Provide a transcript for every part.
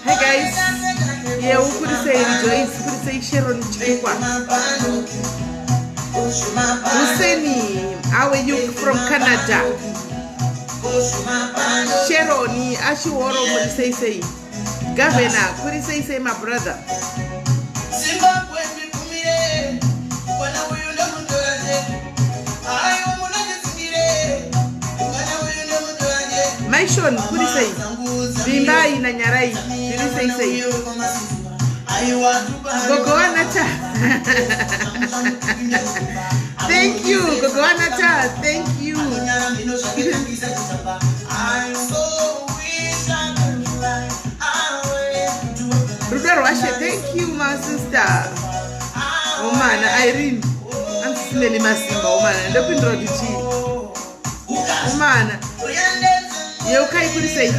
Hi guys. Yeah, kuri sei Rejoice, kuri sei Sharon Chikwa. Huseni, how are you from Canada? Sharon, Ashiworo muri sei sei. Governor, kuri sei sei my brother. Maishon, kuri sei? Vimbai naNyarai, zviri sei sei? Gogo Wanata. Thank you, Gogo Wanata. Thank you. Rudo rwashe, thank you, my sister. Omana, Irene. Andisimeli masimba, omana. Ndopindura kuti chii? Omana. Yeukai kuri sei?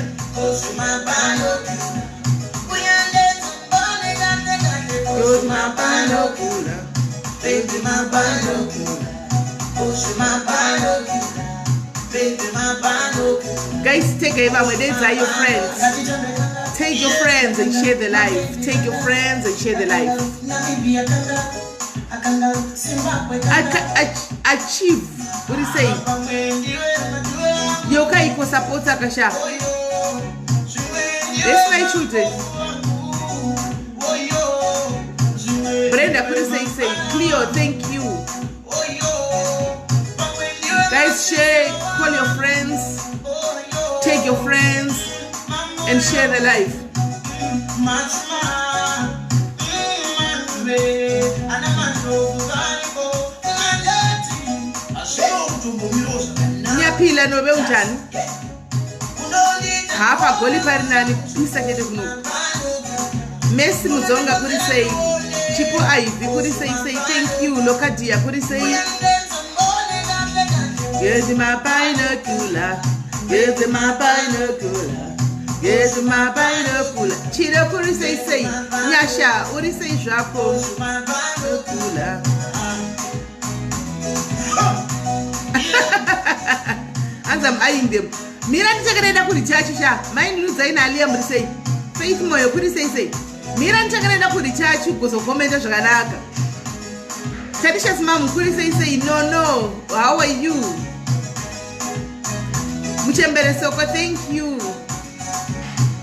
Guys, take vamwe dedzai your friends. Take your friends and share the life. Take your friends and share the life. Achieve. What do you say? Yeukai kusapota kasha. Yes, my children. Brenda, kuri sei sei? Cleo, thank you. Guys, share, call your friends, take your friends, and share the life. Ngiyaphila nobe unjani? Hapa goli pari nani kupisa chete kunoku. Messi Mudzonga kuri sei? Chipo Ivy kuri sei sei? Thank you. Lokadia kuri sei? Get my binocular. Get my binocular. Get my binocular. Chiro kuri sei sei? Nyasha uri sei zvako? Binocular. Hanzi I'm eyeing them. Mira ndichakarenda kurichachi sha. Maindirudzai naAliya muri sei? Faith Moyo kuri sei sei? Mira ndichakarenda kurichachi kuzokomenta zvakanaka. Tadishas mom kuri sei sei? No no. How are you? Muchembere soko thank you.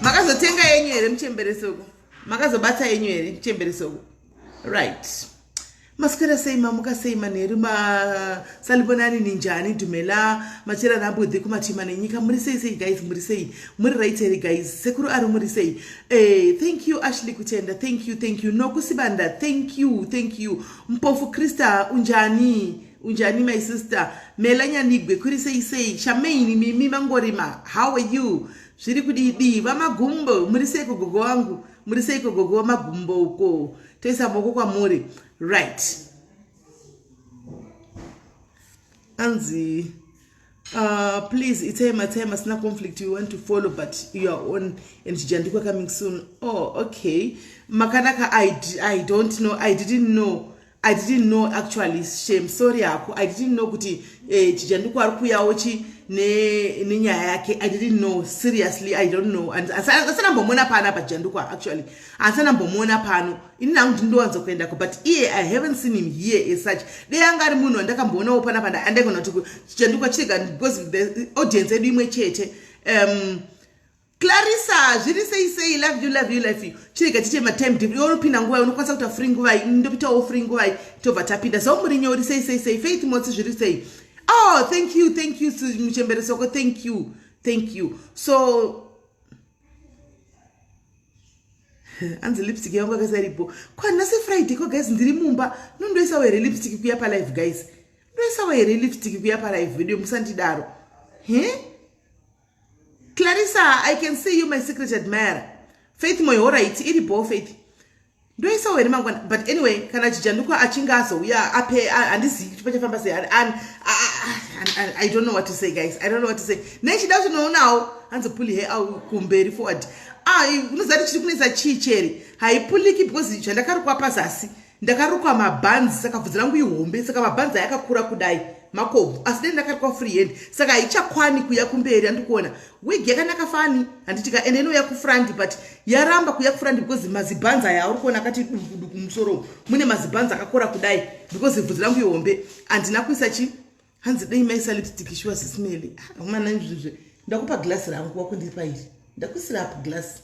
Makazotenga yenyu here muchembere soko? Makazobata yenyu here muchembere soko? Right. Maswera sei mamuka sei manheru masalibonani ninjani dhumela machera nabudhi kumatima nenyika muri sei sei guys muri sei muri right here guys sekuru ari muri sei eh, thank you Ashley Kutenda thank you thank you Nokusibanda thank you thank you Mpofu Krista unjani unjani my sister Melanyanigwe kuri sei sei Shamaini Mimi Mangorima how are you zviri kudidi vamagumbo muri sei kugogo wangu muri sei kugogo wamagumbo uko toisa maoko kwamuri right anzi please itai matai masina conflict you want to follow but you are on and chijandikwa coming soon. Oh, okay. Makanaka, I don't know. I didn't know. I didn't know actually. Shame. Sorry hako. I didn't know kuti chijandikwa ari kuuyawo chi nenyaya yake. I didn't know. Seriously, I don't know. And asana mbomona pana pa Jandukwa actually. Asana mbomona pano. Ini nangu ndindowanza kuendako but iye I haven't seen him here as such. Dei anga ari munhu wandakamboonawo panapa andaigona kuti Jandukwa chirega because the audience yedu imwe chete. Clarissa, zviri sei sei, love you, love you, love you. Chirega tiite matime difference. Iwe unopinda nguva, unokwanisa kuita free nguvai, ndopitawo free nguvai, tobva tapinda. So muri nyori sei sei sei, Faith Motsi zviri sei. Oh, thank you, thank you, Muchembere Soko, thank you, thank you. So, Hanzi lipstick yangu akaisa iripo. Kwa nhasi Friday ko guys, ndiri mumba. Nondoisawo here lipstick kuya pa live guys? Ndoisawo here lipstick kuya pa live video? Musandidaro. He? Clarissa, I can see you, my secret admirer. Faith Moyo, alright, iripo Faith. Ndoisawo here mangwana? But anyway, kana Chijandukwa achinge azouya ape, handizivi kuti pachafamba sei. I don't know what to say guys, I don't know what to say. Nechida kuti noonawo hanzi pull hair au kumberi forward. Ah, unoziva kuti chiri kunetsa chii chere? Haipuliki because zvandakarukwa pazasi, ndakarukwa mabhanzi, saka bvudzi rangu ihombe, saka mabhanzi ayakakura kudai makobvu, asi dai ndakarukwa free hand, saka haichakwani kuya kumberi. Andikuona wig yakanaka fani, handitika? Ende inouya kufront, but yaramba kuya kufront because mazibhanzi aya auri kuona akati duku duku musoro, mune mazibhanzi akakora kudai because bvudzi rangu ihombe. Handina kuisa chi. Hanzi dei maisa lipstick shuwa sisimeli mana izvizve. Ndakupa glasi rangu, wakundipa iri, ndakuisira apo glasi.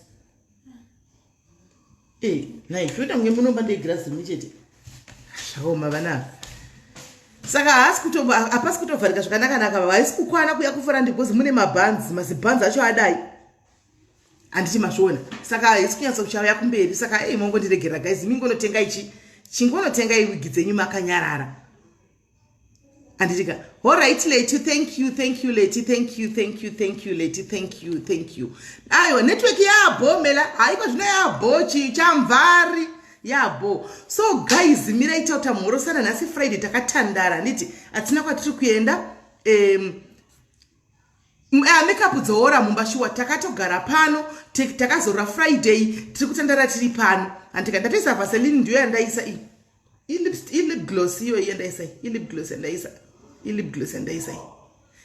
E nai, zvoita kunge munomba ndegirasi rimwe chete. Zvakaoma vana. Saka haasi kuto hapasi kutovharika zvakanaka-naka, haisi kukwana kuya kufront because mune mabhanzi, mazibhanzi acho adai, handiti mazviona? Saka haisi kunyatsa kuchauya kumberi. Saka ei, mongondiregerera guys, mingonotenga ichi, chingonotenga iwigi dzenyu makanyarara, handitika? Alright Leti, thank you, thank you Leti, thank you, thank you, thank you Leti, thank you, thank you. Aiwa, network yabho mela, haiko zvino yabho chamvari yabho. So guys, mirai tauta mhorosana. Nhasi Friday, takatandara, handiti? Hatina kwatiri kuenda. Makeup dzoora mumba shuwa. Takatogara pano, takazorora Friday, tiri kutandara tiri pano, handika? Ndatoisa Vaseline, ndiyo yandaisa iyi, ilip gloss iyo yandaisa, ilip gloss yandaisa, ilip gloss yandaisa.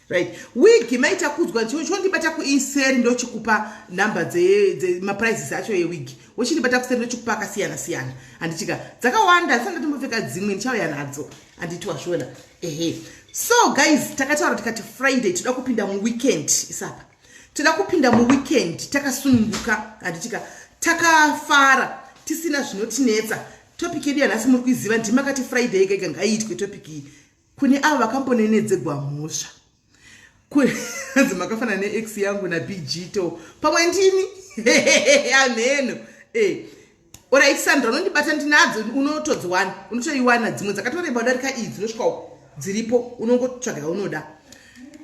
Right, wig maita kudzwa, chondibata kuiseri, ndochikupa nhamba dzemaprices acho ewig. Wochindibata kuseri, ndochikupa akasiyana siyana, handitika? Dzakawanda, ndisati ndatombopfeka dzimwe, ndichauya nadzo, handiti wazviona? Ehe. So guys, takataura tikati Friday toda kupinda muweekend isapa, toda kupinda muweekend takasununguka, handitika? Takafara, tisina zvinotinetsa. Topic yedu yanhasi muri kuiziva, ndimakati Friday ega ega ngaiitwe topic iyi. Kune avo vakambonenedzegwa mhosva, hanzi makafanana neex yangu nabg to, pamwe ndini amheno e. Alright Sandra, unondibata, ndinadzo, unotodziwana, unotoiwana. Dzimwe dzakatoreba kudarika iyi dzinosvika dziripo, unongotsvaga unoda.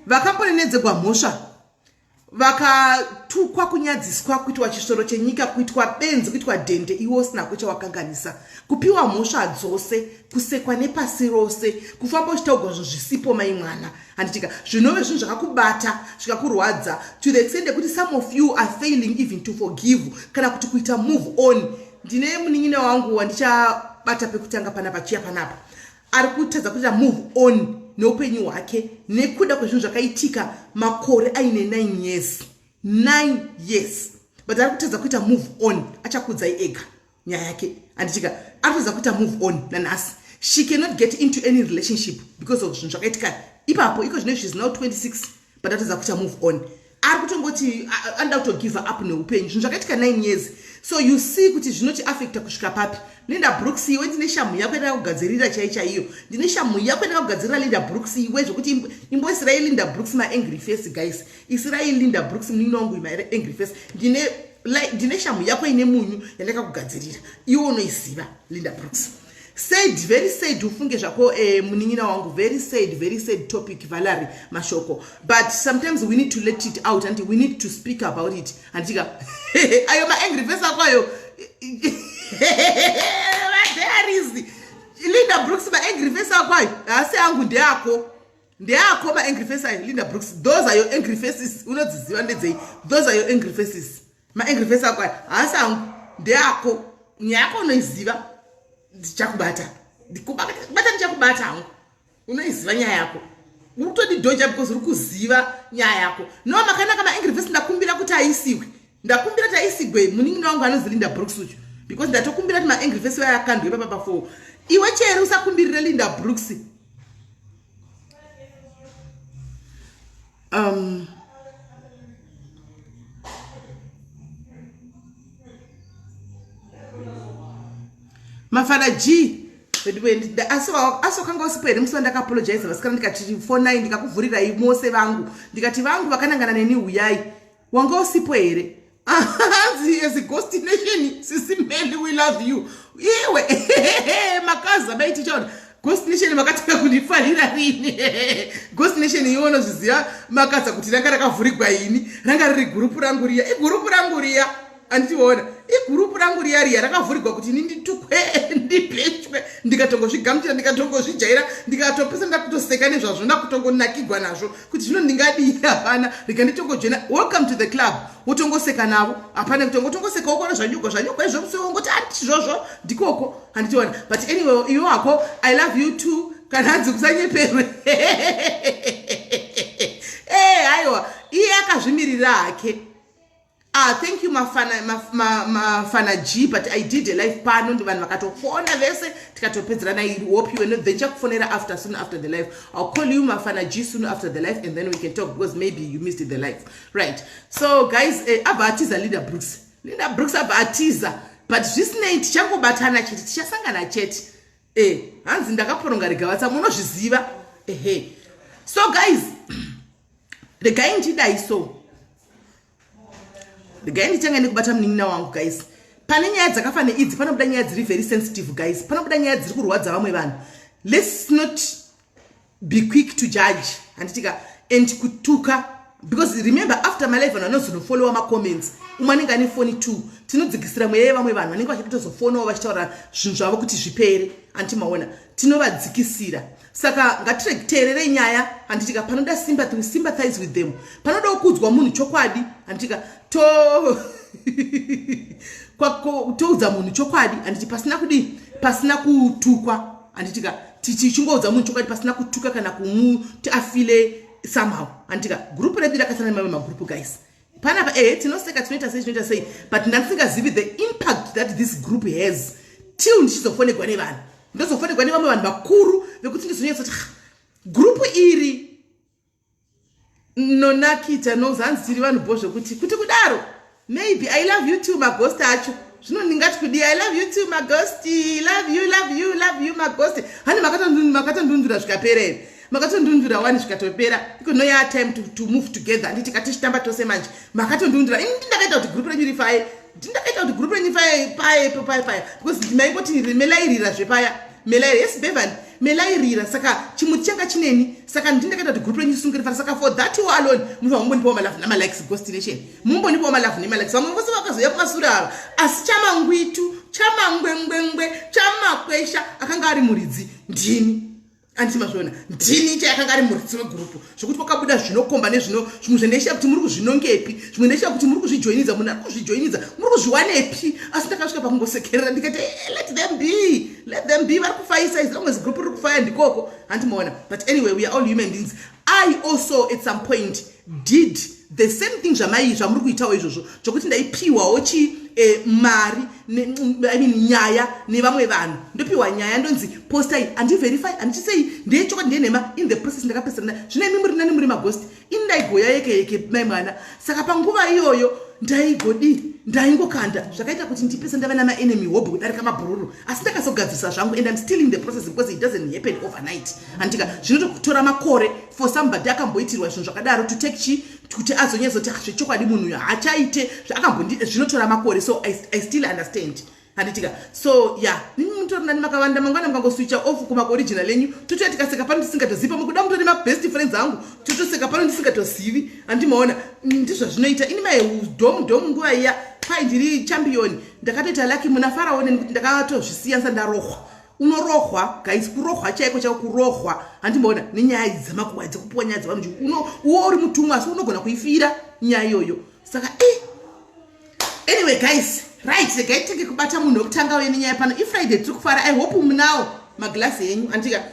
Vakambonenedzegwa mhosva, vakatukwa, kunyadziswa, kuitwa chisoro chenyika, kuitwa benzi, kuitwa dhende, iwe usina kuchawakanganisa, kupiwa mhosva dzose, kusekwa nepasi rose, kufamba uchitaugwa zvinhu zvisipo, mai mwana, handitika? Zvinove zvinhu zvakakubata, zvikakurwadza to the extent yekuti some of you are failing even to forgive kana kuti kuita move on. Ndine munin'ina wangu wandichabata pekutanga panapa, chiya panapa, ari kutadza kuita move on neupenyu hwake nekuda kwezvinhu zvakaitika makore aine 9 years, 9 years, but ari kutadza kuita move on. Achakudzai ega nyaya yake, handitika? Ari kutadza kuita move on nanhasi. She cannot get into any relationship because of zvinhu zvakaitika ipapo. Iko zvino she's now 26, but atadza kuita move on. Ari kutongoti anoda kutogive up neupenyu, zvinhu zvakaitika 9 years. So you see kuti zvinotiafecta kusvika papi. Linda Brooks, iwe ndine shamhu yako yandakakugadzirira chai chaiyo, ndine shamhu yako yandakakugadzirira, Linda Brooks, iwe zvokuti imboisirai Linda Brooks maangry face. Guys, isirai Linda Brooks munini wangu maangry face. Ndine shamhu yako ine munyu yandakakugadzirira, iwe unoiziva, Linda Brooks. Sad, very sad, ufunge zvako, munin'ina wangu. Very sad, very sad topic, Valery Mashoko, but sometimes we need to let it out and we need to speak about it, handitika? Ayo maangry face ako ayo, madiaries, Linda Brooks, maangry face ako ayo haasi angu, ndeako, ndeako maangry face ayo, Linda Brooks. Those are your angry faces, unodziziva ndedzei. Those are your angry faces, maangry face ako ayo haasi angu, ndeako. Nyaya yako unoiziva, ndichakubata, bata, ndichakubata hangu. Unoiziva nyaya yako, uri kutodidhoja because uri kuziva nyaya yako. No, makanaka maangry face, ndakumbira kuti aisiwe, ndakumbira kuti aisigwe munin'ina wangu anonzi Linda Brooks uchu, because ndatokumbira kuti maangry face vayo akandwe papa pa4. Iwe cheri, usakumbirire Linda Brooks. Mafana G, asi wakanga usipo here musi wandakaapologize vasikana, ndikati fonai, ndikakuvhurirai mose vangu, ndikati vangu vakanangana neni huyai? Wanga usipo here? Hanzi as a ghost nation, Sisi Meli, we love you. Iwe makaza maitichaona Ghost Nation makatanga kundifarira rini? Ghost Nation iwe unozviziva makaza kuti ranga rakavhurigwa ini, ranga riri gurupu rangu riya, igurupu rangu riya andiona igurupu rangu riya riya rakavhurigwa kuti ini nditukwe ndipechwe, ndikatongozvigamuchira, ndikatongozvijaira, ndikatopesa ndakutoseka nezvazvo, ndakutongonakigwa nazvo kuti zvino ndingadii, hapana, rega nditongojena. Welcome to the club, wotongoseka navo, hapana kutongotongoseka wokona zvanyugwa zvanyugwa izvo musi wongoti andizvozvo ndikoko handitiona. But anyway, iwe wako, I love you too. Kana hanzi kusanyeperwe, aiwa, iye akazvimirira hake. Ah, thank you Mafana, mafana, mafana G, but I did a live pano, ndi vanhu vakatofona vese tikatopedzerana. I hope you were not then. Chakufonera after, soon after the live. I'll call you, Mafana G, soon after the live and then we can talk because maybe you missed the live, right? So guys, abva atiza Linda Brooks. Linda Brooks abva atiza, but zvisinei, tichangobatana chete, tichasangana chete. Hanzi ndakaporonga regavatsa, munozviziva. Ehe, so guys, regai ndidai, so regai nditange nekubata munin'ina wangu. Guys, pane nyaya dzakafanana idzi, panobuda nyaya dziri very sensitive. Guys, panobuda nyaya dziri kurwadza vamwe vanhu. Let's not be quick to judge, handitika, and kutuka, because remember, after my live vanhu vanozonofollowa macomments. Umwe anenge ane foni two, tinodzikisira mweya yevamwe vanhu vanenge vachitozofonawo vachitaura zvinhu zvavo kuti zvipere. Andimaona, tinovadzikisira. Saka ngatireteererei nyaya, handitika. Panoda sympathy, we sympathize with them. Panodawo kuudzwa munhu chokwadi, handitika, to toudza munhu chokwadi, handiti, pasina kudii, pasina kutukwa, handitika. Tichingoudza munhu chokwadi pasina kutuka kana kumuti afile somehow, handitika. Gurupu redu rakasiyana nemamwe magurupu, guys. Panapa, ehe, tinoseka, tinoita sei, tinoita sei, but ndandisingazivi the impact that this group has till ndichizofonegwa nevanhu, ndozofonegwa nevamwe vanhu vakuru vekuti ndizonyatsoti gurupu iri nonakita nozanzi tiri vanhu bo zvekuti kuti kudaro. Maybe I love you too, maghost acho. Zvino ndingati kudii? I love you too, maghost. Love you, love you, love you, maghost. Hani makatondundura zvikapera here? Makatondundura wani zvikatopera. Iko no ya time to move together, handiti? Katichitamba tose manje. Makatondundura. Ini ndakaita kuti gurupu renyu rifaye, ndindakaita kuti gurupu renyu faye paye paye paye, because maingoti melairira zvepaya, melairira. Yes, Bevan, melairira. Saka chimuti changa chineni, saka ndindakaita kuti gurupu renyu risunge rifara. Saka for that you alone munofanira kumbonipawo malove namalikes. Ghost Nation, mumbonipawo malove nemalikes. Vamwe vose vakazoya kumasure ava, asi chamangwitu, chamangwengwengwe, chamakwesha akanga ari muridzi ndini, anditi mazviona? Ndini chai akanga ari muridzi wegurupu, zvokuti kwakabuda zvinokomba nezvino zvimwe zvendaishiya kuti muri kuzvinongepi, zvimwe ndaishiya kuti muri kuzvijoinidza, munhu ari kuzvijoinidza, muri kuzviwanepi. Asi ndakasvika pakungosekerera ndikati, "Let them be, let them be." Vari kufaisa, as long as group riri kufaya, ndikoko, handimaona? But anyway, we are all human beings. I also at some point did the same thing zvamai zvamuri kuitawo izvozvo, zvokuti ndaipiwawo chi mari, I mean, nyaya nevamwe vanhu. Ndopiwa nyaya, ndonzi postai, handiverify, handichisei ndeyechokwadi, ndenhema. In the process ndakapesana. Zvino imi muri nani, muri maghost. Ini ndaigoya yeke yeke, mai mwana. Saka panguva iyoyo ndaigodi, ndaingokanda, zvakaita kuti ndipese ndava namaenemy hobho kudarika mabhururu. Asi ndakazogadzirisa zvangu and I'm still in the process because it doesn't happen overnight, handika? Zvinototora makore for somebody akamboitirwa zvinhu zvakadaro to take chi kuti azonyatsoti zvechokwadi munhu uyu haachaite zvaakambondida. Zvinotora makore. So I still understand, handitika? So yeah, nimi mutori nani, makawanda. Mangwana mukangoswitcha off kumaoriginal enyu, totoya tikaseka pano tisingatozivi. Pamwe kuda mutori mabest friends angu, totoseka pano ndisingatozivi, handimaona? Ndizvazvinoita. Ini mai dhomu dhomu nguva iya kwai ndiri champion, ndakatoita lucky muna Faraone nekuti ndakatozvisiyanisa. Ndarohwa, unorohwa guys, kurohwa chaiko chaiko, kurohwa, handimaona? Nenyaya idzi dzemakuhwa, dzekupiwa nyaya dzevanhu, uwo uri mutumwa, asi unogona kuifira nyaya iyoyo. Saka anyway guys, right, regai tenge kubata munhu wekutanga uye nenyaya pano. IFriday, tiri kufara. I hope munawo maglasi enyu, handitika?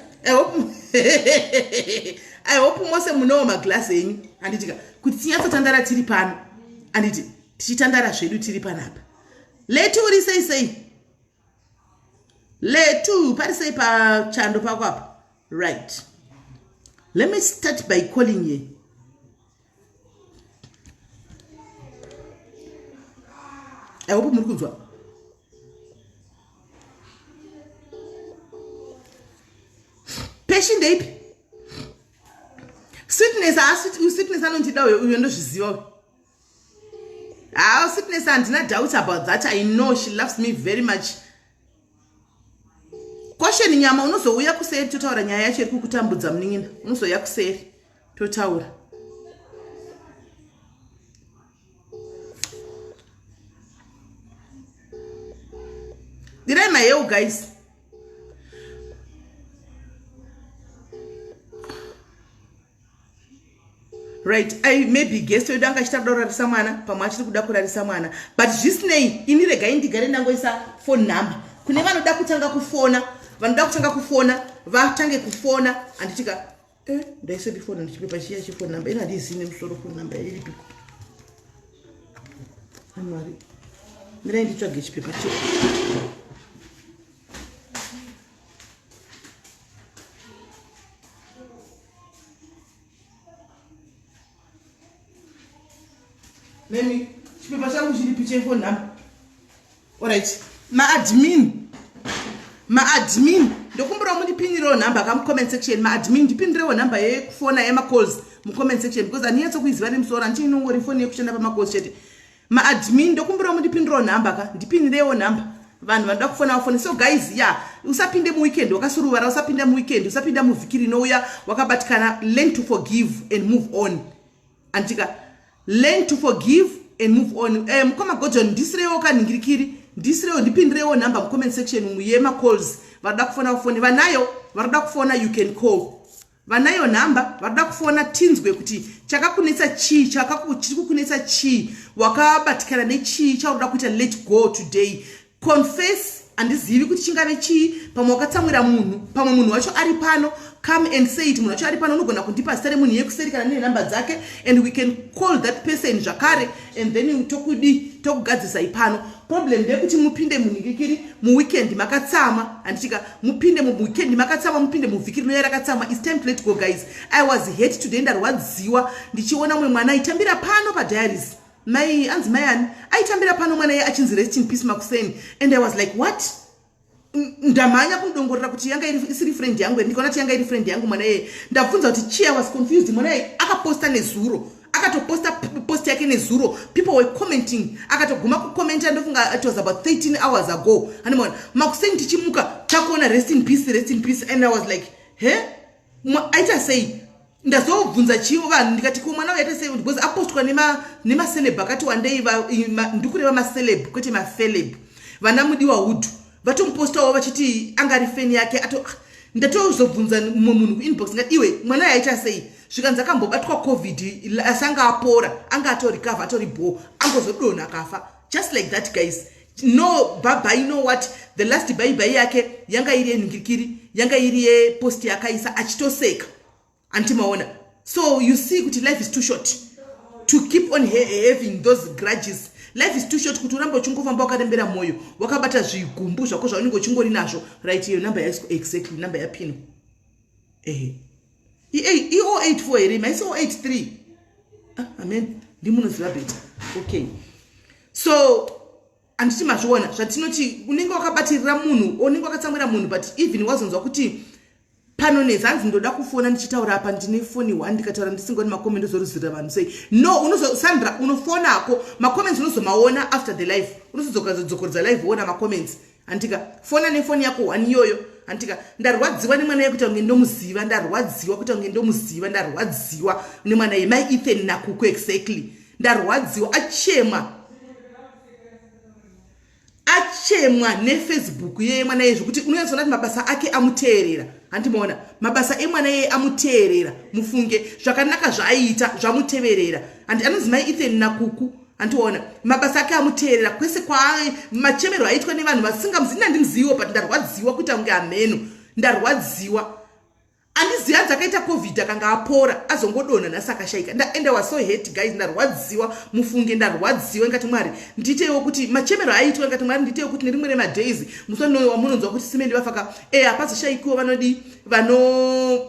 I hope mose munawo maglasi enyu, handitika, kuti tinyatsotandara tiri pano, handiti? Tichitandara zvedu tiri panapa. Letu, uri sei sei, Letu? Pari sei pachando pako apa? Right, let me start by calling you. I hope muri kunzwa. Peshi ndeipi? Sweetness, sweetness anondida uyo, uyo ndozviziva. Haa sweetness handina doubt about that. I know she loves me very much. Caution nyama unozouya kuseri totaura nyaya yacho iri kukutambudza munin'ina. Unozouya kuseri totaura. Dirai maheu guys. Right, I maybe guest wedu anga achita kuda kurarisa mwana, pamwe achiri kuda kurarisa mwana, but zvisinei ini regai ndigare ndangoisa phone number kune vanoda kutanga kufona, vanoda kutanga kufona vatange kufona. Handitika ndaisepi phone ndichipepa chiya chefone number ino handizivi nemusoro phone number iripiko. Amwari, mirai nditsvage chipepa che Nemi, chipepa changu chiripi chefone number? Alright, maadmin, maadmin ndokumbirawo mundipinirewo nhamba ka mucomment section. Maadmin, ndipinirewo nhamba yekufona yemacalls mucomment section, because handinyatsо kuiziva nemusoro, handiinongori foni yekushanda pamacalls chete. Maadmin, ndokumbirawo mundipinirewo nhamba ka, ndipinirewo nhamba, vanhu vanoda kufona vafone. So guys, ya yeah, usapinde muweekend wakasuruvara, usapinda muweekend, usapinda muvhiki rinouya wakabatikana. Learn to forgive and move on. Andika, learn to forgive and move on. Mukoma Godon, ndisirewo kanhingirikiri, ndisirewo, ndipindirewo nhamba mucomment section umu yemacalls. Varikuda kufona vafone, vanayo varikuda kufona, you can call. Vanayo nhamba varikuda kufona, tinzwe kuti chakakunetsa chii, chiri kukunetsa chii, wakabatikana nechii chaunoda kuita let go today. Confess. Handizivi kuti chingave chii, pamwe wakatsamwira munhu, pamwe munhu wacho ari pano. Come and say it. Munhu wacho ari pano, unogona kundipa zita remunhu yekuseri kana nine nhamba dzake, and we can call that person zvakare, and then tokudi tokugadzisa ipano. Problem ndeyekuti mupinde munhingikiri muweekend makatsamwa, handitika mupinde muweekend makatsamwa, mupinde muvhiki rinouya rakatsamwa. It's time to let go, guys. I was hurt today, ndarwadziwa ndichiona mumwe mwana aitambira pano padiaries, mai anzi mai ani aitambira pano, mwana iye achinzi rest in peace makuseni, and I was like, what? Ndamhanya kundongorera kuti yanga isiri friend yangu, ndikaona kuti yanga iri friend yangu mwana iyeye. Ndabvunza kuti chii, I was confused. Mwana iyeye akaposta nezuro, akatoposta post yake nezuro, people were commenting, akatoguma kukomenta, ndofunga it was about 13 hours ago. Handimaona makuseni tichimuka takuona rest in peace, rest in peace, and I was like, he, aita sei? Ndazobvunza chivo vanhu, ndikati ko mwana uyaita sei, because apostwa nemaceleb akati wandei, ndikureva maceleb kwete mafeleb, vana Mudiwa Hood vatomupostawo vachiti anga ari feni yake ato. Ndatozobvunza mumwe munhu kuinbox, ngati iwe, mwana yaita sei? Zvikanzi akambobatwa COVID, asi anga apora, anga atorecover, atori bho, angozodonha akafa, just like that, guys. No bye, you know what, the last bye bye yake yanga iri yenhingirikiri, yanga iri yepost yakaisa achitoseka, antimaona. So you see kuti life is too short to keep on having those grudges. Life is too short kuti urambe uchingofamba wakarembera mwoyo, wakabata zvigumbu zvako zvaunenge uchingori nazvo. Right, iyo number yaiswa exactly, number yapino, ehe, i084 here, maisi 083? Ah, amen, ndimunoziva better. Okay, so handiti mazviona zvatinoti unenge wakabatirira munhu, unenge wakatsamwira munhu, but even wazonzwa kuti pano nezanzi ndoda kufona ndichitaura apa, ndine foni one, ndikataura ndisingoni macomments, ndozoruzirira vanhu sei? No, unozo, Sandra, unofonako, macomments unozomaona after the live, unozodzokorodza live woona macomments. Handika fona nefoni yako one iyoyo. Handika ndarwadziwa nemwana yekuita kunge ndomuziva, ndarwadziwa kuita kunge ndomuziva, ndarwadziwa nemwana ye mai Ethan naKuku exactly. Ndarwadziwa, achemwa, achemwa neFacebook yeye mwana iye, zvokuti unonyatsoona kuti mabasa ake amuteerera. Handimaona mabasa emwana iyeye amuteerera, mufunge zvakanaka zvaaiita zvamuteverera. Handi anonzi mai Ethan naKuku, handiona mabasa ake amuteerera kwese kwa machemero aitwa nevanhu vasingamuzivi. Nandimuziviwo, but ndarwadziwa kuita kunge hameno, ndarwadziwa. Handizivi, hanzi akaita COVID, akanga apora, azongodonha, nhasi akashayika. And I was so hurt, guys. Ndarwadziwa mufunge, ndarwadziwa. Ingati Mwari ndiiteiwo kuti machemero aitwa, ingati Mwari ndiiteiwo kuti nerimwe remadays musi wamunonzwa kuti simendi vafaka, e hapazoshayikiwo vanodi vano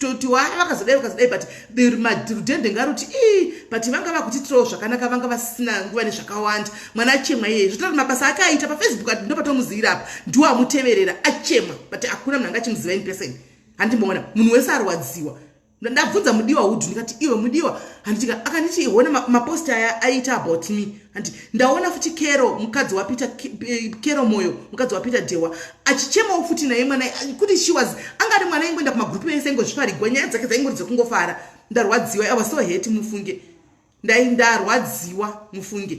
toti wa vakazodai, vakazodai, but rudhende ngaruti ii, but vanga vakutitirawo zvakanaka, vanga vasina nguva nezvakawanda. Mwana achemwa iyeye, zvotaura mabasa ake aita paFacebook, ndopatomuzivirapa, apa ndiwo amuteverera, achemwa, but hakuna munhu anga achimuziva in person. Handimboona munhu wese arwadziwa. Ndabvunza Mudiwa Hudhu, ndikati, "Iwe Mudiwa," handitika, akanditi, "Hona mapost aya aita about me." Handi ndaona futi Kero, mukadzi waPeter, Kero Moyo, mukadzi waPeter Dewa, achichemawo futi naye mwana, kuti she was, anga ari mwana aingoenda kumagrupu ese, aingozviparigwa nyaya dzake dzaingori dzekungofara. Ndarwadziwa. I was so hurt, mufunge. Ndarwadziwa, mufunge.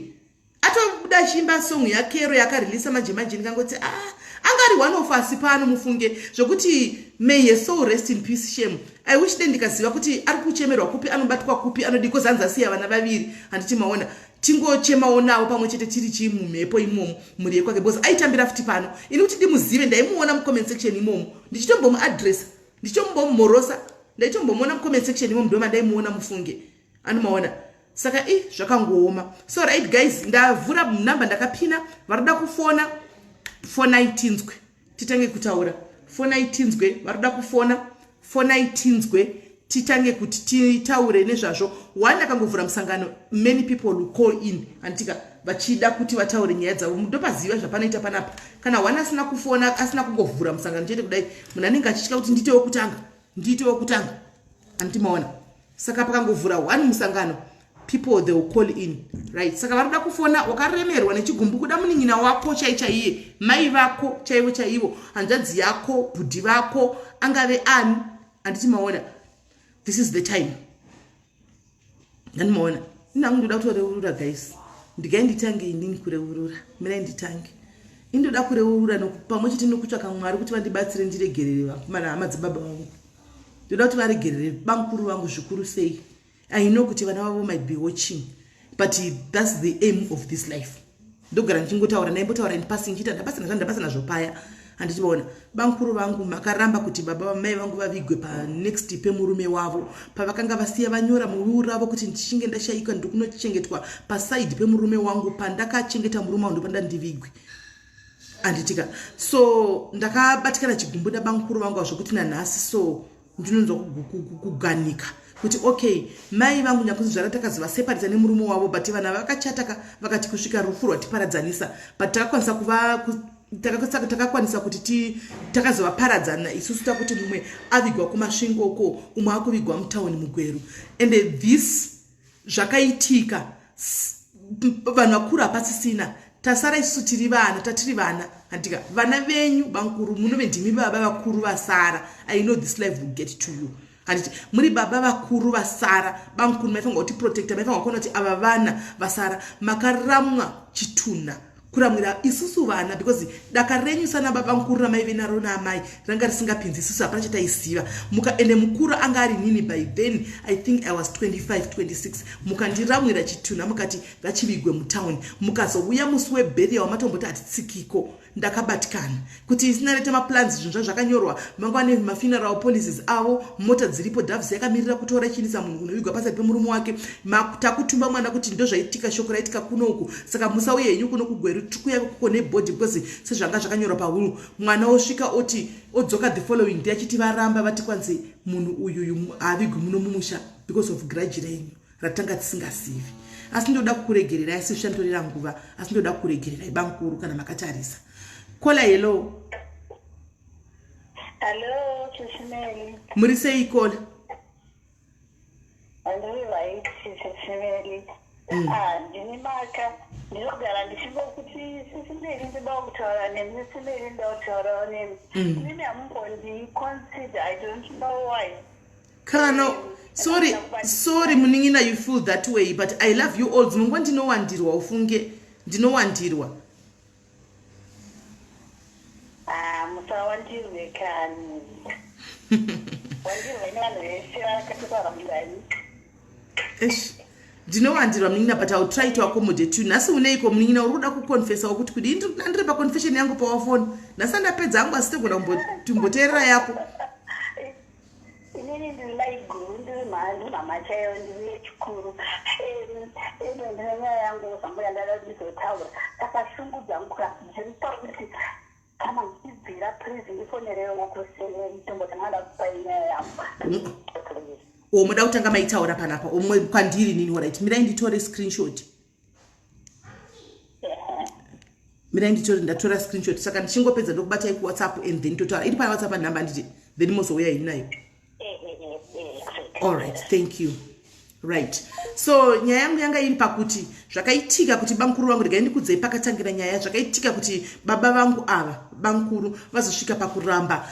Atobuda achiimba song yaKero yakareleasa manje manje. Ndikangoti, "Ah, anga ari one of us pano," mufunge, zvokuti may her soul rest in peace. Shame. I wish de ndikaziva kuti ari kuchemerwa kupi, anobatwa kupi, anodi, kozanzi asiya vana vaviri, handiti maona? Tingochemawo navo pamwe chete, tiri chii mumhepo imomo, mhuri yekwake, because aitambira futi pano. Ini kuti ndimuzive, ndaimuona mucomment section imomo, ndichitombomuadressa, ndichitombomumhorosa. Ndaitombomuona mucomment section imomo, ndoma ndaimuona, mufunge. Anomaona. Saka i zvakangooma. So right guys, ndavhura namba, ndakapina. Varikuda kufona, fonai tinzwe, titange kutaura. Fonai tinzwe. Varikuda kufona, fonai tinzwe, titange kuti titaure nezvazvo. One akangovhura musangano, many people will call in, handitika, vachida kuti vataure nyaya dzavo. Ndopaziva zvapanoita panapa. Kana one asina kufona, asina kungovhura musangano chete kudai, munhu anenge achitya kuti nditewo kutanga, ndiitewo kutanga, handiti maona? Saka pakangovhura one musangano, people, they will call in, right? Saka vari kuda kufona, wakaremerwa nechigumbu, kuda munin'ina wako chai chaiye, mai vako chaivo chaivo, hanzvadzi yako, bhudhi vako, angave ani, handiti maona? This is the time. Handimaona inangu, ndoda kutoreurura guys. Ndigai nditange inini kureurura. Mirai nditange. Indoda kureurura pamwe chete nokutsvaka Mwari kuti vandibatsire ndiregerere vakomana, hama dzababa vangu. Ndoda kuti varegerere bamukuru vangu zvikuru sei. I know kuti vana vavo might be watching, but that's the aim of this life. Ndogara ndichingotaura, ndaimbotaura in passing, chiita ndabasa nazvo, ndabasa nazvo paya, handitivaona? Bamukuru vangu, makaramba kuti baba vamai vangu vavigwe panext pemurume wavo, pavakanga vasiya vanyora muwill ravo kuti ndichinge ndashayika, ndikunochengetwa paside pemurume wangu. Pandakachengeta murume wangu, ndopanda ndivigwe, handitika? So ndakabatikana chigumbu nabamukuru vangu zvokuti nanhasi so ndinonzwa kuganika kuti okay, mai vangu nyakunzi takazovaseparata nemurume wavo, but vana vakachataka, vakati kusvika rufu rwatiparadzanisa, but takakwanisa kuva takakwanisa kuti takazovaparadzana isusu, takuti mumwe avigwa kuMasvingoko, umwe akuvigwa mutauni muGweru. And this zvakaitika, vanhu vakuru hapasisina, tasara isusu tiri vana, tatiri vana, handika? Vana venyu vakuru, munove ndimi baba vakuru vasara. I know this life will get to you, handiti? Muri baba vakuru vasara, bamukuru, maifanira kuti protecta, maifanira kuona kuti ava vana vasara. Makaramwa chitunha, kuramwira isusu vana, because daka renyu sana baba mukuru ramaive naro naamai ranga risingapinzi isusu. Hapana chataiziva. Muka ende mukuru anga ari nini by then. I think I was 25, 26. Mukandiramwira chitunha, mukati ngachivigwe mutauni. Mukazouya musi weburial, wamatomboti hatitsikiko. Ndakabatikana kuti isina rete maplans, zvinhu zvakanyorwa, manga vane mafuneral policies avo, mota dziripo, Doves yakamirira kutora ichiindisa munhu kunovigwa pasati pemurume wake. Takutumba mwana kuti ndozvaitika, shoko raitika kunoku, saka musauye henyu kuno kuGweru, tikuya kuko nebody, because sezvanga zvakanyorwa pawill. Mwana osvika oti odzoka the following day achiti varamba, vati kwanzi munhu uyuyu haavigwi muno mumusha because of grudge renyu ratanga tisingazivi. Asi ndoda kukuregererai, asi zvichanditorera nguva, asi ndoda kukuregererai bamukuru kana makatarisa. Caller, hello. Hello, Sisi Meli. Muri sei, caller? Ndiri right, Sisi Meli. Ah, ndini Maka. Ndinogara ndichingokuti, "Sisi Meli, ndoda kutaura nemi, Sisi Meli, ndoda kutaurawo nemi." Inini hamumbondiconsider. I don't know why. Kana sorry, sorry munin'ina, you feel that way, but I love you all. Dzimwe nguva ndinowandirwa, ufunge, ndinowandirwa. Ah, musawandirwe kani. Wandirwe nevanhu vese vakatotaura. Eish, ndinowandirwa munin'ina, but I will try to accommodate you. Nhasi uneiko munin'ina? Uri kuda kuconfessawo kuti kudi? Ndiri paconfession yangu pawafoni nhasi, andapedza hangu, asi togona kumboteerera yako. Inini ndiri maiguru, ndiri mhama chaiyo, ndiri yechikuru. Ino ndine nyaya yangu zvangu yandada ndizotaura. Saka shungu dzangu dziri pakuti kana ndichibvira, please ndifonerewo kusemutombo ndangada kupai nyaya yangu, please. O, muda kutanga maitaura panapa omwe kwandiri nini? Alright, mirai nditore screenshot. Mirai nditore. Ndatora screenshot, saka ndichingopedza ndokubatai kuWhatsApp and then totaura. Iri pane WhatsApp nhamba, nditi then mozouya ini nayo. Exactly. All right, thank you. Right, so nyaya yangu yanga iri pakuti zvakaitika kuti bamukuru vangu, regai ndikudzei pakatangira nyaya. Zvakaitika kuti baba vangu ava, bamukuru, vazosvika pakuramba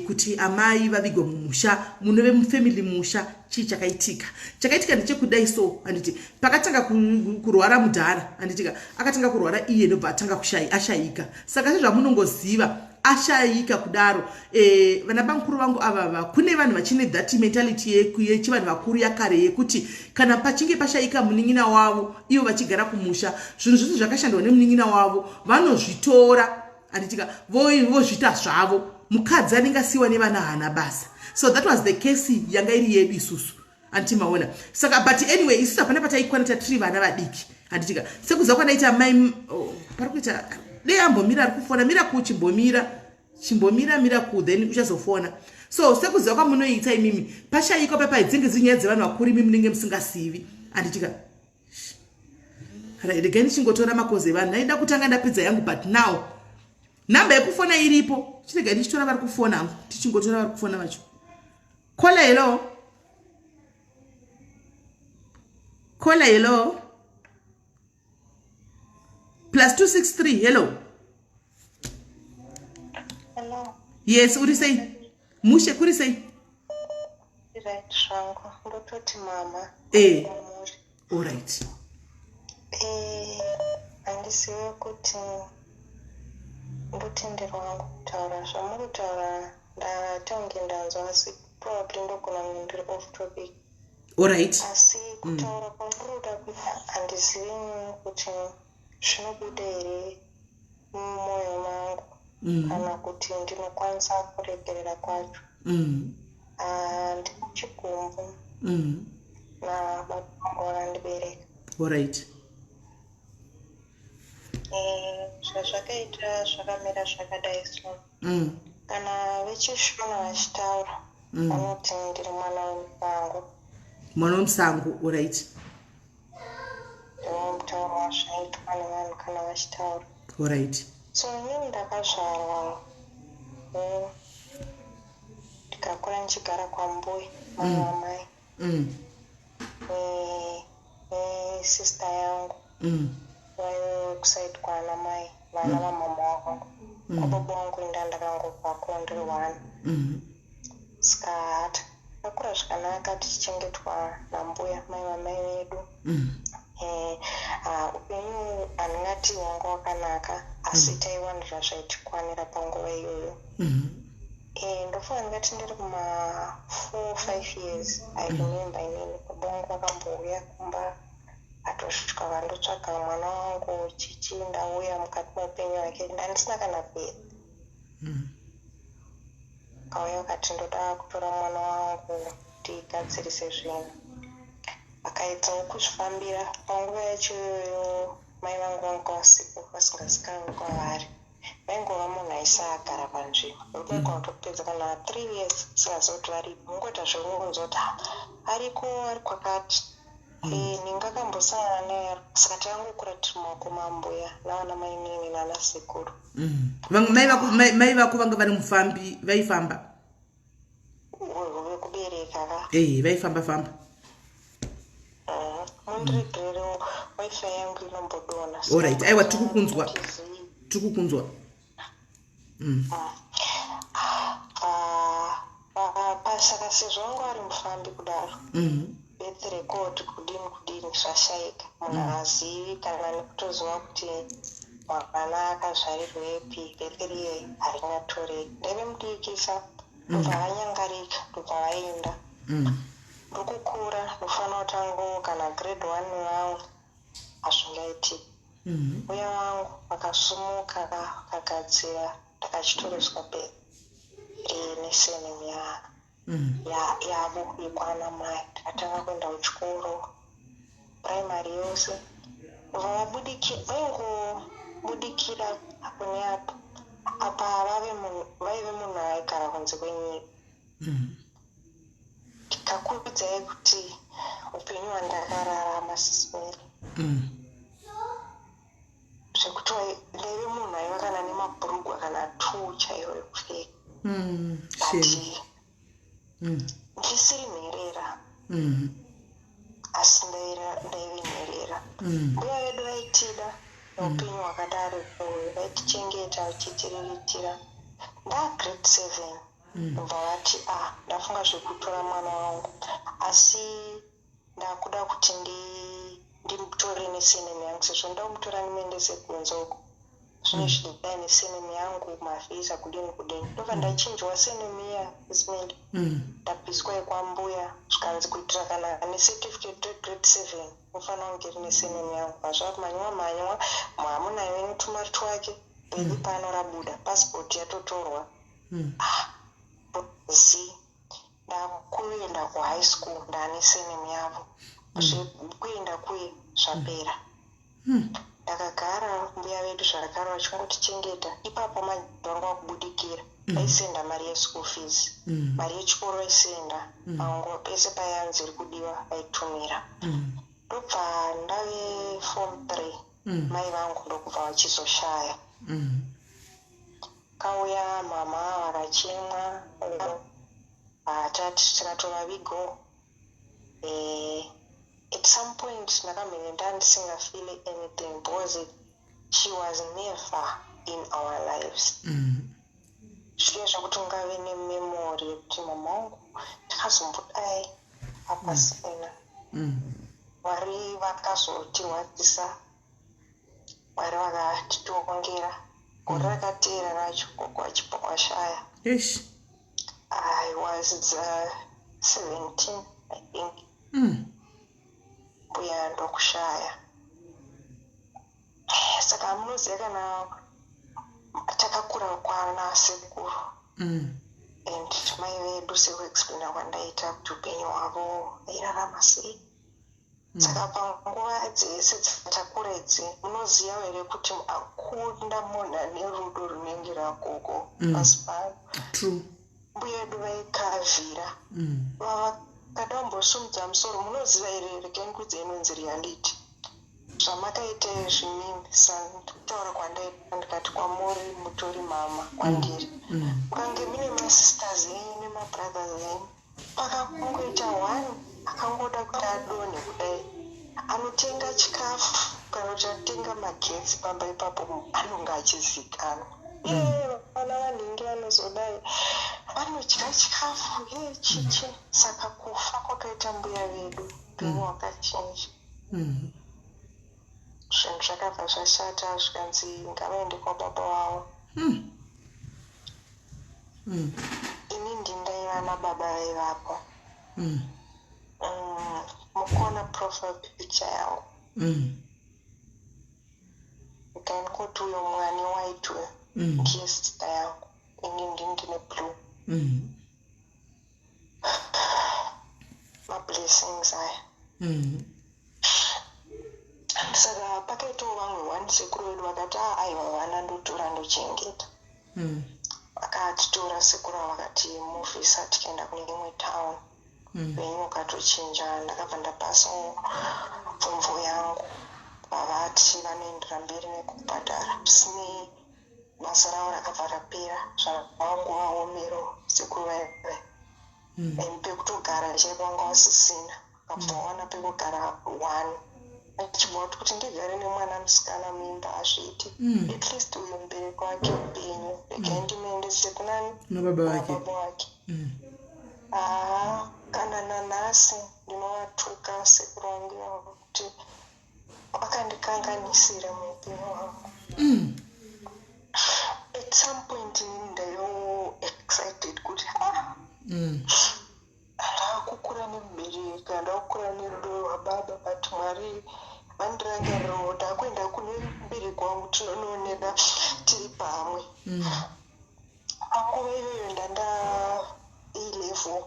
kuti amai vavigwe mumusha munove mufamily musha. Chii chakaitika? Chakaitika ndechekudai so, handiti pakatanga kurwara mudhara, handitika akatanga kurwara iye, ndobva atanga ashayika. Saka sezvamunongoziva, ashayika kudaro, vana bamukuru vangu avava, kune vanhu vachine that mentality yechivanhu vakuru yakare yekuti kana pachinge pashayika munin'ina wavo, ivo vachigara kumusha, zvinhu zvose zvakashandwa nemunin'ina wavo vanozvitora, handitika vozviita zvavo. Mukadzi anenge asiyiwa nevana haana basa. So that was the case yanga iri yedu isusu, anti maona. Saka, but anyway, isusu hapana pataikwana, tatiri vana vadiki, handitika sekuziva kwanaita mai. Oh, pari kuita dei ambomira, ari kufona. Mira ku chimbomira, chimbomira, mira ku, then uchazofona. So sekuziva kwamunoita imimi, pashayikwa papai, dzinge dziri nyaya dzevanhu vakuru, imi munenge musingazivi, handitika. Regai ndichingotora makozi evanhu. Ndaida kutanga ndapedza yangu, but now nhamba yekufona iripo. Chiregai ndichitora vari kufona hangu, tichingotora vari kufona vacho. Caller, hello. Caller, hello. +263, hello. Hello. Yes, uri sei? Mushe, kuri sei? Right zvangu, ndototi mama. Muri. Allright. Handizivi kuti ndotenderwa hangu kutaura zvamuri kutaura. Ndatange ndanzwa, asi probably ndogona kunge ndiri off topic. Allright. Asi kutaura kwandinoda kuita, handizivi kuti zvinobuda here mumwoyo mangu kana kuti ndinokwanisa kuregerera kwacho. Ah, ndine chigumbu nababa vangu vakandibereka. Allright. Zvazvakaita zvakamira zvakadai so. Kana vechishona vachitaura, vanoti ndiri mwana wemusango. Mwana wemusango, allright. Ndiwo mutauro wazvinoitwa nevanhu kana vachitaura. Allright. So inini ndakazvarwa, ndikakura ndichigara kwambuya, mai vamai, nesista yangu. Vaive kuside kwana mai, vana vamama vangu. Kwababa vangu inda ndakangobvako ndiri one. Saka takakura zvakanaka tichichengetwa nambuya, mai vamai vedu. Upenyu handingati hwanga hwakanaka, asi taiwanira zvaitikwanira panguva iyoyo. Ndofunga ndingati ndiri kuma 4 5 years, I remember inini baba vangu vakambouya kumba, atosvika vandotsvaga mwana wangu chichi. Ndauya mukati meupenyu hwake ndandisina kana birth. Akauya akati, "Ndoda kutora mwana wangu tigadzirise zvinhu." Akaedzawo kuzvifambira. Panguva yacho iyoyo mai vangu vanga vasipo, vasingazikanwi kwavari. Vaingova munhu aisagara panzvimbo. Unogona kutopedza kana 3 years usingazivi kuti varipo, ungoita zveunonzwa kuti, "Ah, ariko, ari kwakati." Ndingakambosangana naye. Saka takangokura tiri mumaoko mambuya navana mainini nana sekuru. Vamwe mai vako, mai vako vanga vari mufambi, vaifamba. Vekubereka ka? Vaifamba famba. Mundiregererewo, WiFi yangu inombodonha. Alright, aiwa, tiri kukunzwa. Tiri kukunzwa. Saka sezvo vanga vari mufambi kudaro, birth record kudini kudini zvashayika. Munhu haazivi kana nekutoziva kuti mwana akazvarirwepi. Birth riye haringatoreki. Ndaive mudikisa, ndobva vanyangarika, ndobva vaenda. Ndokukura, ndofanira kutangawo kana grade one vangu, hazvingaitiki. Mbuya vangu vakasumuka, vakagadzira, ndakachitoreswa birth nesurname yavo yekwana mai. Ndakatanga kuenda kuchikoro primary yose. Vaingobudikira apo neapo. Apa vaive munhu aigara kunze kwenyika. Ndikakuudzai kuti upenyu hwandakararama, Sis Melly, zvekuti ndaive munhu aiva kana nemabhurugwa kana two chaiwo ekupfeka. But Shame. Ndisiri nherera. Asi ndaive nherera. Mbuya vedu vaitida neupenyu hwakadaro, vaitichengeta, vachitiriritira. Ndagrade 7, ndobva vati, "A, ndafunga zvekutora mwana wangu, asi ndakuda kuti ndimutore nesurname yangu, sezvo ndaumutora ndimuendese kunze uko. Zvine zvidai nesurname yangu, mavhisa, kudini kudini." Ndobva ndachinjwa surname iya, ismail. Ndabviswa yekwambuya, zvikanzi kuitira kana necertificate regrade 7 unofanira kunge rine surname yangu. Pazvamhanywa mhanywa, mwamunayo netumari twake riri pano, rabuda, passport yatotorwa. Z ndakuenda kuhigh school, ndaane surname yavo. Zvekuenda kuye zvapera. Ndakagara mbuya vedu zvakare vachingotichengeta. Ipapo manje vanga vakubudikira, vaisenda mari yeschool fees, mari yechikoro vaisenda. Panguva pese payanzi iri kudiwa, vaitumira. Ndobva ndave form 3, mai vangu ndokubva vachizoshaya. Kauya mama vakachemwa, tati tikatovavigo. At some point ndakamhene ndandisingafeel anything because she was never in our lives. Zviya zvakuti ungave nememory yekuti mama wangu takazombodai, hapasina. Mwari vakazotirwadzisa, Mwari vakatitongera. Gore rakateera racho, gogo vachibva kwashaya. Eish. I was 17, I think. Mbuya ndokushaya. Saka munoziva kana takakura kwana sekuru and mai vedu, sekuexplaina kwandaita kuti upenyu hwavo vairarama sei. Saka panguva dzese dzatakura idzi, munoziva here kuti hakuna munhu ane rudo runenge rwagogo pasi pano? True. Mbuya vedu vaikavhira. Vakada kumbosumudza musoro, munoziva here, regai ndikuudze inonzi reality. Zvamakaita izvi mimi, kutaura kwandaita, ndikati kwamuri mutori mama kwandiri. Mukange mune masisters enyu nemabrothers enyu, pakangoita one akangoda kuti adonhe kudai, anotenga chikafu kana kuti anotenga magetsi pamba ipapo anonge achizikanwa. Ye vana vanhingi vanozodai, vanodya chikafu ye chichi. Saka kufa kwakaita mbuya vedu, upenyu hwakachinja. Zvinhu zvakabva zvashata, zvikanzi ngavaende kwababa vavo. Ini ndindaiva nababa vaivapo. Mukuona profile picture yangu, ndikangoti uyo mwani white uyo ndiye sister yangu, ini ndine blue. Mablessings aya. Saka pakaitawo vamwe one sekuru vedu vakati, "A, aiwa, vana ndotora, ndochengeta." Vakatitora sekuru ava, vakatimuvhisa, tikaenda kune imwe town. Upenyu hukatochinja. Ndakabva ndapasawo pfumvu yangu, vavati vanoendera mberi nekubhadhara. Zvisinei, basa ravo rakabva rapera, zvavanguvaomero sekuru vaive. And pekutogara chaipo vanga vasisina. Vakabva vawana pekugara one, achibva kuti, "Kuti ndigare nemwana musikana muimba hazviiti. At least uyu mubereki wake upenyu, regai ndimuendese kunani?" Kuna baba vake. Baba wake. Haa, kana nanhasi ndinovatuka sekuru vangu ivavo kuti vakandikanganisira muupenyu hwangu. At some point inini ndaivo excited kuti, ah, ndakukura nemubereki, ndakukura nerudo rwababa, but Mwari vandirangarirawo, ndakuenda kune mubereki wangu, tinonooneka tiri pamwe. Panguva iyoyo ndanda A-level,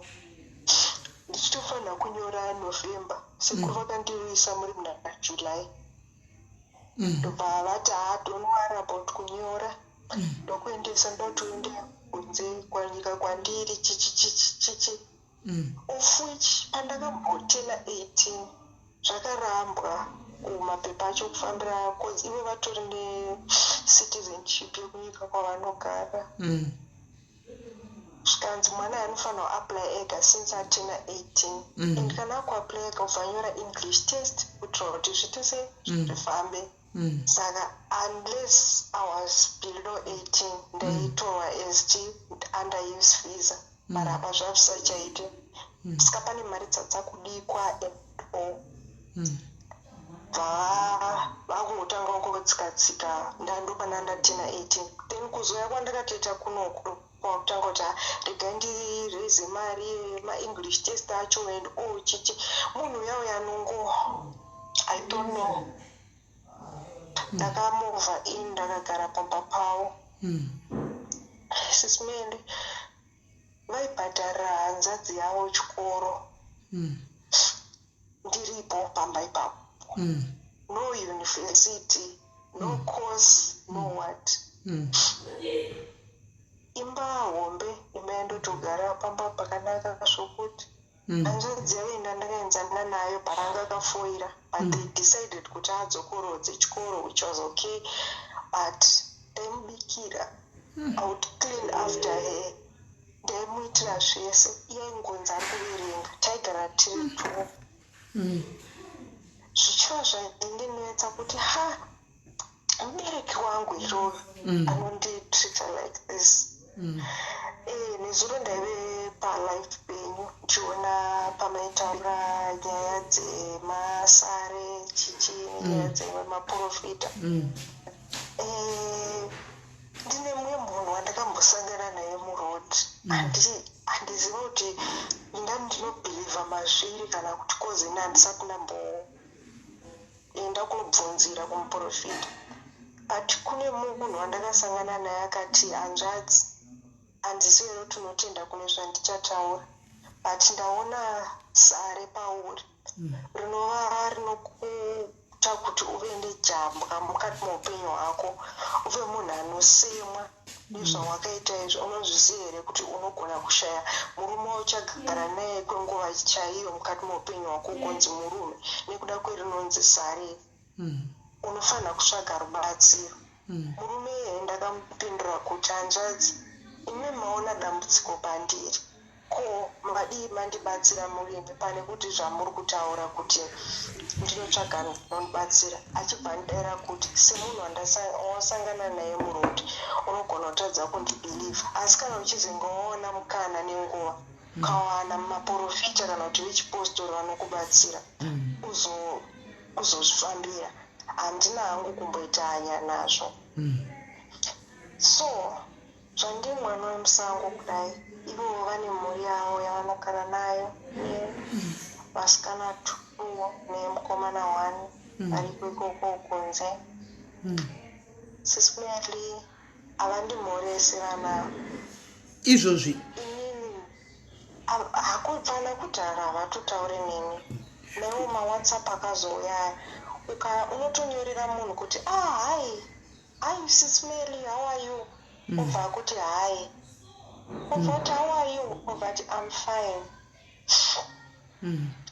ndichitofanira kunyora November. Sekuru vakandiuyisa muri muna July. Ndobva vati, "Ha, don't worry about kunyora, ndokuendesa, ndokuti uende kunze kwanyika kwandiri," chichi chichi chichi. Of which pandakambotena 18 zvakarambwa kumapepa acho kufambira, cause ivo vatori necitizenship yekunyika kwavanogara. Zvikanzi mwana anofanira kuapply ega since aturna 18 and kana akuapply ega, ubva anyora English test kuitira kuti zviite sei, zvifambe. Saka unless I was below 18, ndaitorwa as chi under youth visa, but apa zvazvisachaite. Saka pane mari dzadzakudikwa and all. Bva vakungotanga kungotsika-tsika. Ndandopana ndaturna 18, then kuzouya kwandakatoita kunoku, kwakutanga kuti, "Ah, regai ndireze mari yemaEnglish test acho," and all chichi. Munhu uya uya anongo, I don't know, ndakamova in, ndakagara pamba pavo. Sis Melly, vaibhadharira hanzvadzi yavo chikoro ndiripo pamba ipapo. No university, no course, no what. Imba hombe, imba yandotogara pamba pakanaka zvokuti. Hanzvadzi yavo inda ndakaenzana nayo paranga akafoira, but they decided kuti adzokorodze chikoro, which was okay, but ndaimubikira, I would clean after her, ndaimuitira zvese. Iyaingonzi ari kuverenga, taigara tiri two. Zvichiva zvaindinetsa kuti, ha, mubereki wangu iroyo anonditreata like this. Nezuro ndaive palive penyu, ndichiona pamaitaura nyaya dzemasare, chichi, nenyaya dzemaprofita. Ndine mumwe munhu wandakambosangana naye muroad. Handiziva kuti ndingani ndinobhilivha mazviri kana kuti kozini, handisati ndamboenda kunobvunzira kumuprofita, but kune munhu wandakasangana naye akati, "Hanzvadzi, handizivi here kuti unotenda kune zvandichataura, but ndaona sare pauri rinova rinokuita kuti uve nejambwa mukati meupenyu hwako, uve munhu anosemwa nezvawakaita izvo. Unozviziva here kuti unogona kushaya murume wauchagara naye kwenguva chaiyo mukati meupenyu hwako, ugonzi murume, nekuda kwerinonzi sare? Unofanira kutsvaga rubatsiro." Murume iyeye ndakamupindura kuti, "Hanzvadzi, imi maona dambudziko pandiri, ko madii mandibatsira murimi pane kuti zvamuri kutaura kuti ndinotsvaga nondibatsira?" Achibva andidayira kuti, "Semunhu wawasangana naye muroad, unogona kutadza kundibhilivha, asi kana uchizenge waona mukana nenguva, ukawana maprofita kana kuti vechipostori vanokubatsira, uzozvifambira." Handina hangu kumboita hanya nazvo. So zvandiri mwana wemusango kudai, ivovo vane mhuri yavo yavanogara nayo, nevasikana two nemukomana one variko ikoko kunze. Sis Melly, havandimhoresi vana. Izvozvi? Inini hakubvana kudhara havatotauri neni. Naiwo maWhatsApp akazouya aya, unotonyorera munhu kuti, "Ah, hi, hi Sis Melly, how are you?" Obva akuti, "Hi." Obva kuti, "How are you?" Obva ati, "I'm fine."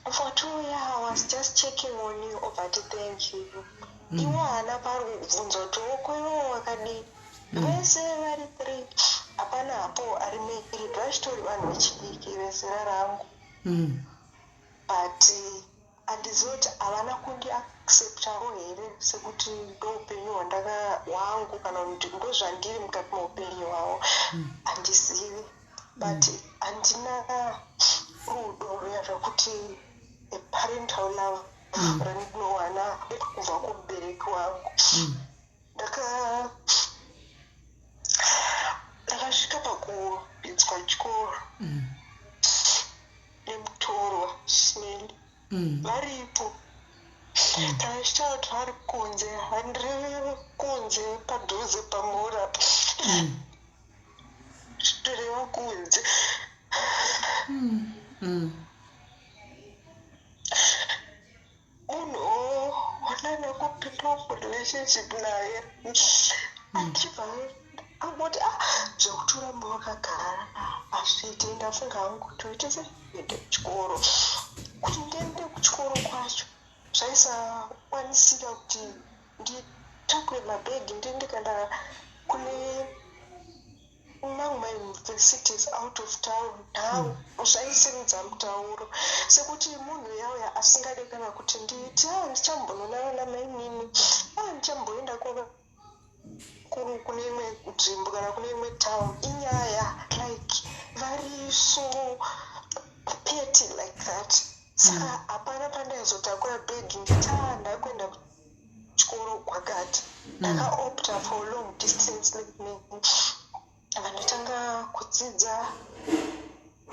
Obva kuti, "Oh yeah, I was just checking on you." Obva ati, "Thank you." Iwo haana pari kubvunza kuti, "Oko iwo wakadii?" Vese vari three, hapana hapo ari married, vachitori vanhu vechidiki vezera rangu. But handizivi kuti havana kundiacceptawo here sekuti ndo upenyu hwandaka hwangu kana kuti ndo zvandiri mukati meupenyu hwavo, handizivi. But handina rudo ruya rwekuti a parental love randinowana kubva kumubereki wangu. Ndakasvika pakupinzwa chikoro nemutorwa, Sis Melly. Varipo, kana ndichitaura kuti vari kunze, handirevi kunze padhuze pamura, zvitoreva kunze. Munhu wandanga kupinda murelationship naye achibva angoti, "Ah, zvekuti uramba wakagara hazviiti, ndafunga hangu kuti uite sei, uende kuchikoro." Kuti ndiende kuchikoro kwacho zvaisakwanisika kuti nditakure mabhegi ndiende kana kune Mamwe mauniversities out of town now zvaisimudza mutauro sekuti munhu yauya asingade kana kuti ndiiti a ndichambononana namainini, a ndichamboenda kuva kune imwe nzvimbo kana kune imwe town, inyaya. Like vari so petty like that. Saka hapana pandaizotakura bhegi nditi a ndakuenda kuchikoro kwakati. Ndakaopta for long distance learning. Vandotanga kudzidza,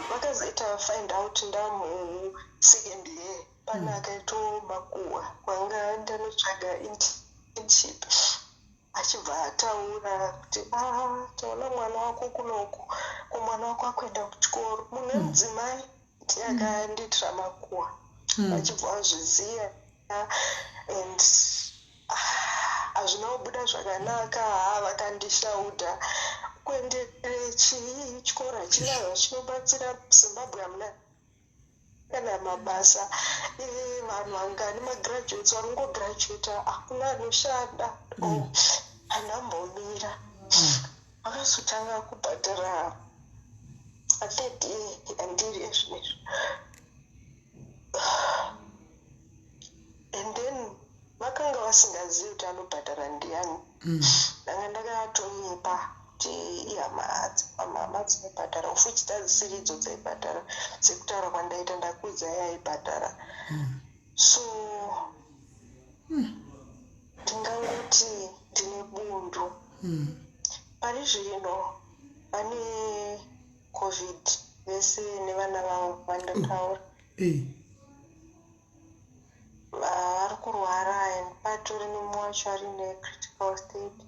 vakazoita find out ndamusecond year. Pane akaitawo makuhwa kwanga ndanotsvaga internship, achibva ataura kuti, "A taona mwana wako kunoku, ko mwana wako akuenda kuchikoro?" Munhu wemudzimai ndiye akandiitira makuhwa, vachibva vazviziva and hazvina kubuda zvakanaka. Ha, vakandishaudha kuendere chii, chikoro hachina zvachinobatsira, Zimbabwe hamuna kana mabasa, vanhu vangani magraduates vari kungograduata, hakuna anoshanda. Handambomira, vakazotanga kubhadhara third year yandiri ezvinezvi and then vakanga vasingazivi kuti anobhadhara ndiani. Ndanga ndakatonyepa kuti ihama dzemamama dzinobhadhara, ufuchi dzadzisiri idzo dzaibhadhara. Sekutaura kwandaita, ndakuudza yaibhadhara. So ndingangoti ndine bundu. Pari zvino vane COVID vese nevana vavo vandotaura. Vari kurwara and patori nemumwe wacho ari necritical state.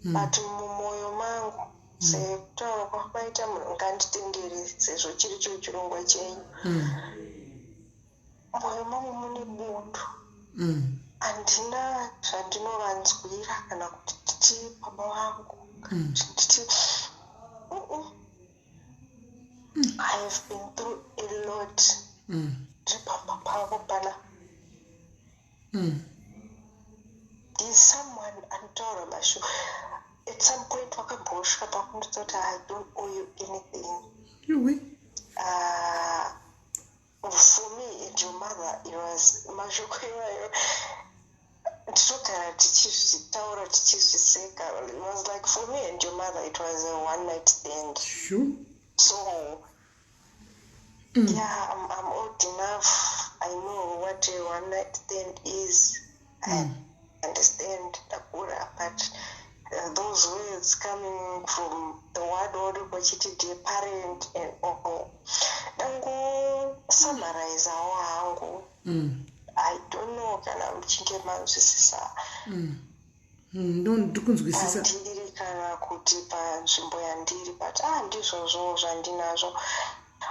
But mumwoyo mangu, sekutaura kwamaita, munhu nganditendere sezvo chiri cho chirongwa chenyu, mumwoyo mangu mune bundu. Handina zvandinovanzwira kana kuti nditi baba vangu, kuti nditi. I have been through a lot. Ndiri pamba pavo pana there's someone anotaura masho. At some point vakambosvika pakundidza kuti, "I don't owe you anything." Yuwi. For me and your mother, it was mashoko iwayo tinogara tichizvitaura, tichizviseka. It was like, for me and your mother, it was a one night stand. So yeah, I'm old enough, I know what a one night stand is. I understand, ndakura. But those words coming from the word uri vachiti dear parent and all, ndangosummarizawo hangu. I don't know kana muchinge manzwisisa. No, ndiri kunzwisisa. Pandiri kana kuti panzvimbo yandiri, but ah, ndizvozvo zvandinazvo,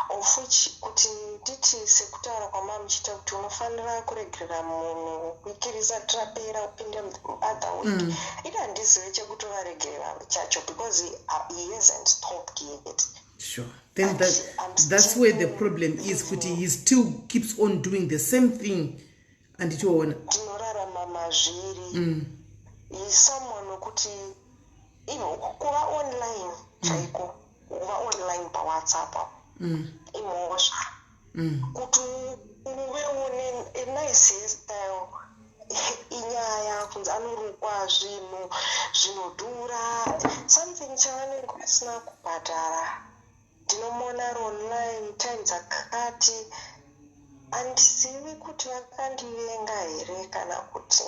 of which kuti nditi sekutaura kwamamuchiita kuti unofanira kuregerera munhu wiki risati rapera upinde other week. Ini handizive chekutovaregerera chacho because he hasn't stopped yet. Sure, then But I'm that's where the still problem is, kuti he still keeps on doing the same thing, anditoona. Ndinorarama mazviri. Is someone wekuti ino kuva online chaiko, kuva online paWhatsApp apo imhosva. Kuti uvewo nenice hairstyle inyaya, kunzi anorukwa zvinhu zvinodhura, something chavanenge vasina kubhadhara. Ndinomuona ari online time dzakati. Handizivi kuti vakandivenga here kana kuti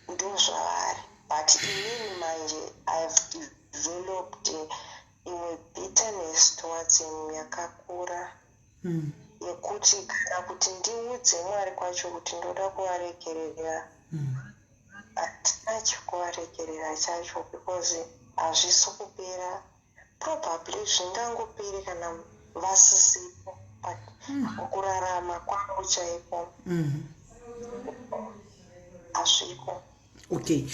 ndozvavari, but inini manje I have developed imwe bitterness towards him yakakura yekuti kana kuti ndiudze Mwari kwacho kuti ndoda kuvaregerera, handina chekuvaregerera chacho because hazvisi kupera. Probably zvingangoperi kana vasisipo, but mukurarama kwangu chaiko hazviko. Okay,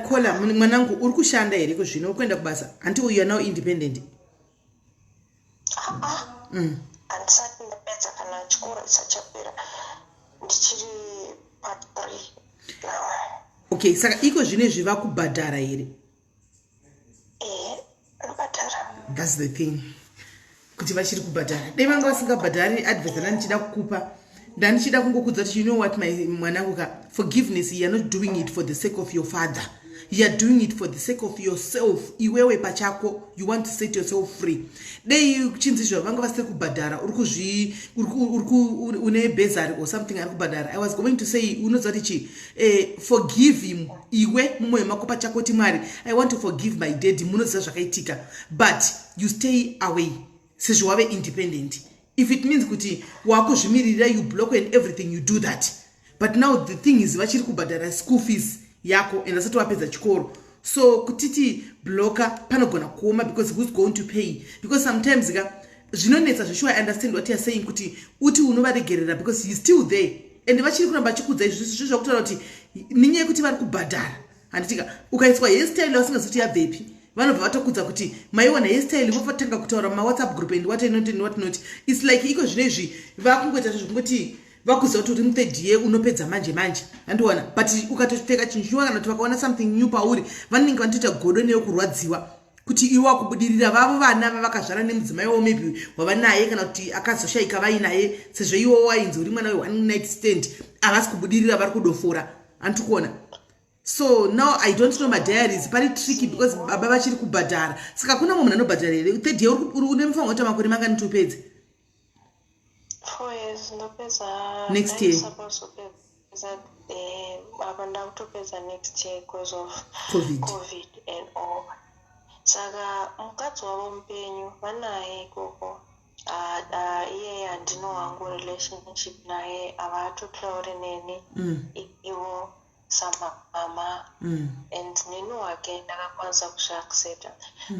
Kola mwanangu, uri kushanda here kuzvino? Uri kuenda kubasa hanti? You are now independent? Aa, handisati ndapedza kana chikoro chisati chapera, ndichiri part three now. Okay, saka iko zvinezvi vakubhadhara here? Ehe. That's the thing, kuti vachiri kubhadhara. Dai vanga vasingabhadhari, advice yandichida kukupa, ndandichida kungokudza kuti, you know what, my mwanangu ka, forgiveness, you are not doing it for the sake of your father, you are doing it for the sake of yourself. Iwewe pachako, you want to set yourself free. Dai chinzi izvo vanga vasiri kubhadhara, uri kuzvi une bursary or something ari kubhadhara, I was going to say, unoziva kuti chi, forgive him iwe mumwoyo mako pachako, kuti, "Mwari, I want to forgive my daddy, munoziva zvakaitika," but you stay away sezvo wave independent. If it means kuti wakuzvimiririra, you block and everything, you do that. But now the thing is, vachiri kubhadhara school fees yako and asati wapedza chikoro, so kutiti blocka panogona kuoma, because who's going to pay? Because sometimes ka zvinonetsa zveshuwa. I understand what you are saying, kuti uti unovaregerera because he is still there and vachiri kuramba vachikudza. Izvi zvi zvakutaura kuti nenyaya yekuti vari kubhadhara, handitika? Ukaiswa hairstyle vasingazi kuti yabvepi, vanobva vatokudza kuti maiona hairstyle, vofatanga kutaura mumawhatsapp group and what not and what not. It's like iko zvino izvi vakungoita zvekungoti vakuziva kuti uri muthird year, unopedza manje manje, handiona? But ukatopfeka chinhu chinwa kana kuti vakaona something new pauri, vanenge vanotoita godo neyokurwadziwa kuti iwe wakubudirira, vavo vana vavakazvara nemudzimai wavo maybe wava naye kana kuti akazoshayika vainaye, sezvo iwo wainzi uri mwana we-one night stand, havasi kubudirira, vari kudofora, handikuona? So now I don't know, madiaries pari tricky because baba vachiri kubhadhara. Saka kuna mumwe munhu anobhadhara here? Third year, une mufango kuita makore mangani kuti upedze? 4 years, ndopedza. Next year. Supposed kupedza apa, ndakutopedza next year because of COVID. COVID and all. Saka mukadzi wavo mupenyu, vanaye ikoko. Iye handino hangu relationship naye, havatotauri neni. Ivo samama and neni wake ndakakwanisa kuzviaccepta.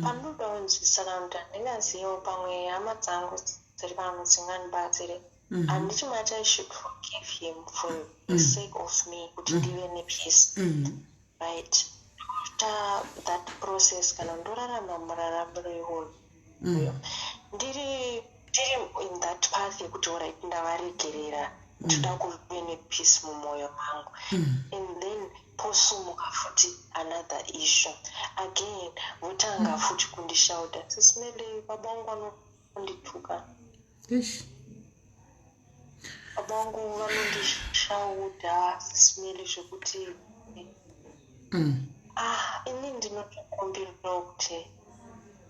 Panoda kunzwisisa kana kuti handingazivo, pamwe hama dzangu dziri pano dzingandibatsire. Handiti mati I should forgive him for the sake of me, kuti ndive nepeace? Right, after that process, kana ndorarama muraramiro iwoyo, ndiri in that path yekuti alright, ndavaregerera, ndoda kuve nepeace mumwoyo mangu, and then posumuka futi another issue again, votanga futi kundishauta. Sis Melly, baba vangu vanondituka. Ish. Baba vangu vanondishauta, Sis Melly, zvekuti ah, ini ndinotokumbirawo kuti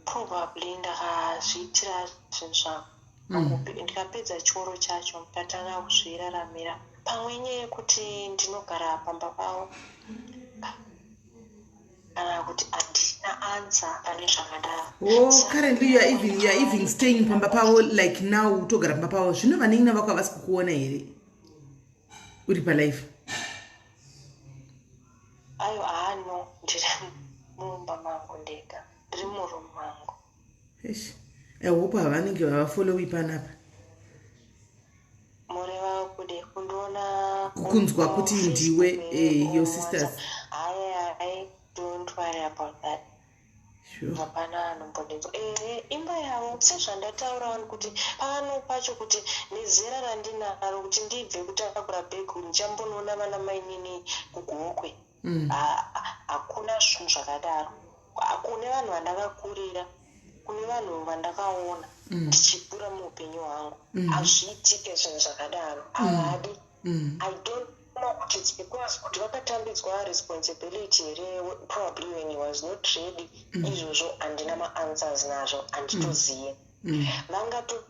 probably ndakazviitira zvinhu zvangu, ndikapedza chikoro chacho, ndikatanga kuzviraramira. Pamwe inyaya yekuti ndinogara pamba pavo kana kuti handina answer pane zvakadaro. Oh, currently you are even staying pamba pavo, like now utogara pamba pavo. Zvino vanin'ina vako havasi kukuona here uri palife? Ayo, haano, ndiri mumba mangu ndega, ndiri muroom mangu. Eish. I hope havanenge vavafollowi panapa. Mureva kude kundiona? Kunzwa kuti ndiwe, your sisters. Hai hai, don't worry about that. Hapana anombondinzwa. Ehe, imba yavo, sezvandataura wani kuti pano pacho, kuti nezera randinaro, kuti ndibve kutakura bhegi ndichambonoona vana mainini kuGokwe. Hakuna zvinhu zvakadaro. Kune vanhu vandakakurira, kune vanhu vandakaona ndichikura muupenyu hwangu, hazviitike zvinhu zvakadaro, havadi. I don't know kuti it's because kuti vakatambidzwa responsibility here, probably when he was not ready. Izvozvo handina maanswers nazvo, handitoziye. Vangato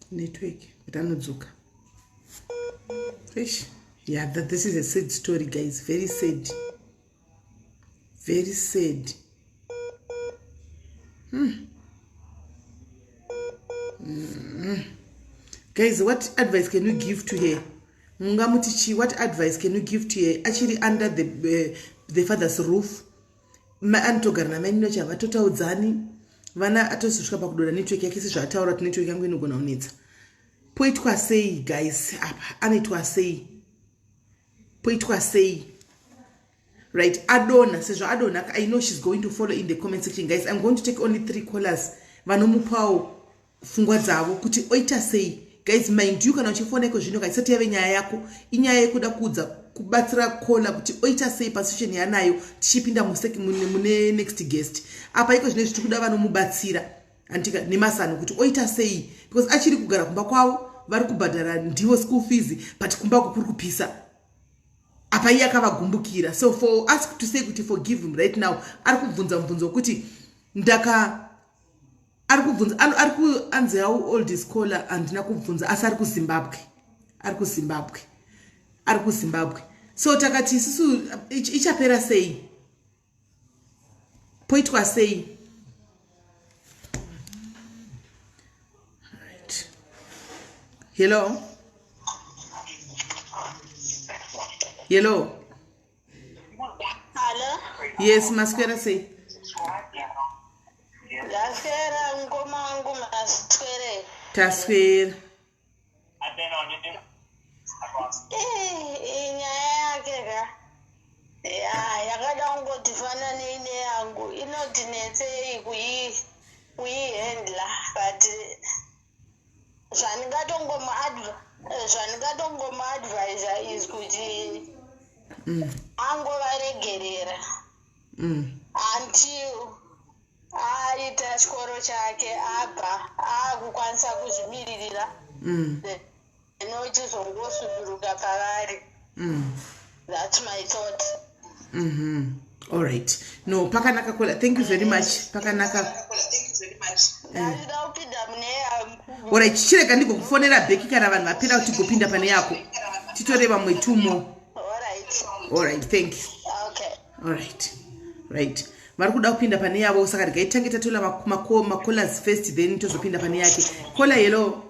Network, but anodzoka. Eish. Yeah, this is a sad story, guys, very sad, very sad. Guys, what advice can you give to her? Mungamuti chi? What advice can you give to her? Achiri under the father's roof. Anotogara namainini vacho, havatotaudzani. Vana atozosvika pakudora network yake, sezvaataura kuti network yangu inogona kunetsa. Poitwa sei, guys? Apa anoitwa sei? Poitwa sei? Right, adona, sezvo adona, I know she's going to follow in the comment section. Guys, I'm going to take only three callers vanomupawo pfungwa dzavo kuti oita sei. Guys, mind you, kana uchifoneko zvino, kaisati yave nyaya yako, inyaya yekuda kuudza. kubatsira kola kuti oita sei pasituation yanayo tichipinda mune next guest. Apa iko zvine zvitiri kuda vanomubatsira antika nemasano kuti oita sei because achiri kugara kumba kwavo vari kubhadhara ndivo school fees but kumba kukuri kupisa apa iye akavagumbukira. So for us to say kuti forgive him right now ari kubvunza mubvunzo wekuti ndaka ari kubvunza ari kuanzi how old is caller handina kubvunza asi ari kuzimbabwe ari kuzimbabwe ari kuzimbabwe. So takati isusu ichapera sei poitwa sei. Right. Hello hello. Hello? Yes, maswera sei? Ndaswera mukoma wangu, maswere? Taswera. Eh, nyaya yake ka ya yakada kungoti fananei neyangu, inoti netsei kuihandla, but zvandingatongomuadvisa is kuti angovaregerera until aita chikoro chake, abva aakukwanisa kuzvimiririra, then ochizongosuduruka pavari. That's my thought. All right, no, pakanaka kola, thank you very much, pakanaka. Ndachida kupinda mune yangu. Alright, chirega ndigokufonera back kana vanhu vapera kuti tigopinda pane yako, titore vamwe two more. Alright. Alright, thank you. Okay. Alright, right, vari kuda kupinda pane yavo, saka regai tange tatola macallers first, then tozopinda pane yake. Kola, hello.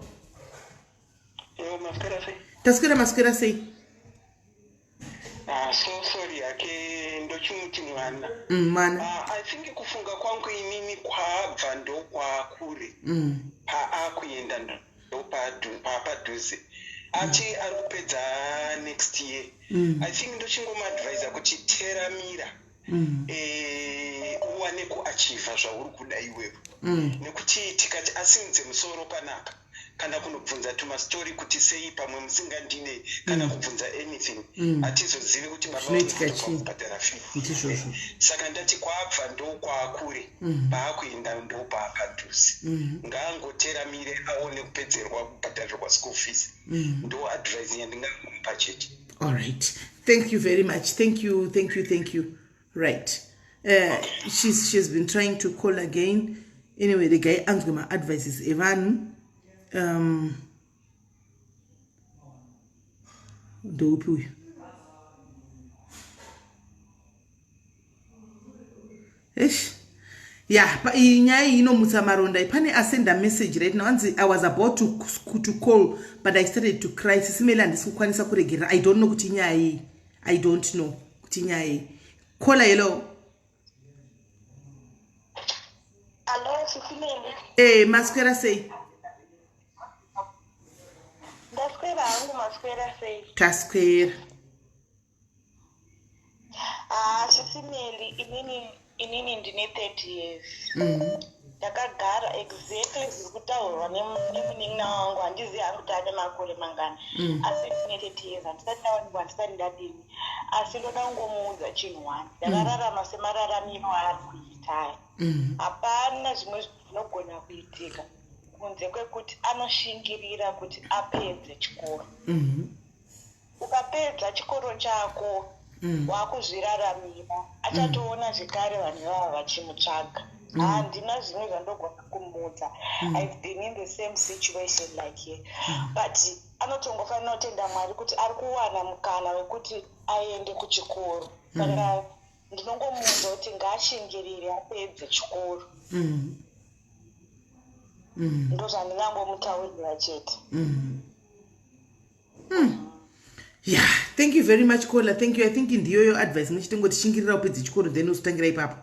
Yo, maswera sei? Taswera, maswera sei? Ah, so sorry yake, ndochimuti mwana. Mwana. Ah, I think kufunga kwangu inini, kwaabva ndokwakure, paakuenda ndopapadhuze. Ati ari kupedza next year. I think ndochingomuadvisa kuti teramira, uwane kuachivha zvauri kuda iwewe, nekuti tikati asimudze musoro panapa kana kunobvunza tumastori kuti sei pamwe musingandine kana kubvunza anything, hatizozivi kuti baba Zvinoitika chii? vanokubhadhara fee. Ndizvozvo. Saka ndati kwaabva ndokwaakure, paakuenda ndopaapadhuze. Ngaangoteramire aone kupedzerwa kubhadharirwa school fees. Ndo advice yandingamupa chete. All right, thank you very much, thank you, thank you, thank you. Right, she's been trying to call again. Anyway, regai anzwe maadvices evanhu. Ndoupi uyu? Eish, ya, iyi nyaya iyi inomutsa maronda. Pane asenda message right now, anzi, "I was about to call but I started to cry. Sisi Meli, handisi kukwanisa kuregerera." I don't know kuti inyaya iyi, I don't know kuti inyaya iyi. Kola, hello. Alo, Sisi Meli. Maswera sei? Ndaswera hangu, maswera sei? Taswera. Ah, Sisi Meli, inini ndine 30 years. Ndakagara exactly zviri kutaurwa nemunin'ina wangu. Handizivi hangu kuti ane makore mangani, asi ndine 30 years, handisati ndawanikwa, handisati ndadini, asi ndoda kungomuudza chinhu one. Ndakararama semararamiro aari kuita aya. Hapana zvimwe zvinogona kuitika kunze kwekuti anoshingirira kuti apedze chikoro. Ukapedza chikoro chako, wakuzviraramira, achatoona zvekare vanhu ivava vachimutsvaga. Handina zvimwe zvandogona kumuudza. I've been in the same situation like here, but anotongofanira kutenda Mwari kuti ari kuwana mukana wekuti aende kuchikoro. Saka ndinongomuudza kuti ngaashingirire apedze chikoro. Ndo zvandingangomutaurira chete. Yeah, thank you very much, Kola, thank you. I think ndiyoyo advice muchitingoti shingirira upedze chikoro, then uzotangira ipapo.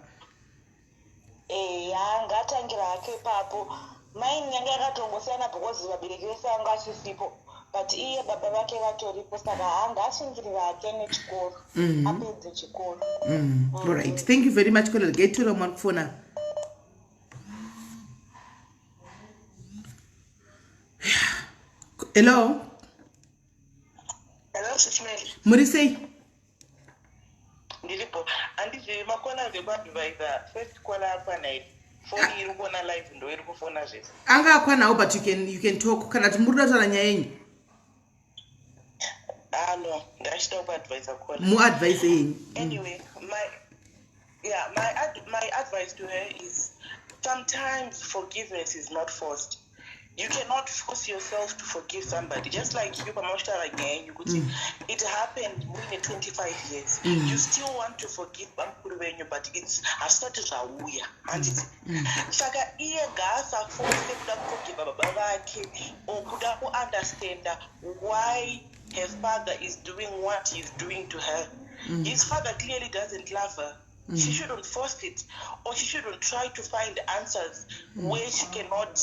Eya, ngatangira hake ipapo. Maini yanga yakatongosiyana because vabereki vese vanga vasisipo, but iye baba vake vatoripo, saka haangashingirira hake nechikoro, apedze chikoro. All right, thank you very much, Kola. Regai tora mwari kufona. Hello. Hello, Sisi Meli. Muri sei? Ndiripo. Handizivi makona vekuadvisa. First caller akwana here? Foni iri kuona live ndo iri kufona zvese. Anga akwanawo, but you can talk kana kuti muri kuda kutaura nyaya yenyu. Ah no, ndachida kuadvisa caller. Muadvise yenyu. Anyway, my advice to her is, sometimes forgiveness is not forced. You cannot force yourself to forgive somebody. Just like you, pamoshtaura nyaya yenyu kuti it happened muine 25 years, you still want to forgive bamukuru venyu, but it's hazvisati zvauya, handiti? Saka iye ngaasaforce kuda kuforgiva baba vake or kuda kuunderstanda why her father is doing what he's doing to her. His father clearly doesn't love her. She shouldn't force it, or she shouldn't try to find answers where she cannot,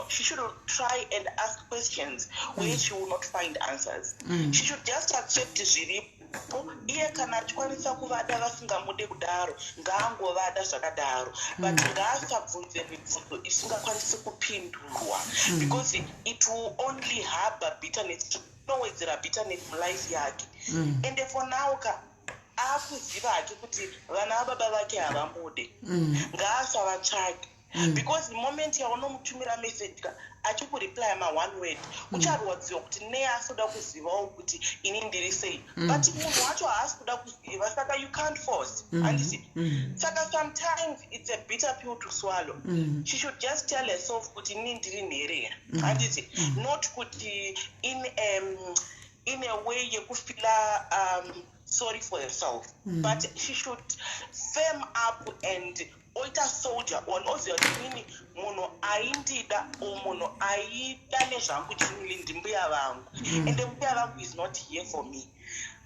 she shouldn't try and ask questions where she will not find answers. She should just accept zviripo. Iye kana achikwanisa kuvada vasingamude kudaro, ngaangovada zvakadaro, but ngaasabvunze mibvunzo isingakwanisi kupindurwa, because it will only harbor bitterness, inowedzera bitterness mulife yake. Ende for now ka, akuziva hake kuti vana vababa vake havamude, ngaasavatsvake, because moment yaunomutumira message ka, achikureplya ma-one word, ucharwadziwa kuti nei asoda kuzivawo kuti ini ndiri sei, but munhu wacho haasi kuda kuziva, saka you can't force, handiti? Saka sometimes it's a bitter pill to swallow. She should just tell herself kuti ini ndiri nherera, handiti? Not kuti in a way yekufeela sorry for herself, but she should firm up and oita soldier on, oziva kuti inini munhu aindida o munhu aida nezvangu chinili ndimbuya vangu, ende mbuya vangu is not here for me.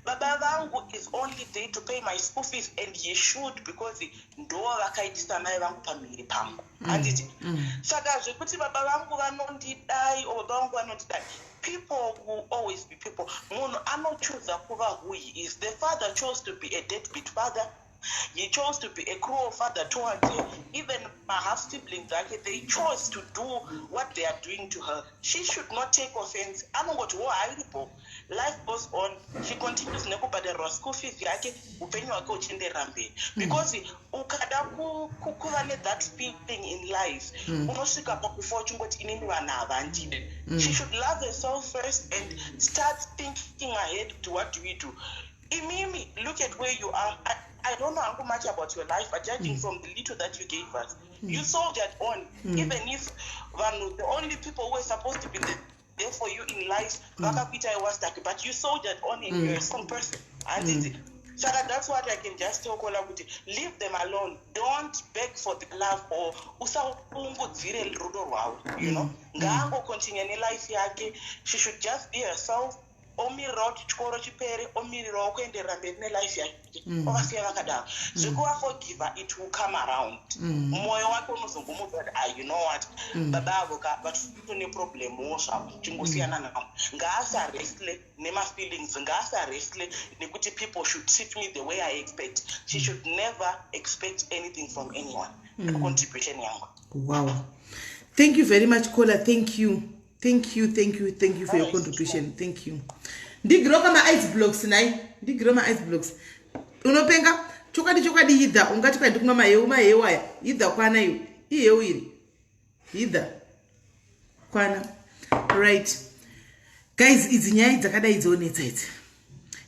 Baba vangu is only there to pay my school fees, and he should, because ndo vakaitisa mai vangu pamhiri pangu, handiti? Saka zvekuti baba vangu vanondidai o baba vangu vanondidai, people will always be people. Munhu anochuza kuva who he is. The father chose to be a deadbeat father. He chose to be a cruel father towards her. Even my half siblings ake, they chose to do what they are doing to her. She should not take offense. Anongoti wo hairipo, life goes on. She continues nekubhadharirwa school fees yake, upenyu hwake huchienderera mberi, because ukada kuva nethat feeling in life, unosvika pakufa uchingoti inini vanhu havandide. She should love herself first and start thinking ahead to what do we do. Imimi, look at where you are. I don't know hangu much about your life, but judging from the little that you gave us, you soldiered on, even if vanhu, the only people who were supposed to be there for you in life, vakakuitai wastaki, but you soldiered on and you're a strong person, handiti? Saka that's what I can just tell caller, kuti leave them alone. Don't beg for the love or usaungudzire rudo rwavo. Ngaangocontinue nelife yake. She should just be herself, omirirawo kuti chikoro chipere, omirirawo kuenderera mberi nelife yake, ovasiya vakadaro. Zvekuvaforgiva, it will come around. Mwoyo wake unozongomudza kuti, ah, you know what, baba avo ka vatone problemwo zvavo, chingosiyana navo. Ngaasawrestle nemafeelings, ngaasawrestle nekuti people should treat me the way I expect. She should never expect anything from anyone. Contribution yangu. Wow, thank you very much, caller. Thank you, thank you, thank you, thank you for your contribution. Thank you. Ndigiroka maice blocks nai, ndigiro maice blocks. Unopenga chokwadi, chokwadi. Yidha ungati kwai ndikumwa maheu, maheu aya. Yidha, kwana iwe, iheu iri, yidha, kwana. Right guys, idzi nyaya dzakadai dzonetsa, idzi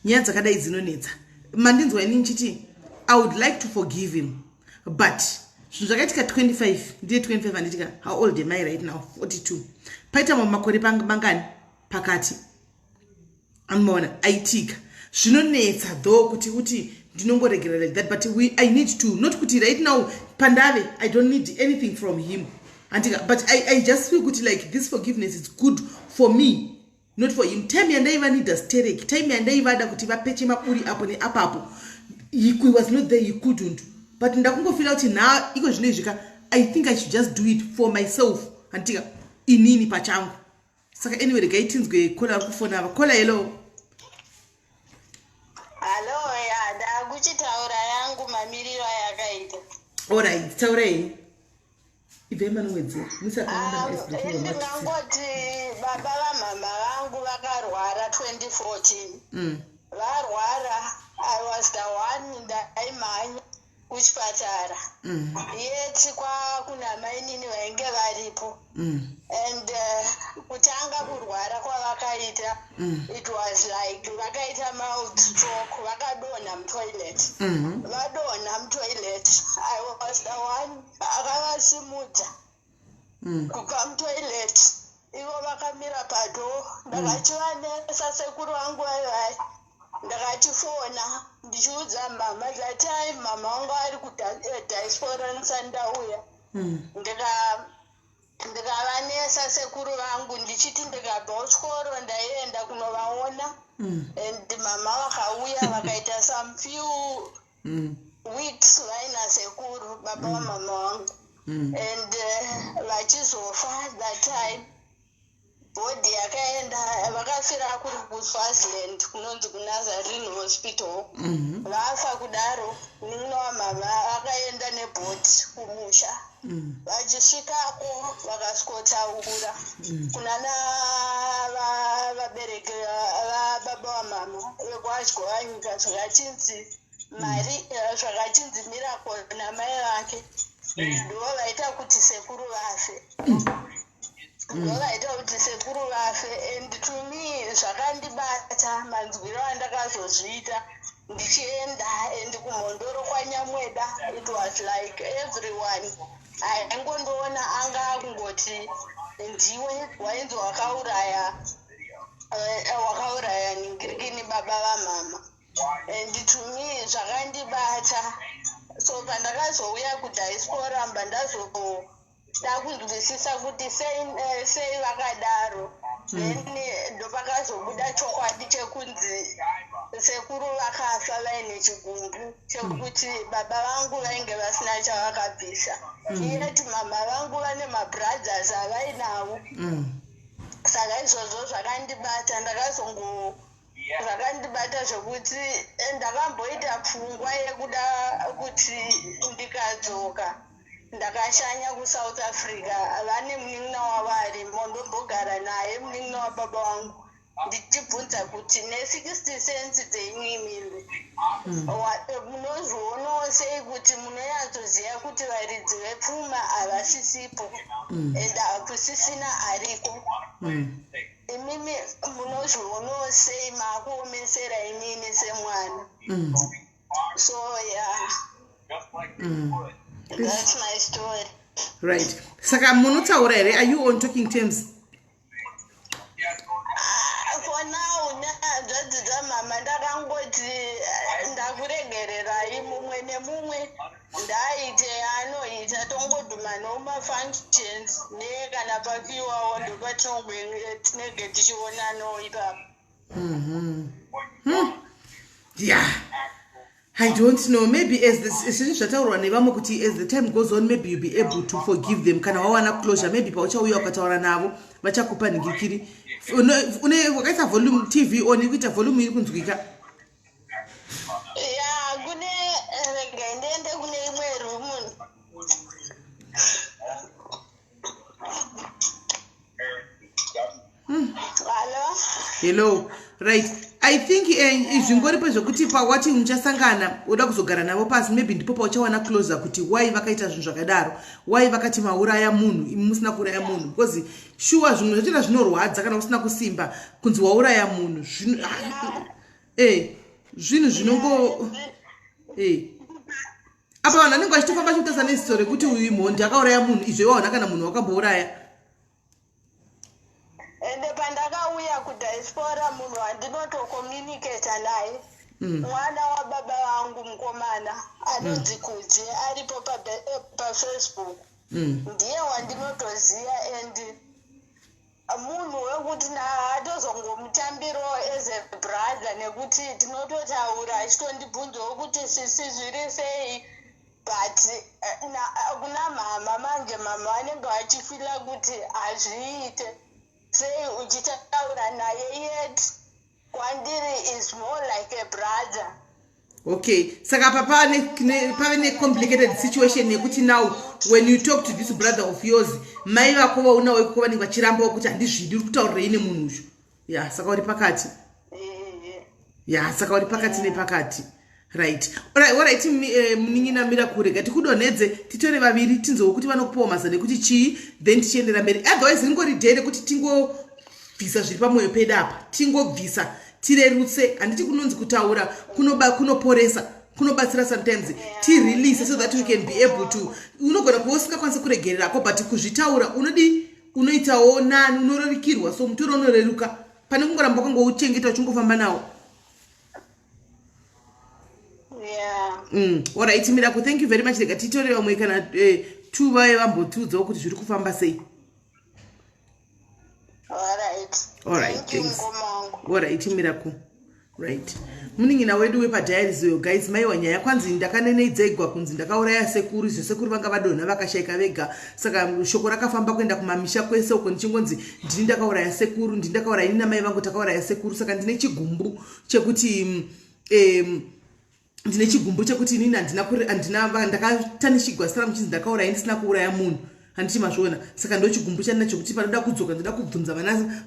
nyaya dzakadai dzinonetsa. Mandinzwa ini nchiti I would like to forgive him, but zvinhu zvakaitika 25, ndiye 25, handitika? How old am I right now? 42. Paita mamwe makore mangani pakati, anomaona aitika. Zvinonetsa though kuti uti ndinongoregera like that, but I need to, not kuti right now pandave I don't need anything from him, handika? But I just feel kuti like this forgiveness is good for me, not for him. Time yandaivanida sterek, time yandaivada kuti vapeche maburi apo neapapo, he was not there, he couldn't. But ndakungofeela kuti nha, iko zvino izvika, I think I should just do it for myself, handitika? Inini pachangu. Saka anyway, regai tinzwe caller ari kufona ava. Caller, hello. Hallo, ya, ndakuchitaura yangu mamiriro ayakaita. Alright, taurai, ibvai manowedzera. Ndingangoti baba vamhama vangu vakarwara 2014. Varwara. I was the one ndaimhanya kuchipatara. Yet kwakuna mainini vainge varipo. And kutanga kurwara kwavakaita, it was like vakaita mild stroke, vakadonha mutoilet. Vadonha mutoilet, I was the one akavasimudza kubva mutoilet, ivo vakamira padoor. Ndakachivanesa sekuru vangu vaivai, ndakatifona ndichiudza mama. That time mama vangu ari kudiaspora, ndisati ndauya. Ndikavanesa sekuru vangu ndichiti ndikabva kuchikoro ndaienda kunovaona. And mama vakauya, vakaita some few weeks vaina sekuru, baba vamama vangu. And vachizofa that time, body yakaenda, vakafira kuri kuSwaziland, kunonzi kuNazarene Hospital. Vafa kudaro, munin'ina wamama akaenda nebody kumusha. Vachisvikako vakasvikotaura kunana vabereki vababa vamama vekwadyowanyika, zvakachinzi mari, zvakachinzi Miracle namai vake ndo vaita kuti sekuru vafe, ndo vaita kuti sekuru vafe. And to me zvakandibata, manzwiro andakazozviita ndichienda and kuMhondoro kwaNyamweda, it was like everyone aingondoona anga akungoti ndiwe wainzi wakauraya, wakauraya ningirikini baba vamama. And to me zvakandibata. So pandakazouya kudiaspora, mba ndazoda kunzwisisa kuti sei, sei vakadaro. Then ndopakazobuda chokwadi chekunzi sekuru vakafa vaine chigumbu chekuti baba vangu vainge vasina chavakabvisa, yet mama vangu vane mabrothers avainavo. Saka izvozvo zvakandibata, ndakazongo zvakandibata zvokuti ndakamboita pfungwa yekuda kuti ndikadzoka, ndakashanya kuSouth Africa, vane munin'ina wavo arimo, ndombogara naye munin'ina wababa vangu, ndichibvunza kuti ne60 cents dzenyu imimi munozvionawo sei kuti munonyatsoziva kuti varidzi vepfuma havasisipo and hakusisina ariko? Imimi munozvionawo sei maakuomesera inini semwana? So yeah, that's my story. Right, saka munotaura here? Are you on talking terms? Ah, for now nehanzvadzi dzamama ndakangoti ndakuregererai, mumwe nemumwe ndaaite yaanoita, tongodhuma nomafunctions nekana pafiwawo ndopatinenge tichionanawo ipapo. Yeah, I don't know, maybe as sezvo zvataurwa nevamwe kuti as the time goes on, maybe you'll be able to forgive them kana wawana closure. Maybe pauchauya ukataura navo vachakupa nhingikiri. Une wakaisa volume, TV on, iri kuita volume iri kunzwika. Ya, kune, regai ndiende kune imwe room. Hallo? Hello. Right, I think zvingoripo zvekuti pawati muchasangana, uda kuzogara navo pasi, maybe ndipo pauchawana closure kuti why vakaita zvinhu zvakadaro, why vakati mauraya munhu imi musina kuuraya munhu, because shuwa zvimwe zvachona zvinorwadza kana usina kusimba kunzi wauraya munhu. Zvinhu zvinongo apa vanhu vanenge vachitofamba chikutarisa neziso rekuti uyu imhondi, akauraya munhu, izvo iwaona kana munhu wakambouraya. Ende pandakauya kudiaspora, munhu wandinotokommunicata naye mwana wababa vangu mukomana anonzi Kudzi, aripo paFacebook. Ndiye wandinotoziva and munhu wekuti naatozongomutambirawo as a brother, nekuti tinototaura achitondibvunzawo kuti sisi zviri sei. But kuna mama manje, mama vanenge vachifeela kuti hazviite sei uchitaura naye, yet kwandiri is more like a brother. Okay, saka apa pave necomplicated situation yekuti now when you talk to this brother of yours, mai vako vaunawo ikoko vanenge vachirambawo kuti handizvidi, uri kutaurirei nemunhu uyu? Ya, saka uri pakati. Ya, saka uri pakati nepakati. Right, alright, munin'ina Miracle, rega tikudonhedze, titore vaviri, tinzwewo kuti vanokupawo mazano ekuti chii, then tichiendera mberi. Otherwise ringori day rekuti tingobvisa zviri pamwoyo pedu apa, tingobvisa, tirerutse. Handiti kunonzi kutaura kunoporesa, kunobatsira? Sometimes tirelease so that we can be able to, unogona kuva usingakwanisi kuregererako, but kuzvitaura unodi, unoitawo nani, unorerukirwa, so mutoro unoreruka pane kungoramba wakangouchengeta uchingofamba nawo. Alright, Miracle, thank you very much. Rega titore vamwe kana two vaye vambotiudzawo kuti zviri kufamba sei. Alright. Alright, Thank you, thanks. mukoma wangu. Alright, Miracle. Right, munin'ina wedu wepadiaries uyo, guys, maiwa nyaya kwanzi ndakaneneidzegwa kunzi ndakauraya sekuru. Izvo sekuru vanga vadonha vakashayika vega, saka shoko rakafamba kuenda kumamisha kwese uko ndichingonzi ndini ndakauraya sekuru, ndini ndakauraya, ini namai vangu takauraya sekuru. Saka ndine chigumbu chekuti ndine chigumbu chekuti inini handina handina ndakatanishigwa zita rangu chinzi ndakauraya ndisina kuuraya munhu. Handiti mazviona? Saka ndo chigumbu chandina chekuti panoda kudzoka, ndoda kubvunza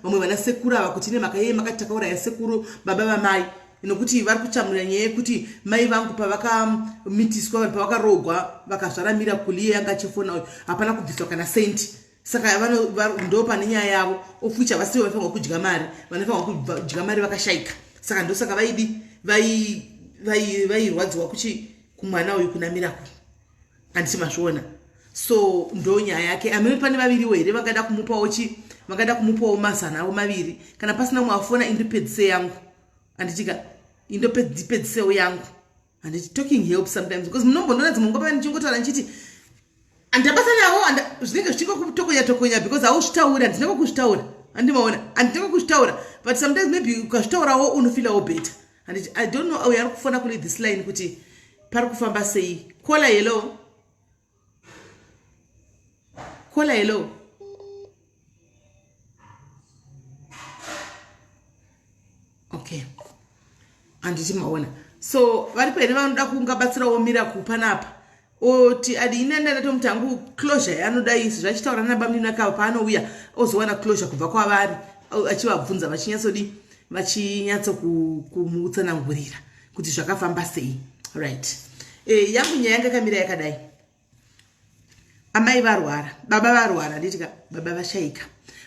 vamwe vana sekuru ava kuti nemhaka yei makati takauraya sekuru, baba vamai, nokuti vari kuchamurira nyaya yekuti mai vangu pavakamitiswa, vanhu pavakarogwa vakazvara Miracle, iye yanga achifona uyu, hapana kubviswa kana senti. Saka ndo pane nyaya yavo, of which havasivo vaifanirwa kudya mari, vanofanirwa kudya mari vakashayika. Saka ndosaka vaidi vairwadziwa kuchi kumwana uyu, kuna Miracle. Handiti mazviona? So ndo nyaya yake. Amene pane vaviriwo here vangada kumupawo chi, vangada kumupawo mazana avo maviri? Kana pasina mumwe afona, indipedzise yangu, handitika? Indopedzisewo yangu, handiti? Talking helps sometimes, because munombondoona dzimwe nguva ndichingotaura ndichiti handabasa navo, zvinenge zvichingokutokonya tokonya because hauzvitauri. Handina kukuzvitaura, handimaona, handina kukuzvitaura, but sometimes maybe ukazvitaurawo unofeelawo better, handiti? I don't know uyo ari kufona kune this line kuti pari kufamba sei. Caller, hello. Caller, hello. Okay, handiti maona? So varipo here vanoda kungabatsirawo Miracle panapa? Oti adi ini ndandatomuti hangu closure yaanoda isi zvachitaura nabamunini akava paanouya ozowana closure kubva kwavari, achivabvunza, vachinyatsodi, vachinyatso kumutsanangurira kuti zvakafamba sei. Right, yangu nyaya yanga yakamira yakadai. Amai varwara, baba varwara, handiti? Baba vashayika,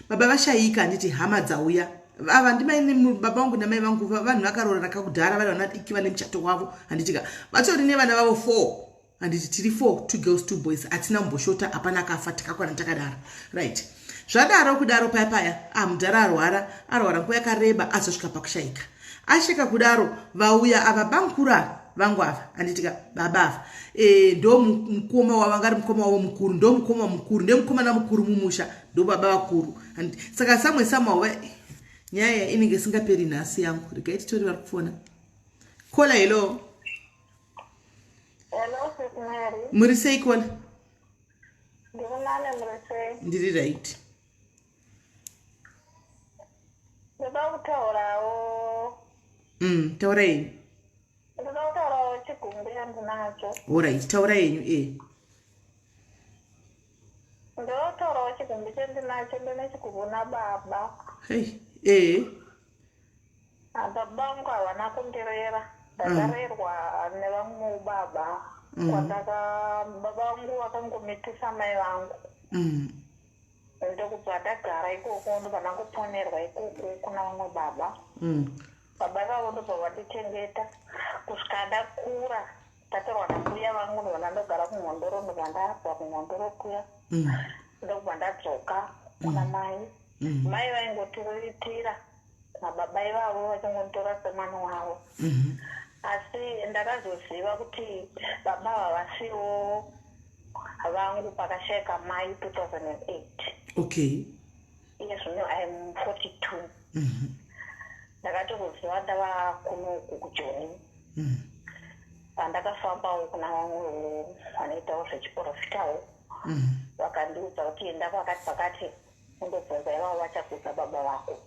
baba vashayika, handiti? Hama dzauya. Ava ndimai, baba vangu namai vangu, vanhu vakaroorana kakudhara, vari vana diki, vane muchato wavo, handitika? Vatori nevana vavo four, handiti? Tiri four, two girls, two boys. Hatina kumboshota, hapana akafa, takakwana takadaro. Right, zvadaro kudaro paya paya, ah, mudhara arwara, arwara nguva yakareba, azosvika pakushayika. Asvika kudaro, vauya ava bamukuru ava vangu ava, handitika? Baba ava ndo mukoma wavo, anga ari mukoma wavo mukuru, ndo mukoma mukuru, ndemukomana mukuru mumusha, ndo baba vakuru. Saka samwe somehow nyaya inenge isingaperi nhasi yangu. Regai titori vari kufona. Caller, hello. Hello, Sis Mary. Muri sei, caller? Ndiri nane, muri sei? Ndiri right. Ndoda kutaurawo. Taura yenyu. Ndoda kutaurawo chigumbu chandinacho. Alright, taura yenyu e. Ndoda kutaurawo chigumbu chandinacho. Ndine chigumbu nababa. Hei, e. Ah, baba vangu havana kundirera. Ndakarerwa nevamwe baba. Kwandaka baba vangu vakangomitisa mai vangu. Ndokubva ndagara ikoko, ndobva ndangoponerwa ikoko kuna vamwe baba. Baba vavo ndobva vandichengeta kusvika ndakura, ndatorwa nambuya vangu, ndobva ndandogara kuMhondoro, ndobva ndabva kuMhondoro kuya, ndobva ndadzoka kuna mai. Mai vaingotiriritira nababa ivavo, vachingonditora semwana wavo. Asi ndakazoziva kuti baba havasiwo vangu pakashayika mai 2008. Iye zvino I'm 42. Ndakatozoziva ndava kunoku kuJoni, pandakafambawo kuna vamwewo vanoitawo zvechiprofitawo, vakandiudza kuti enda pakati pakati undobvunza ivavo, vachakudza baba vako.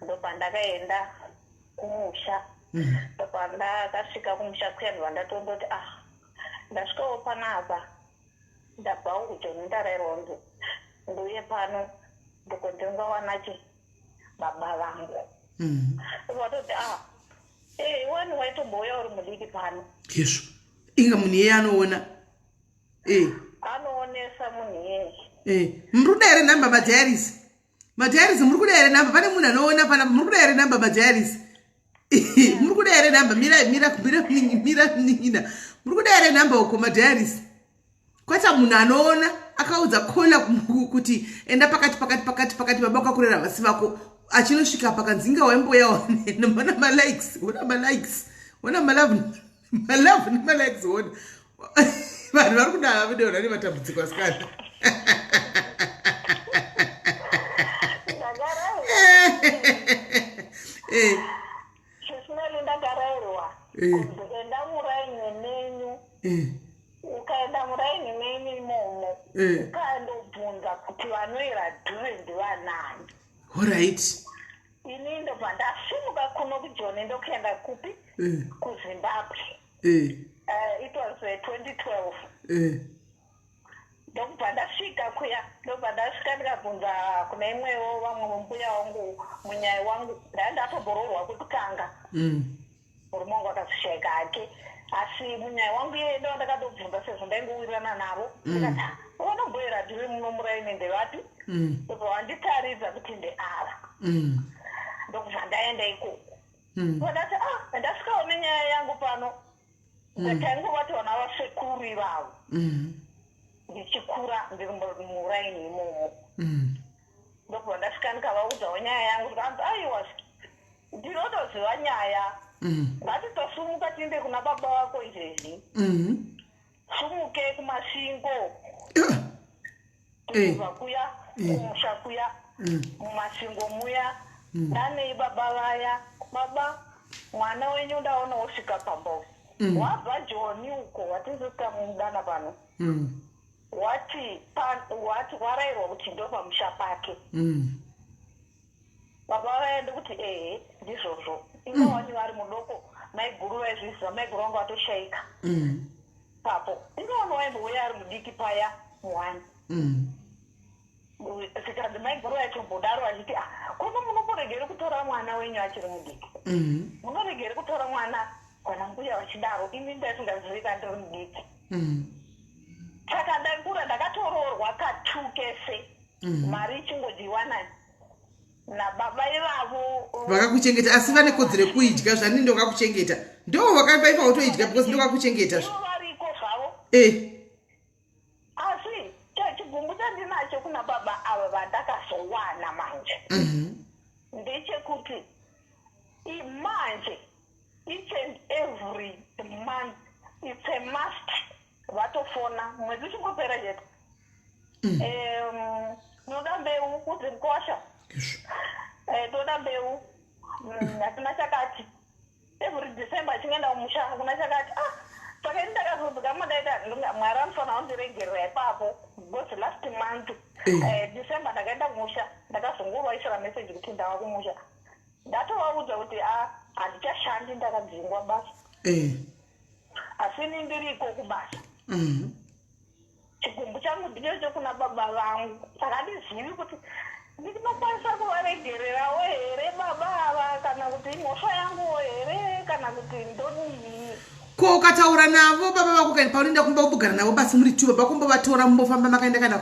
Ndopandakaenda kumusha. Ndopandakasvika kumusha kuya, ndobva ndatondoti, ah, ndasvikawo panapa, ndabvawo kuJoni, ndarayirwa kunzi ndiuye pano, ndiko ndingawana chi baba vangu. Vatoti, ah. Eh, wani waitombouya uri mudiki pano. Yezvo inga munhu iyeye anoona. Eh. Anoonesa munhu iyeye. Eh, muri kuda here nhamba madiaries? Madiaries muri kuda here nhamba? Pane munhu anoona panapa, muri kuda here nhamba madiaries? Muri kuda here nhamba? Mira mira mira mira munin'ina. Muri kuda here nhamba uko madiaries? Kwaita munhu anoona akaudza kola kuti enda pakati pakati pakati pakati baba wakakurera vasi vako achinosvika pakanzi inga waimboya ona malikes ona malikes ona malove malove nemalikes ona vanhu vari kuda videona nematambudziko asikana. Eh. Chisineli ndakarairwa kunzi enda muraini menyu. Ukaenda muraini menyu imomo ukandobvunza kuti vanoera dhuve ndivanani. Alright. Ini ndobva ndasimuka kuno kuJoni ndokuenda kupi? KuZimbabwe. It was 2012. Ndokubva ndasvika kuya, ndobva ndasvika ndikabvunza kune imwewo vamwe mbuya wangu, munyai wangu. Ndanga ndatomboroorwa kwekutanga. Murume wangu akazoshaika hake, asi munyai wangu iyeye ndo ndakatobvunza sezvo ndaingowirirana navo. Ndikati, "Ah, vanomboera ndiri muno muraini ndevapi?" Ndobva vanditaridza kuti ndeava. Ndokubva ndaenda ikoko. Ndati, ah, ndasvikawo nenyaya yangu pano. Taingovati vana vasekuru ivavo. Ndichikura ndiri muraini imomo. Ndokubva ndasvika ndikavaudzawo nyaya yangu, ndikanzi aiwa ndinotoziva nyaya. Ngatitosumuka tiende kuna baba vako izvezvi. Sumuke kuMasvingo. Tichibva kuya kumusha kuya muMasvingo muya. Danei baba vaya, baba mwana wenyu ndaona wosvika pamba uyu. Wabva Joni uko watizosvika mudana pano. Wati wati warairwa kuti ndo pamusha pake. Baba vaya ndikuti ehe ndizvozvo. Inga wani vari mudoko maiguru vaizviziva, maiguru vangu vatoshaika. Papo inga wani waimbouya ari mudiki paya muwani. Zvikanzi maiguru vaitombodaro vachiti, ah, kuno munomboregere kutora mwana wenyu achiri mudiki. Munoregere kutora mwana kana mbuya vachidaro, ini ndaisingazivi kana ndiri mudiki. Saka ndakura ndakatoroorwa katu kese. Mari ichingodyiwa nababa ivavo. Vakakuchengeta, asi vane kodzero yekuidya zvani ndokakuchengeta. Ndo vakaipa utoidya because ndokakuchengeta. Ivo variko zvavo. Asi chigumbu chandinacho kuna baba ava vandakazowana manje ndechekuti manje each and every month it's a must vatofona mwedzi uchingopera chete. Toda mbeu kudzi mukosha, toda mbeu, hatina chakati. Every December achingoenda kumusha hakuna chakati. Ah, saka ini ndakazodzikama ndaita Mwari anofanira kundiregerera ipapo because last month December ndakaenda kumusha, ndakazongovaisira message kuti ndava kumusha. Ndatovaudza kuti a handichashandi, ndakadzingwa basa. Asi ini ndiriko kubasa. Chigumbu changu ndichocho kuna baba vangu, saka handizivi kuti ndinokwanisa kuvaregererawo here baba ava, kana kuti imhosva yanguwo here, kana kuti ndodii. Ko ukataura navo baba vako kana paunoenda kumba kumbogara navo basi muri two, baba kumbovatora mumbofamba makaenda kana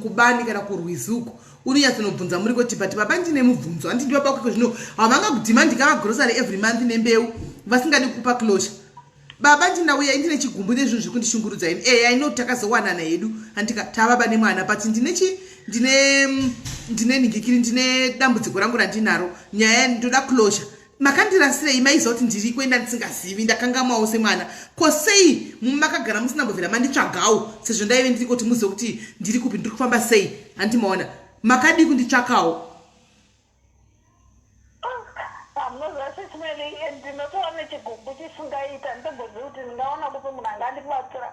kubani kana kurwizi uko, unonyatsonobvunza muri kuti, but baba ndine mubvunzo, handiti baba vako zvino havangakudhimandi kavagrocery every month nembeu vasingadi kukupa closure? Baba ndinauya ndine chigumbu nezvinhu zviri kundishungurudza ini. I know takazowanana hedu, handika tavaba nemwana, but ndine chi ndine ndine ningikiri, ndine dambudziko rangu randinaro, nyaya ndoda closure. Makandirasirei? Maiziva kuti ndiri kuenda ndisingazivi, ndakangamwawo semwana. Ko sei makagara musina mbovhera manditsvagawo sezvo ndaive ndiri kuti muzive kuti ndiri kupi, ndiri kufamba sei? Handimaona makadii kunditsvakawo? Munoziva sesimene ndinotova nechigumbu chisingaita, nditombozivi kuti ndingaona kupi munhu angandibatsira.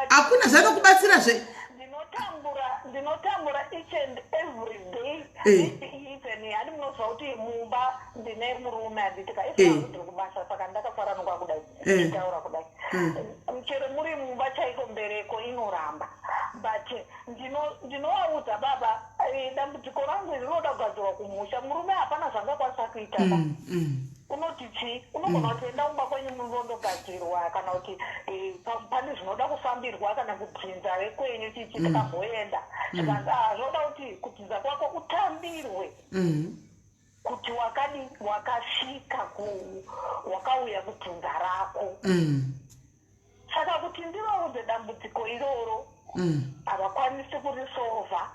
Hakuna zvanokubatsirazve. Ndinotambura, ndinotambura each and every day. Even hani munoziva kuti mumba ndine murume, handiti ka? Ndiri kubasa, saka ndakafaranuka kudai ndichitaura kudai. Chero muri mumba chaiko mbereko inoramba, but ndinovaudza baba, dambudziko rangu rinoda kugadzirwa kumusha. Murume hapana zvangakwanisa kuita ka. Unoti kuti chii unogona kuti enda kumba kwenyu mundogadzirwa kana kuti eh, pane zvinoda kufambirwa kana kudzinza vekwenyu chichi tikamboenda zvikanzi ah zvoda kuti kudzinza kwako utambirwe kuti wakadi wakasvika ku wakauya kudzinza rako. Saka kuti ndivaudze dambudziko iroro havakwanisi kurisolva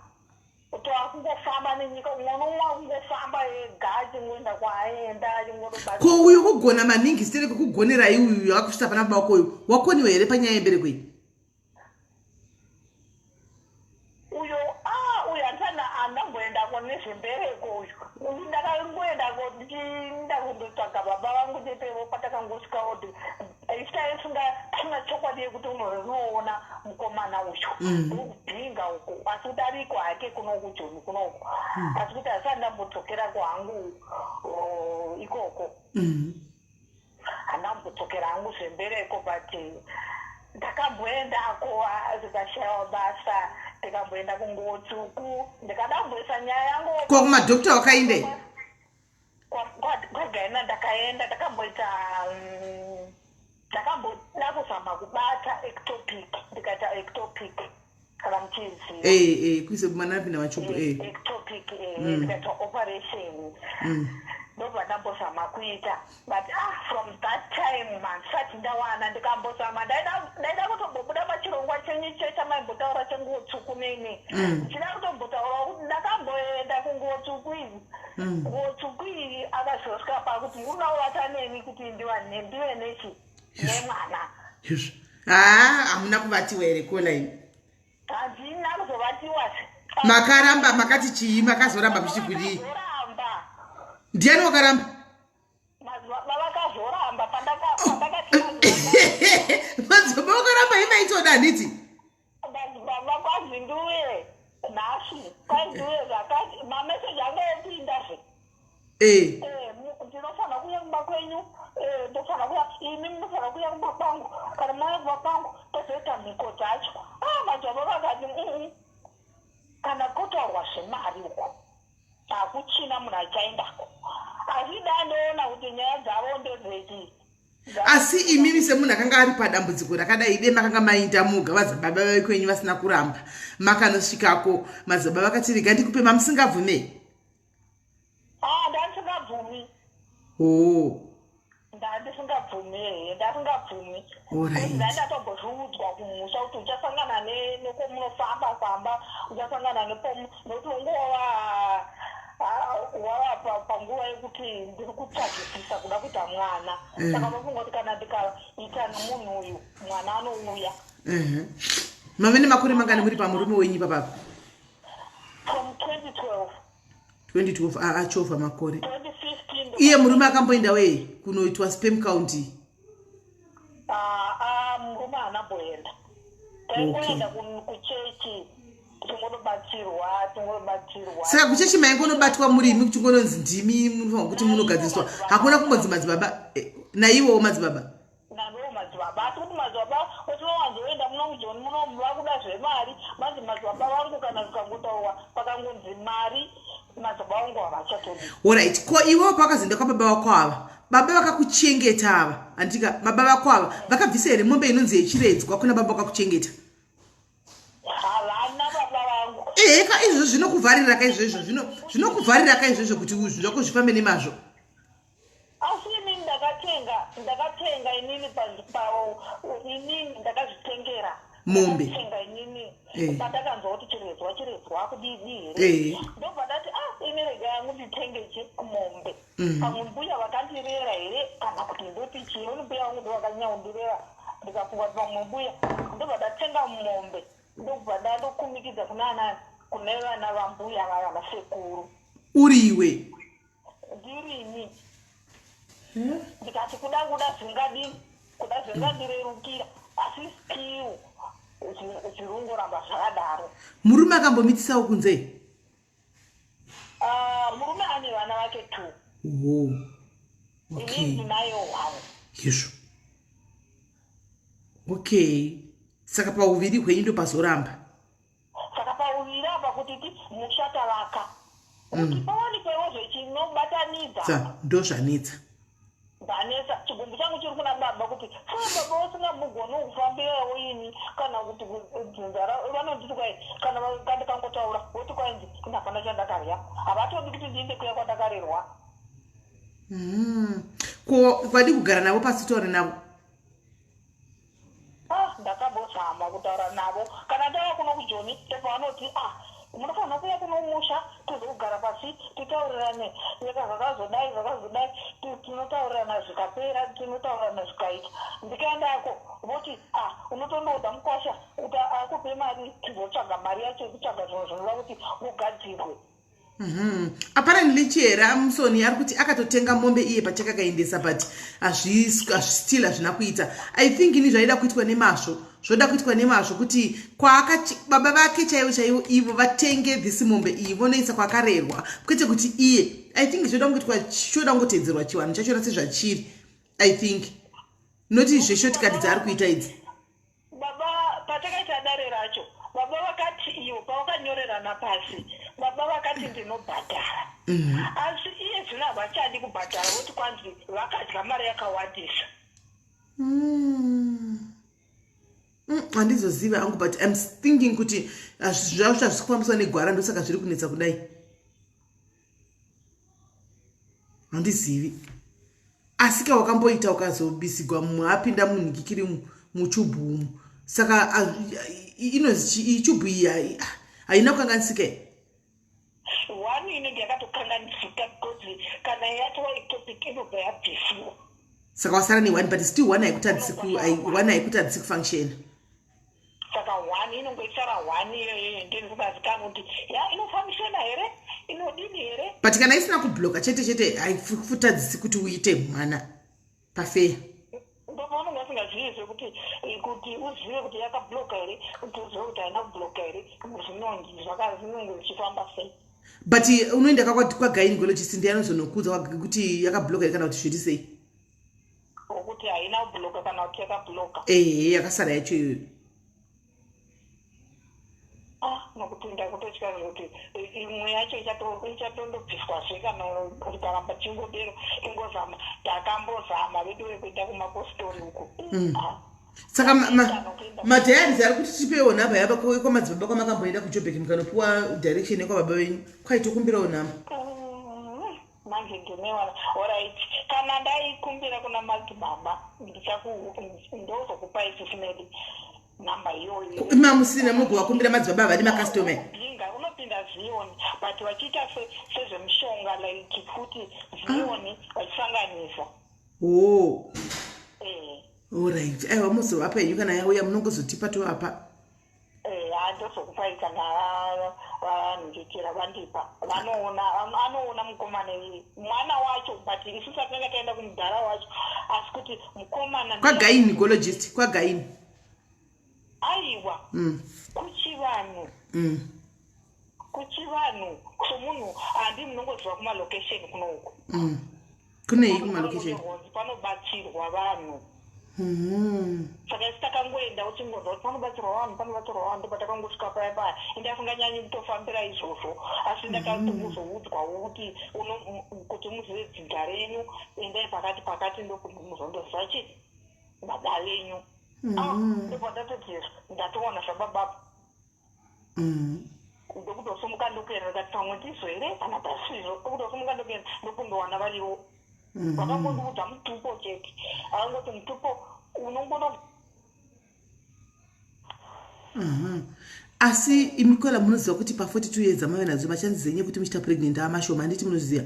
kuti akungofamba nenyika umwe nomumwe akungofamba ega achingoenda kwaaenda achingondoba. Ko uyu kugona maningi sitereke kugonerai uyu akusvitsa pana baba wako uyu wakoniwa here panyaya yembereko iyi? Uyo ah uyo handisana handamboendako nezvembereko uyu uyu ndakangoendako ndichienda kundotsvaga baba vangu chetevo patakangosvika oti ichita isinga isina chokwadi yekuti unoona mukomana uyu ndokubhinga uko asi kuti ariko hake kunoku joni kunoku asi kuti hasati ndambodzokera kwangu ikoko. Handambodzokera hangu zvembereko but ndakamboendako zvikashaiwa basa ndikamboenda kunguo tsvuku ndikadamboisa nyaya yangu. Ko kumadhokta wakaendei? Kwagaina ndakaenda ndakamboita ndakamboda kuzama kubata ectopic ndikaita ectopic kana muchiziva. Kuise mwana apinda machubhu. Ectopic ndikaita operation ndobva ndambozama kuita but ah from that time handisati ndawana ndikambozama ndaida kutombobuda pachirongwa chenyu icho chamaimbotaura chenguo tsvuku nini ndichida kutombotaurawo kuti ndakamboenda kunguo tsvuku iyi nguo tsvuku iyi akazosvika pakuti unoda neni kuti ndive nechi nemwana. Izvo haa hamuna kuvatiwa here kola ini? Handina kuzovatiwa. Makaramba makati chii? Makazoramba muchiti kudii? Vakazoramba. Ndiani wakaramba? Madzibaba vakazoramba pandakati Madzibaba wakaramba imaitoda handiti? Madzibaba kwazi ndiuye nhasi kwazi ndiuye zvakati mameseji anga epindazve. Ndinofanira kuuya kumba kwenyu ndofanira kuya imi munofanira kuuya kumba kwangu kana mauya kumba kwangu tozoita mhiko dzacho. Ah madzibaba vakati kana kotaurwa zvemari uko hakuchina munhu achaendako asi dandoona kuti nyaya dzavo ndedzechi. Asi imimi semunhu akanga ari padambudziko rakadai de makanga mainda muga vadzibaba vekwenyu vasina kuramba makanosvikako madzibaba vakati rega ndikupe mamusingabvumei? Ah ndandisingabvumi. Oh. Ndandisingabvumi ehe ndasingabvumi. Alright. Ndandatombozviudzwa kumusha kuti uchasangana nekomunofamba famba uchasangana nepomu nokuti unguva wava panguva yekuti ndiri kutsvagisisa kuda kuita mwana saka unofunga kuti kana ndikaita nemunhu uyu mwana anouya. Mave nemakore mangani muri pamurume wenyu ipapapa? From 2012. 2012 achovha makore. 2015. Iye murume akamboenda wei kunoitwa sperm count? Murume haana mboenda taingoenda kuchechi tingonobatsirwa tingonobatsirwa. Saka kuchechi maingonobatwa murimi kuchingononzi ndimi munofanira kuti munogadziriswa hakuna kumbonzi madzibaba naiwowo madzibaba? Naiwo madzibaba asi kuti madzibaba kwetinowanzoenda muno mujoni muno vakuda zvemari manzi madzibaba vangu kana zvikangotaurwa pakangonzi mari madzibaba vangu havachatodi. Alright ko iwewo pakazoenda kwababa vako ava baba vakakuchengeta ava andika baba vako ava vakabvisa here mombe inonzi yechiredzwa kuna baba vakakuchengeta? Havana baba vangu. Eheka izvozvo zvinokuvharira ka izvozvo zvinokuvharira ka izvozvo kuti zvinhu zvako zvifambe nemazvo. Asi inini ndakatenga ndakatenga inini inini ndakazvitengera mombe. Ndakatenga inini pandakanzwa kuti chiredzwa chiredzwa kudidi here ndobva ndati ah ini rega yangu nditenge chi mombe pamwe mbuya vakandirera here kana kuti ndoti chii oni mbuya vangu ndovakanyanya kundirera ndikafunga kuti pamwe mbuya ndobva ndatenga mombe ndobva ndandokumikidza kuna anani kune vana vambuya vaya vasekuru. Uriwe? Ndirini ndikati kuda kuda zvingadini kuda zvingandirerukira asi still zvirungoramba zvakadaro. Murume akambomitisawo kunze? Murume ane vana vake two. Oh. Okay. Inini ndinayo one. Izvo. Okay. Saka pauviri hwenyu ndopazoramba. Saka pauviri apa kuti ti musha tavaka. Kuti pawanikwewo zvechinobatanidza. Ndozvanetsa. Vanessa chigumbu changu chiri kuna baba kuti sei baba vasingamugoni kufambirawo ini kana kuti dzinza vanonditi kwai kana kandikangotaura voti kwainzi ini hapana chandakarya havatodi kuti ndiinde kuya kwandakarerwa. Ko kwadi kugara navo pasi taure navo? Ah, ndakambozama kutaura navo kana ndava kuno kujoni ndopavanoti ah munofanira kuuya kuno musha tizogara pasi titaurirane nyika zvakazodai zvakazodai tinotaurirana zvikapera tinotaurirana zvikaita ndikaendako voti ah unotondoudza mukwasha kuti akupe mari tizotsvaga mari yacho yekutsvaga zvinhu zvinoda kuti ugadzirwe. Apparently Chihera Musoni ari kuti akatotenga mombe iye pachake akaendesa, but still hazvina kuita. I think ini zvaida kuitwa nemazvo, zvoda kuitwa nemazvo kuti baba vake chaivo chaivo ivo vatenge this mombe iyi vonoisa kwakarerwa, kwete kuti iye. I think zvoda kungoitwa, choda kungotedzerwa chivanhu chachona sezvachiri. I think noti zveshortcut dzaari kuita idzi. Baba patakaita dare racho, baba vakati ivo pavakanyorerana pasi, baba vakati ndinobhadhara. Asi iye zvino havachadi kubhadhara, voti kwanzi vakadya mari yakawandisa. Handizozivi hangu, but I'm thinking kuti zvacho hazvisi kufambiswa negwara, ndosaka zviri kunetsa kudai. Handizivi, asi ka wakamboita ukazobisigwa mumwe apinda munhikikiri muchubhu umu, saka inozi ichubhu iyi haina kukanganisika here? One inenge yakatokanganisika because kana yatova ectopic inobva yabvisiwa. Saka wasara neone, but still one haikutadzisi one haikutadzisi kufunctiona. Saka one inongoisara one iyoyo, ndinikubazikanwa kuti ya inofunctiona here, inodini here. But kana isina kubloka chete chete, haikutadzisi kuti uite mwana pafeya. Ndopaunonge usingazivi zvekuti kuti uzive kuti yakabloka here, kuti uzive kuti haina kubloka here, zvinonge zvichifamba sei. But unoenda kwagynecologist, ndiye anozonokuudza kuti yakabloka here kana kuti zviri sei. Wokuti haina kubloka kana kuti yakabloka. Ehe, yakasara yacho iyoyo. Ah, nokuti ndakutotya kuti imwe yacho ichatondobviswazve kana tikaramba tichingodero tingozama. Takambozama vedu vekuenda kumapostori uku. Ah. Saka madiaries ari kuti tipewo nhamba yaba kwamadzibaba kwamakamboenda kuJobek, mukanopiwa direction yekwababa venyu, kwaitokumbirawo nhamba. Manje ndinewana, alright, kana ndaikumbira kuna madzibaba ndozokupai sisimedi namba iyoyo. Mamusina mugovakumbira madzibaba havadi macustomer. Binga unopinda Zion, but vachiita sezvemushonga, like futi Zion vachisanganisa. O. Alright, aiwa, muzovapa henyu kana yauya, munongozotipa tovapa. Handozokupai kana vanhikira vandipa. Vanoona, anoona mukomana iye mwana wacho, but isu tatinenge taenda kumudhara wacho, asi kuti mukomana. Kwagynecologist, kwagaini? Aiwa, kuchivanhu. Kuchivanhu somunhu handi munongoziva kumalocation kuno uku. Kunei kumalocation? Panobatsirwa vanhu. Saka isi takangoenda uchingonzwa kuti panobatsirwa vanhu, panobatsirwa vanhu, ndopatakangosvika paya paya. Ende asinganyanyi kutofambira izvozvo, asi ndakatongozoudzwawo kuti kuti muzive dzinza renyu, endai pakati pakati, ndokuti muzondoziva chi baba venyu. Ah, ndopandatoti ndatowana zvababapo. Ndokutosumuka ndokuenda, ndikati pamwe ndizvo here kana pasizvo. Ndokutosumuka ndokuenda, ndokundowana variwo vakangondiudza mutupo chete, akangoti mutupo unongono. Asi imikola munoziva kuti pa42 years amave nadzo, machances enyu ekuti muchiita pregnant amashoma, handiti munozviziva?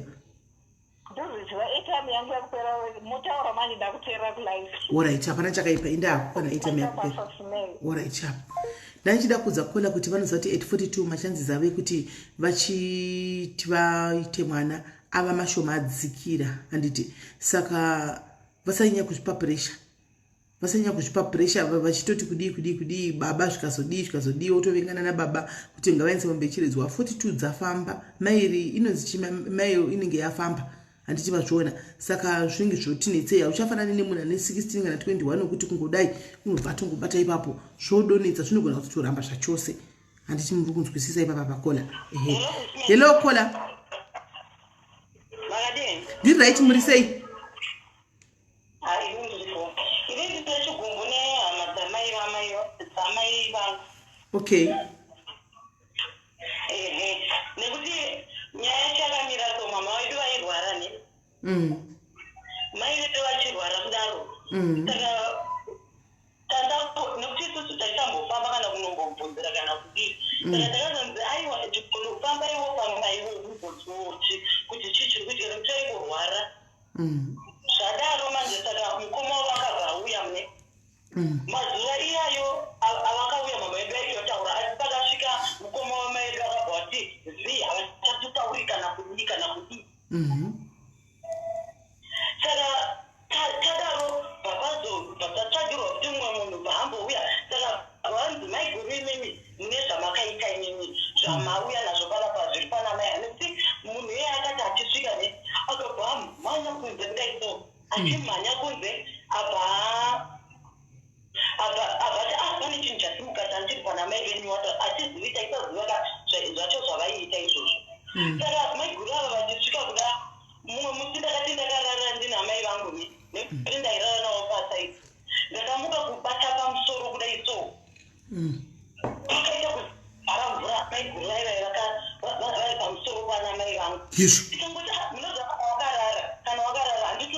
Ndozviziva, airtime yangu yakupera, motaura manje, ndakuteerera kulive. Alright, hapana chakaipa, indako kana airtime yakupera. Alright, chapa ndandichida kuudza kola kuti vanoziva kuti at 42 machances avo ekuti vachiti vaite mwana ava mashoma, adzikira, handiti? Saka vasanyanya kuzvipa pressure, vasanyanya kuzvipa pressure vachitoti kudii kudii kudii, baba zvikazodii zvikazodii, wotovengana nababa kuti ngavaendese mombe ichiredzwa. 42 dzafamba, mairi inonzi chi mairo inenge yafamba, handiti mazviona? Saka zvinenge zvotinetsei, hauchafanani nemunhu ane 16 kana 21 wekuti kungodai unobva atongobata ipapo, zvodonetsa, zvinogona kutotoramba zvachose, handiti muri kunzwisisa ipapa pakola? Ehe, hello kola. Makadini? Ndiri right, muri sei? Okay. Ehe, nekuti nyaya yacho yakamira so, mama vedu vairwara ne mai vedu vachirwara kudaro. Saka tanda nekuti isusu taitambofamba kana kunombobvunzira kana kudii. Saka takazonzi aiwa, kunofamba iwo pamaiwo ugodzoti kuti chii chiri kuitika, nekuti aingorwara. Zvadaro manje, saka mukoma wavo akabva auya mune mazuva iyayo avakauya, mama vedu aitotaura, asi pakasvika mukoma wamai vedu akabva vati zi, havachatitauri kana kudii kana kudii. Saka tadaro bvapazobva tatsvagirwa kuti mumwe munhu bvaambouya. Saka vanzi, "Maiguru, imimi mune zvamakaita, imimi zvamauya nazvo panapa zviri pana mai." Nekuti munhu iyeye akati achisvika ne akabva amhanya kunze kudai so, achimhanya kunze, abva abva ati, "Ah, pane chinhu chasimuka chandiri pana mai venyu." Wato achizivi, taisaziva ka zvacho zvavaiita izvozvo. Saka maiguru ava vachisvika kuda, mumwe musi ndakati ndakarara ndina mai vangu ne nekuti ndairara navo pasaidi, ndakamuka kubata pamusoro kudai so, pakaita kuzara mvura. Maiguru vaivai vari pamusoro pana mai vangu. Izvo. Tikangoti, "Ah, munoziva kana wakarara handiti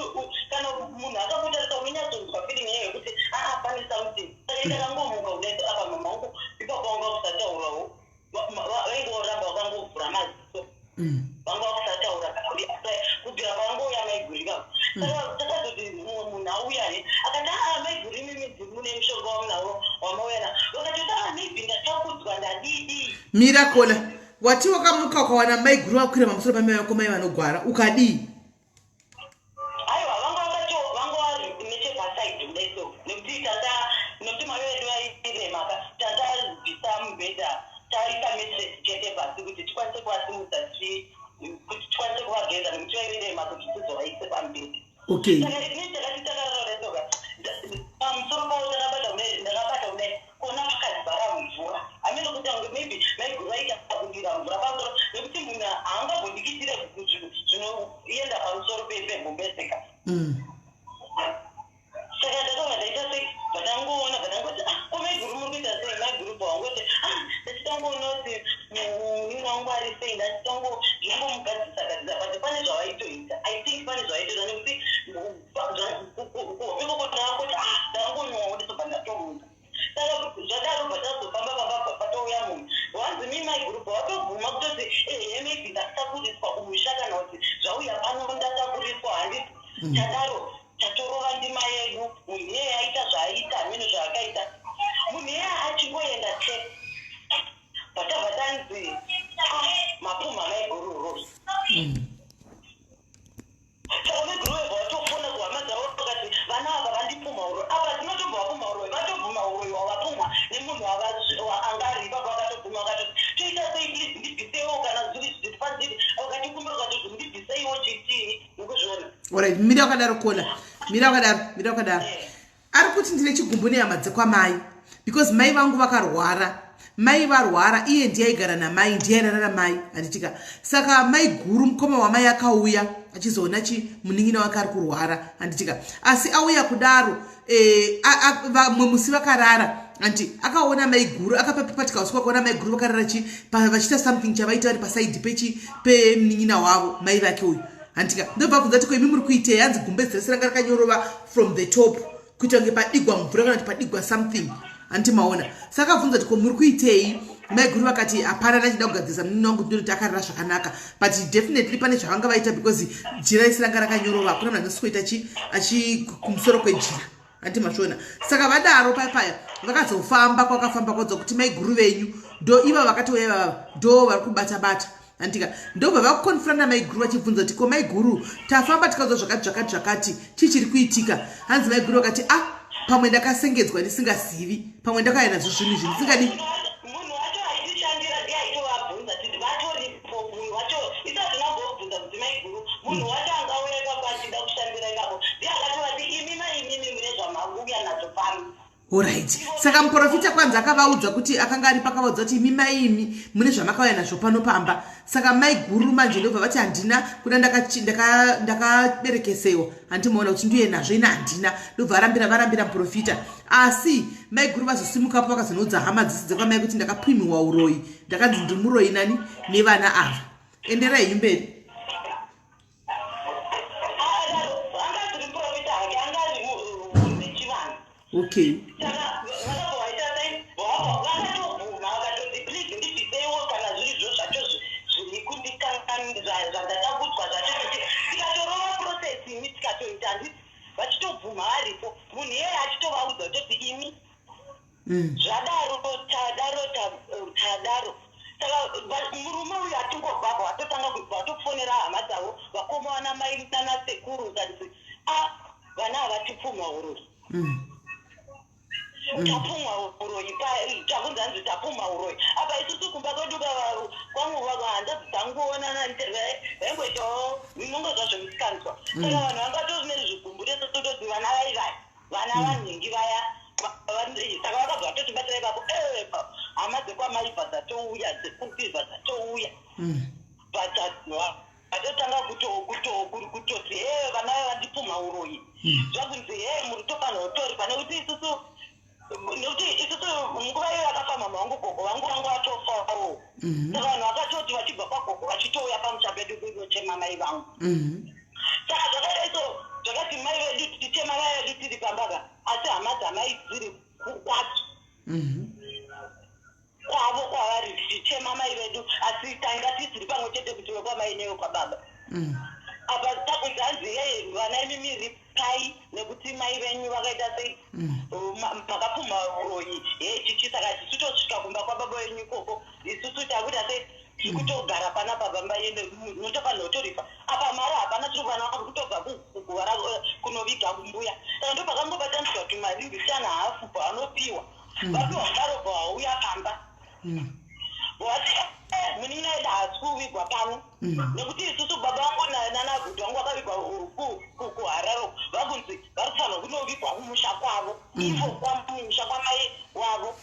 kana munhu akakutarisa unonyatsonzwa feeling iyoyo yekuti aa, pane something." Saka ndakangomuka kudai so, apa mama vangu ipapo vanga kusataurawo, vaingoramba vakangovhura maziso. Vanga vakusataura kana kuti kubvira pavangouya maiguru ivavo. Saka takazoti mumwe munhu auya ne akati, "Aa, maiguru, imimi mune mushonga wamunawo wamauya na." Vakatoti, "Aa, maybe ndatakudzwa, ndadidi." Mira, caller, wati wakamuka ukawana maiguru vakwira pamusoro pamai vako, mai vanogwara, ukadii? Aiwa, vanga vakato vanga vari nechepasaidi kudai so, nekuti tata, nekuti mai vedu vairemaka, tatabvisa mubhedha, taisa mattress chete pasi kuti tikwanise kuvasimudza, kuti tikwanise kuvageza, nekuti vairema kuti tizovaise pamubhedha. Saka ini takati takarara kudai soka, pamusoro pavo takabata kudai, ndakabata kudai kuona pakadzara mvura. Hamene kuti ange maybe maiguru vaita kudira mvura pamusoro, nekuti munhu haangambodikitire zvinoenda pamusoro pegumbezeka. Saka ndakabva ndaita sei, bvatangoona, bvatangoti, "Ah, ko maiguru, muri kuita sei?" Maiguru bva wangoti, "Ah, ndachitangoona kuti munin'ina wangu ari sei, ndachitango zvingomugadzisa gadzisa." But pane zvavaitoita, I think pane zvavaitoita, nekuti kuhope koko ndakangoti, ah, ndakangonywawo, ndisobva ndatomuka. Saka zvadaro bva tazofamba famba, bva patouya munhu wanzi, "Mi maiguru," bva watobvuma kutoti, "Ehe, maybe ndatakuriswa kumusha, kana kuti zvauya pano ndatakuriswa, handiti." Tadaro tatorova ndima yedu. Munhu iyeye aita zvaaita, hameno zvaakaita. Munhu iyeye achingoenda chete, bvatabva tanzi, "Ah, mapumha maiguru uroyi." Saka maiguru vebva vatofona kuhama dzavo, vakati, "Vana ava vandipumha uroyi." Apa tinotombova pumha uroyi, vatobvuma uroyi hwavapumha nemunhu anga ari ipapo. Vakatobvuma, vakatoti, "Toita sei? Please ndibviseiwo kana zviri zviri pandiri." Vakatikumbira, vakatoti, "Ndibviseiwo chichii." Mukuzviona? Alright, mira wakadaro, caller, mira wakadaro, mira wakadaro. Ari kuti, "Ndine chigumbu nehama dzekwamai because mai vangu vakarwara. Mai varwara, iye ndiye aigara namai, ndiye airara namai, handitika? Saka mai guru, mukoma wamai, akauya achizoona chi munin'ina wake ari kurwara, handitika? Asi auya kudaro, vamwe musi vakarara, anti akaona mai guru, akapatika usiku akaona mai guru vakarara chi vachiita something chavaita vari pasaidhi pechi pemunin'ina wavo, mai vake uyu, handitika? Ndobva bvunza kuti, ko imi muri kuitei? Hanzi gumbezi rese ranga rakanyorova from the top, kuita kunge padigwa mvura kana kuti padigwa something, handiti maona? Saka abvunza kuti, ko muri kuitei? Maiguru vakati, hapana, ndachida kugadzirisa munini wangu, ndinoti akarara zvakanaka." But definitely pane zvavanga vaita, because jira rese ranga rakanyorova, hakuna munhu anosikoita chi achi kumusoro kwejira, handiti mazviona? Saka vadaro paya vakazofamba kwakafamba kwadza kuti maiguru venyu ndo iva vakatouya ivava, ndo vari kubata bata, handika? Ndobva vakukonfranta maiguru, vachibvunza kuti, ko maiguru, tafamba tikaudzwa zvakati zvakati zvakati, chii chiri kuitika? Hanzi maiguru vakati, "Ah, pamwe ndakasengedzwa ndisingazivi, pamwe ndakauya nazvo zvinhu izvi ndisingadi." Munhu wacho aitishandira ndiye aitovabvunza titi vatoripo. Munhu wacho isati nambobvunza kuti maiguru, munhu wacho angauya ipapo achida kushandira ipapo ndiye akatovati, "Imi maimimi mune zvamauya nazvo pano." Alright, saka muprofita kwanzi akavaudza kuti akanga ari pakavaudza kuti imi mai imi mune zvamakauya nazvo pano pamba. Saka mai guru manje ndobva vati handina kuda, ndakaberekesewa, handimaona kuti ndiye nazvo, ina handina. Ndobva varambira, varambira muprofita. Asi mai guru vazosimukapo vakazonoudza hama dzisi dzekwamai kuti ndakapwimiwa uroyi, ndakanzi ndiri muroyi nani nevana ava. Enderai henyu mberi. Anga muprofita hake, anga ari munhu wechivanhu. Saka vakabva vaita sei? Vakatobvuma, vakatoti, "Please, ndibviseiwo kana zviri zvo zvacho zviri zvandatakudzwa zvacho." Kuti tikatorova process imi, tikatoita, handiti vachitobvuma varipo, munhu iyeye achitovaudza kutoti imi zvadaro, tadaro, tadaro. Saka murume uyu atingobva vatotanga vatofonera hama dzavo, vakoma, vana mai nanasekuru, kanzi a vana havatipfumwa uroyi. Tapfumwa uroyi, takunzi, hanzi tapfumwa uroyi. Apa isusu kumba kwedu kwangu, hanzvadzi dzanguona vaingoitawo minongo zvamusikanzwa. Saka vanhu vangatori nezvigumbu tototi vana vaivai, vana vanhingi vaya. Saka vakabva vatotibatira ipapo. Hama dzekwamaibva dzatouya, dzekupibva dzatouya, vatotanga kutoti, "He, vana vaya vandipfumha uroyi." Zvakunzi, "He, muri tofanira kutoripa," nekuti isusu nguva iyo yakafa mama vangu, gogo vangu vanga vatofawo. Saka vanhu vakatoti vachibva kwagogo vachitouya pamusha pedu kunochema mai vangu. Saka zvakadai so, zvakati mai vedu, tichema mai vedu tiri pambaka, asi hama dzamai dziri kwadzo kwavo kwavari, tichichema mai vedu, asi tanga tisiri pamwe chete kuti wekwamai newekwababa. Apa takunzi, hanzi, "Yei, vana imimi ripai nekuti mai venyu vakaita sei, makapfuma uroyi, he chichi." Saka tichitosvika kumba kwababa venyu ikoko, isusu takuita sei, tiri kutogara panapa pamba, munotofanira kutoripa. Apa mari hapana, tiri kufanira kutobva kuguva kunoviga mbuya. Saka ndo pakangobatanidzwa kuti mari mbishana hafu paanopiwa, vapiwa kudaro, bvauya pamba vati, "Munin'ina wedu haasi kuvigwa pano," nekuti isusu baba vangu nanabhudhi vangu vakavigwa kuHarare, vakunzi vari kufanirwa kunovigwa kumusha kwavo, ivo kwamusha kwamai wavo.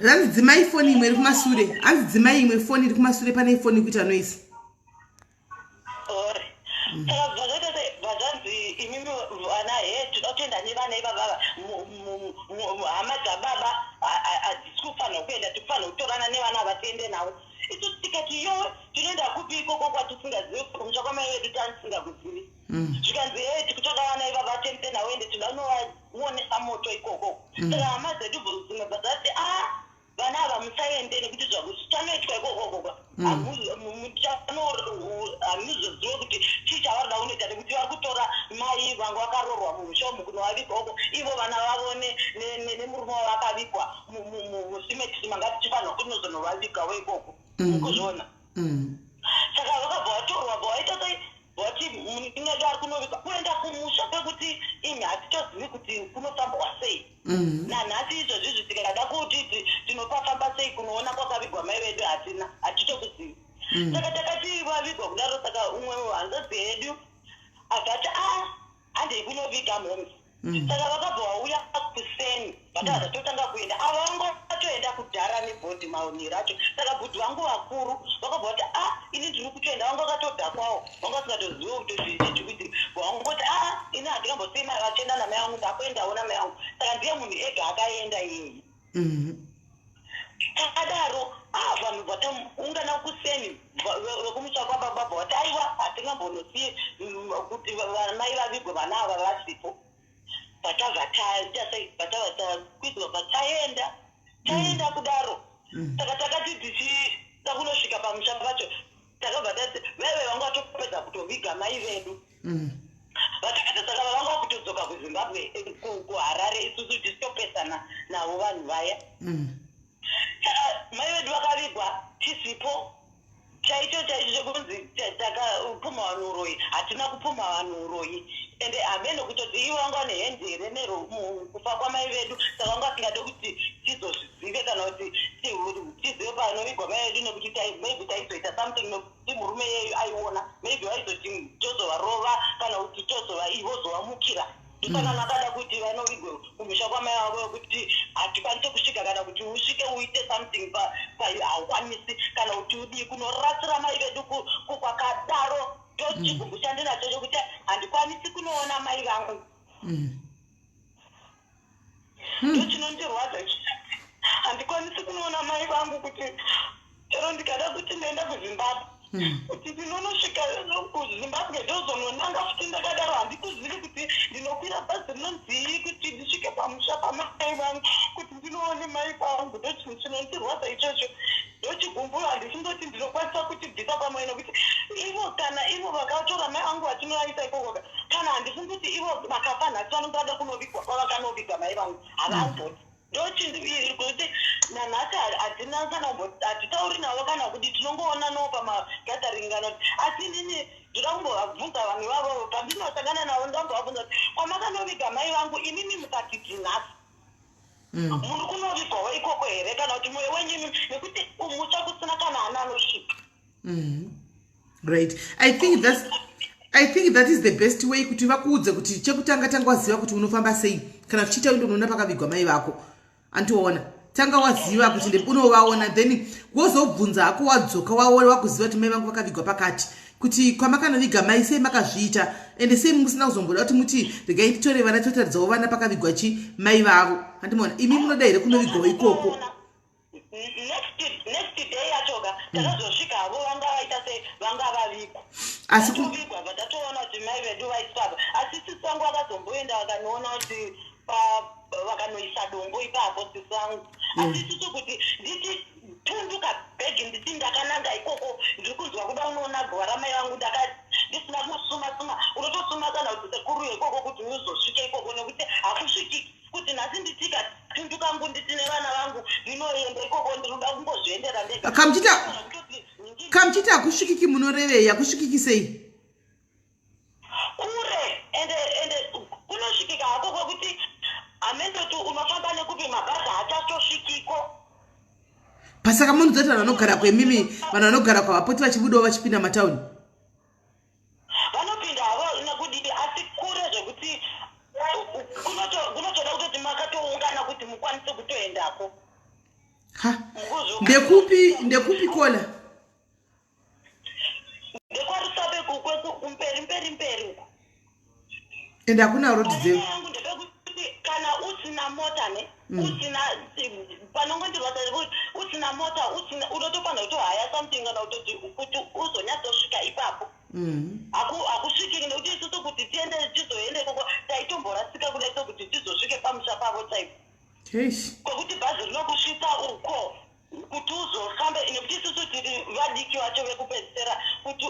Hanzi dzimai foni imwe iri kumasure, hanzi dzimai imwe foni iri kumasure, pane foni kuita noise. Ore, saka bva zvaita sei, bva zvanzi, "Imimi vana, he, toda kutoenda nevana ivavava, hama dzababa hadzisi kufanirwa kuenda, tikufanirwa kutorana nevana ava tiende navo." Isusu tikati, "Yo, tinoenda kupi ikoko kwatisingazivi? Kumusha kwamai vedu tanisingakuzivi." Zvikanzi, "He, tikutoda vana ivava tiende navo, ende tinoda kunovaonesa moto ikoko." Saka hama dzedu dzimwe bva dzati, "A, vana ava musaende, nekuti zvakuchanoitwa ikokoko hamuzozive kuti chii chavari kuda kunoita, nekuti vari kutora mai vanga vakaroorwa mumusha umu kunovaviga uko, ivo vana vavo nemurume wavo vakavigwa mucemetery, manga tichifanirwa kunozonovavigawo ikoko." Mukuzviona? Saka vakabva vatorwa, bva vaita sei, vati munin'ina ari kunovigwa, kuenda kumusha kwekuti imi hatitozivi kuti kunofambwa sei. Nanhasi izvozvizvi tikada kuti tinopafamba sei kunoona kwakavigwa mai vedu, hatina, hatitokuzivi. Saka takati vavigwa kudaro, saka umwe hanzvadzi yedu akati, "A, handei kunoviga mhoms." Saka vakabva vauya kuseni, vatava totanga kuenda, ava vanga vatoenda kudhara nebhodhi maonero acho. Saka bhudhi vangu vakuru vakabva vati, "A, ini ndiri kutoenda." Vanga vakatodhakwawo, vanga vasingatozivi kutozvichichi kuti vangoti, "A, ini handingambosii mai vachienda namai vangu, ndakuendawo namai vangu." Saka ndiye munhu ega akaenda iyeye. Takadaro, a, vanhu vataungana kuseni vekumusha kwababa bva vati, "Aiwa, hatingambonosiyi kuti mai vavigwe vana ava vasipo." Vatabva taita sei, vatabva takwidzwa, bva taenda, taenda kudaro. Saka takati tichida kunosvika pamusha pacho, takabva tati vaive vanga vatopedza kutoviga mai vedu. Vatopedza, saka vanga kutodzoka kuZimbabwe, kuHarare, isusu tichitopesana navo vanhu vaya. Saka mai vedu vakavigwa tisipo. Chaicho chaicho chekunzi takapumha vanhu uroyi, hatina kupumha vanhu uroyi, ende hamene kutoti ivo vanga vane hand here kufa kwamai vedu. Saka vanga vasingade kuti tizozvizive kana kuti tizive panovigwa mai vedu, nekuti maybe taizoita something, nekuti murume iyeyu aiona, maybe vaizoti tozovarova kana kuti tozova vozovamukira. Ndosaka ndakada kuti vanovigwe kumusha kwamai vavo, kuti hatikwanisi kusvika, kana kuti usvike uite something haukwanisi, kana kuti udii kunorasira mai vedu kwakadaro. Ndochigumbu chandinacho chokuti handikwanisi kunoona mai vangu. Ndochinondirwadza, handikwanisi kunoona mai vangu, kuti chero ndikada kuti ndaenda kuZimbabwe, kuti ndinonosvika kuZimbabwe, ndozononanga futi ndakadaro. Handikuzivi kuti ndinokwira bhazi rinonzii kuti ndisvike pamusha pamai vangu, kuti ndinoone mai vangu. Ndochinhu chinondirwadza ichocho, ndochigumbu. Handisingoti ndinokwanisa kuchibvisa pamwe, nekuti ivo, kana ivo vakatora mai vangu vachinovaisa ikoko, kana handisingoti ivo vakafa nhasi, vanonge vada kunovigwa kwavakanoviga mai vangu, havamboti. Ndochindi kuti nanhasi hatina kana hatitauri navo kana kuti tinongoonanawo pamagathering kana kuti. Asi inini ndoda kumbovabvunza vanhu ivavo pandinosangana navo, ndambovabvunza kuti kwamakanoviga mai vangu imimi mukati dzinhasi, muri kunovigwawo ikoko here, kana kuti mwoyo wenyu imimi, nekuti kumusha kusina kana ana anosvika. Right, I think that is the best way kuti vakuudze kuti chekutanga, tanga waziva kuti unofamba sei. Kana zvichiita, uende unoona pakavigwa mai vako. Andiona, tanga waziva kuti unovaona, then wozobvunza hako wadzoka, waona, wakuziva kuti mai vangu vakavigwa pakati, kuti kwamakanoviga mai sei makazviita, ende sei musina kuzomboda kuti muti regai titore vana, totaridzawo vana pakavigwa chi mai vavo. Handimaona, imi munoda here kunovigwawo ikoko? Next day yachoka takazosvika havo, vanga vaita sei, vanga vavigwa. Asi Vatovigwa, vatatoona kuti mai vedu vaiswapa. Asi sisi vangu vakazomboenda vakanoona kuti vakanoisa dombo ipapo, sisi vangu. Asi isusu kuti nditi tunduka bhegi, nditi ndakananga ikoko, ndiri kunzwa kuda unoona guva ramai vangu, ndisina kusuma suma. Unotosuma kana kuti sekuru ikoko kuti uzosvike ikoko, nekuti hakusvikiki. Kuti nhasi nditika tunduka ngu, nditi nevana vangu ndinoenda ikoko, ndinoda kungozviendera ndega. Kamuchiti hakusvikiki, munorevei? Hakusvikiki sei? Kure, ende kunosvikika hako kwekuti hamendoti unofamba nekupi, mabhazi haachatosvikiko. Pasaka munhu dzati vanhu vanogara kwemimi, vanhu vanogara kwavapoti vachibudawo vachipinda matauni. Vanopinda havo nekudidi, asi kure zvekuti kunotoda kutoti makatoungana kuti mukwanise kutoendako. Ha, ndekupi, ndekupi, kola? NdekwaRusape, kumberi mberi mberi uko. Ende hakuna road dzeu? Yangu ndepekuti kana usina mota ne usina panongondirwadza, usina mota, usina, unotofanira kutohaya something kana kutoti kuti uzonyatsosvika ipapo. Hakusvikiki, nekuti isusu kuti tiende, tizoende ikoko, taitomborasika kudai so kuti tizosvike pamusha pavo chaipo, kwekuti bhazi rinokusvitsa uko kuti uzofambe, nekuti isusu tiri vadiki vacho vekupedzisira. Kuti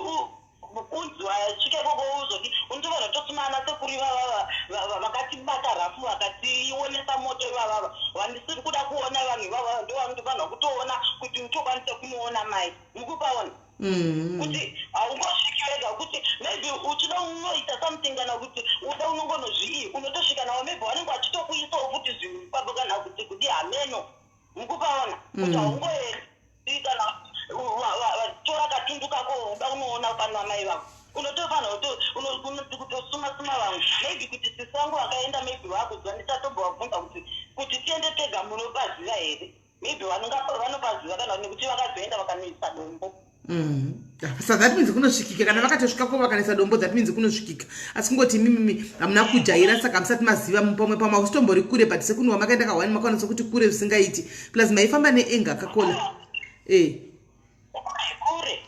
unzi wasvika ikoko uzodi, unotofanira kutosumana sekuru ivavava vakatibata rafu, vakationesa moto ivavava vandisiri kuda kuona. Vanhu ivavava ndo vanotofanira kutoona kuti utokwanise kunoona mai mukupaona, kuti haungosviki wega, kuti maybe uchida unoita something, kana kuti uda unongonozvii, unotosvika navo, maybe vanenge vachitokuisawo futi zvinhu ipapo, kana kuti kudi hameno mukupaona kuti haungoendi. Kana tora katundu kako uda unoona pana mai vako, unotofanira kutosuma suma vamwe, maybe kuti sisi vangu vakaenda, maybe vakuziva. Ndichatombovabvunza kuti tiende tega, munopaziva here? Maybe vanopaziva, kana nekuti vakazoenda vakanoisa dombo. So that means kunosvikika. Kana vakatosvikako vakanisa dombo, that means kunosvikika. Asi kungoti imimimi hamuna kujaira, saka musati maziva. Pamwe pamwe hausitombori kure, but sekunhu wamakaenda kahwani, makaona sekuti kure zvisingaiti, plus maifamba neenga kakola e. Kure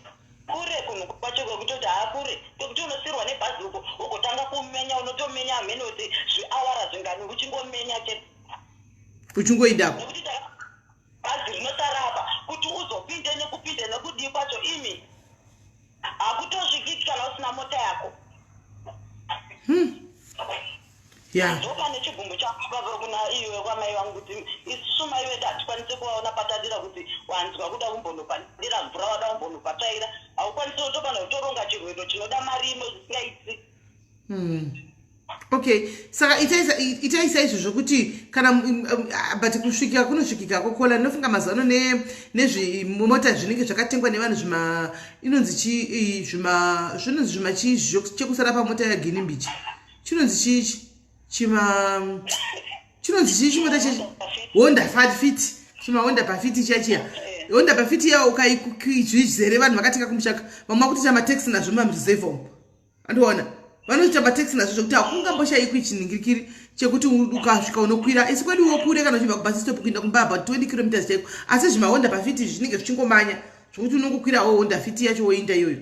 kure kunhu kwacho, kwekutoti haakure, kwekuti unosirwa nebhazi uko, ugotanga kumenya, unotomenya hamene kuti zviawara zvingani uchingomenya chete. Uchingoidako. Nekuti bhazi rinosara apa kuti uzopinde nekupinde nekudii kwacho, imi hakutosvikiki kana usina mota yako. Ndopane chigumbu chako ipapo kuna iwe kwamai vangu, kuti isusu mai vedu hatikwanisi kuvaona patadira kuti wanzwa kuda kumbonopadira mvura, wada kumbonopatsvaira, haukwanisi. Utofanira kutoronga chirwendo chinoda mari ino zvisingaiti. Okay, saka itai saizvozvo kuti kana but kusvikika kunosvikika kokola. Ndinofunga mazuva ano nezvimota zvinenge zvakatengwa nevanhu, zvima inonzi chi zvima, zvinonzi zvima chii, chekusara pamota yaginimbichi chinonzi chiichi? Chima chinonzi chii chimota chechi Honda Fit, chimahonda pafiti chiya chiya, Honda pafiti iya. Ukaizvizere vanhu vakatenga kumushaka, vamwe vakutoita mataxi nazvo mumamuzevha umu. Andiona vanoita mataxi nazvo zvekuti hakungamboshayikwi chinhingirikiri chekuti ukasvika unokwira. Isi kweduwo kure, kana uchibva kubus stop kuinda kumba about 20 kilometers chaiko, asi zvimahonda pafiti zvinenge zvichingomanya zvokuti unongokwirawo Honda Fit yacho woinda iyoyo.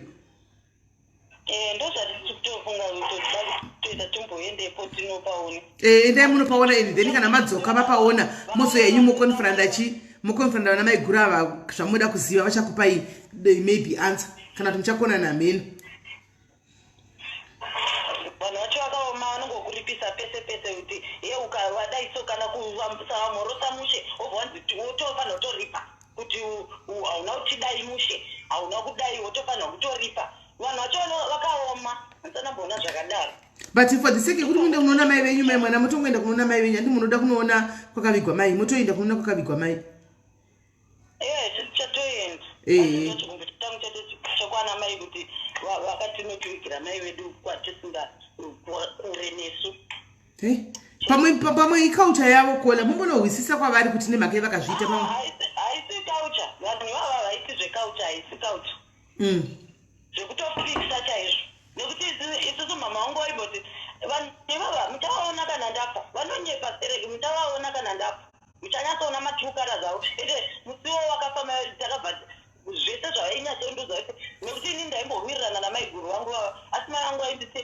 Eh, ndozvatitofunga kuti toita timboendepo tinopaona. Eh, endai munopaona and then kana madzoka mapaona, mozoya yenyu moconfronta chi moconfronta vana maiguru ava zvamunoda kuziva. Vachakupai maybe answer kana kuti muchakona namheno. Vanhu vacho vakaoma, vanongokuripisa pese pese kuti ye ukavadai so kana kusavamhorosa mushe, wobva wanzi wotofanira kutoripa kuti hauna kutidai mushe, hauna kudai, wotofanira kutoripa. Vanhu vacho vakaoma, handisanamboona zvakadaro. But for the sake yekuti muende kunoona mai venyu, mai mwana, motongoenda kunoona mai venyu. Handi munoda kunoona kwakavigwa mai? Motoenda kunoona kwakavigwa mai. Eh, tichatoenda. Chigumbu changu chekwana mai kuti vakatinotivigira mai vedu kwatisinga kure nesu. Pamwe iculture yavo kola, mumbonohwisisa kwavari kuti nemhaka yevakazviita pamwe. Haisi culture, vanhu ivava havaiti zveculture, haisi culture. Zvekutofixa chaizvo, nekuti isusu mama vangu vaimboti vanhu ivava muchavaona kana ndafa, vanonyepa sereki, muchavaona kana ndafa, muchanyatsoona matrue colours avo. Ende musiwo wakafa mai vedu takabva zvese zvavainyatsondiudza kuti, nekuti ini ndaimbowirirana namaiguru vangu vava, asi mai vangu vainditi,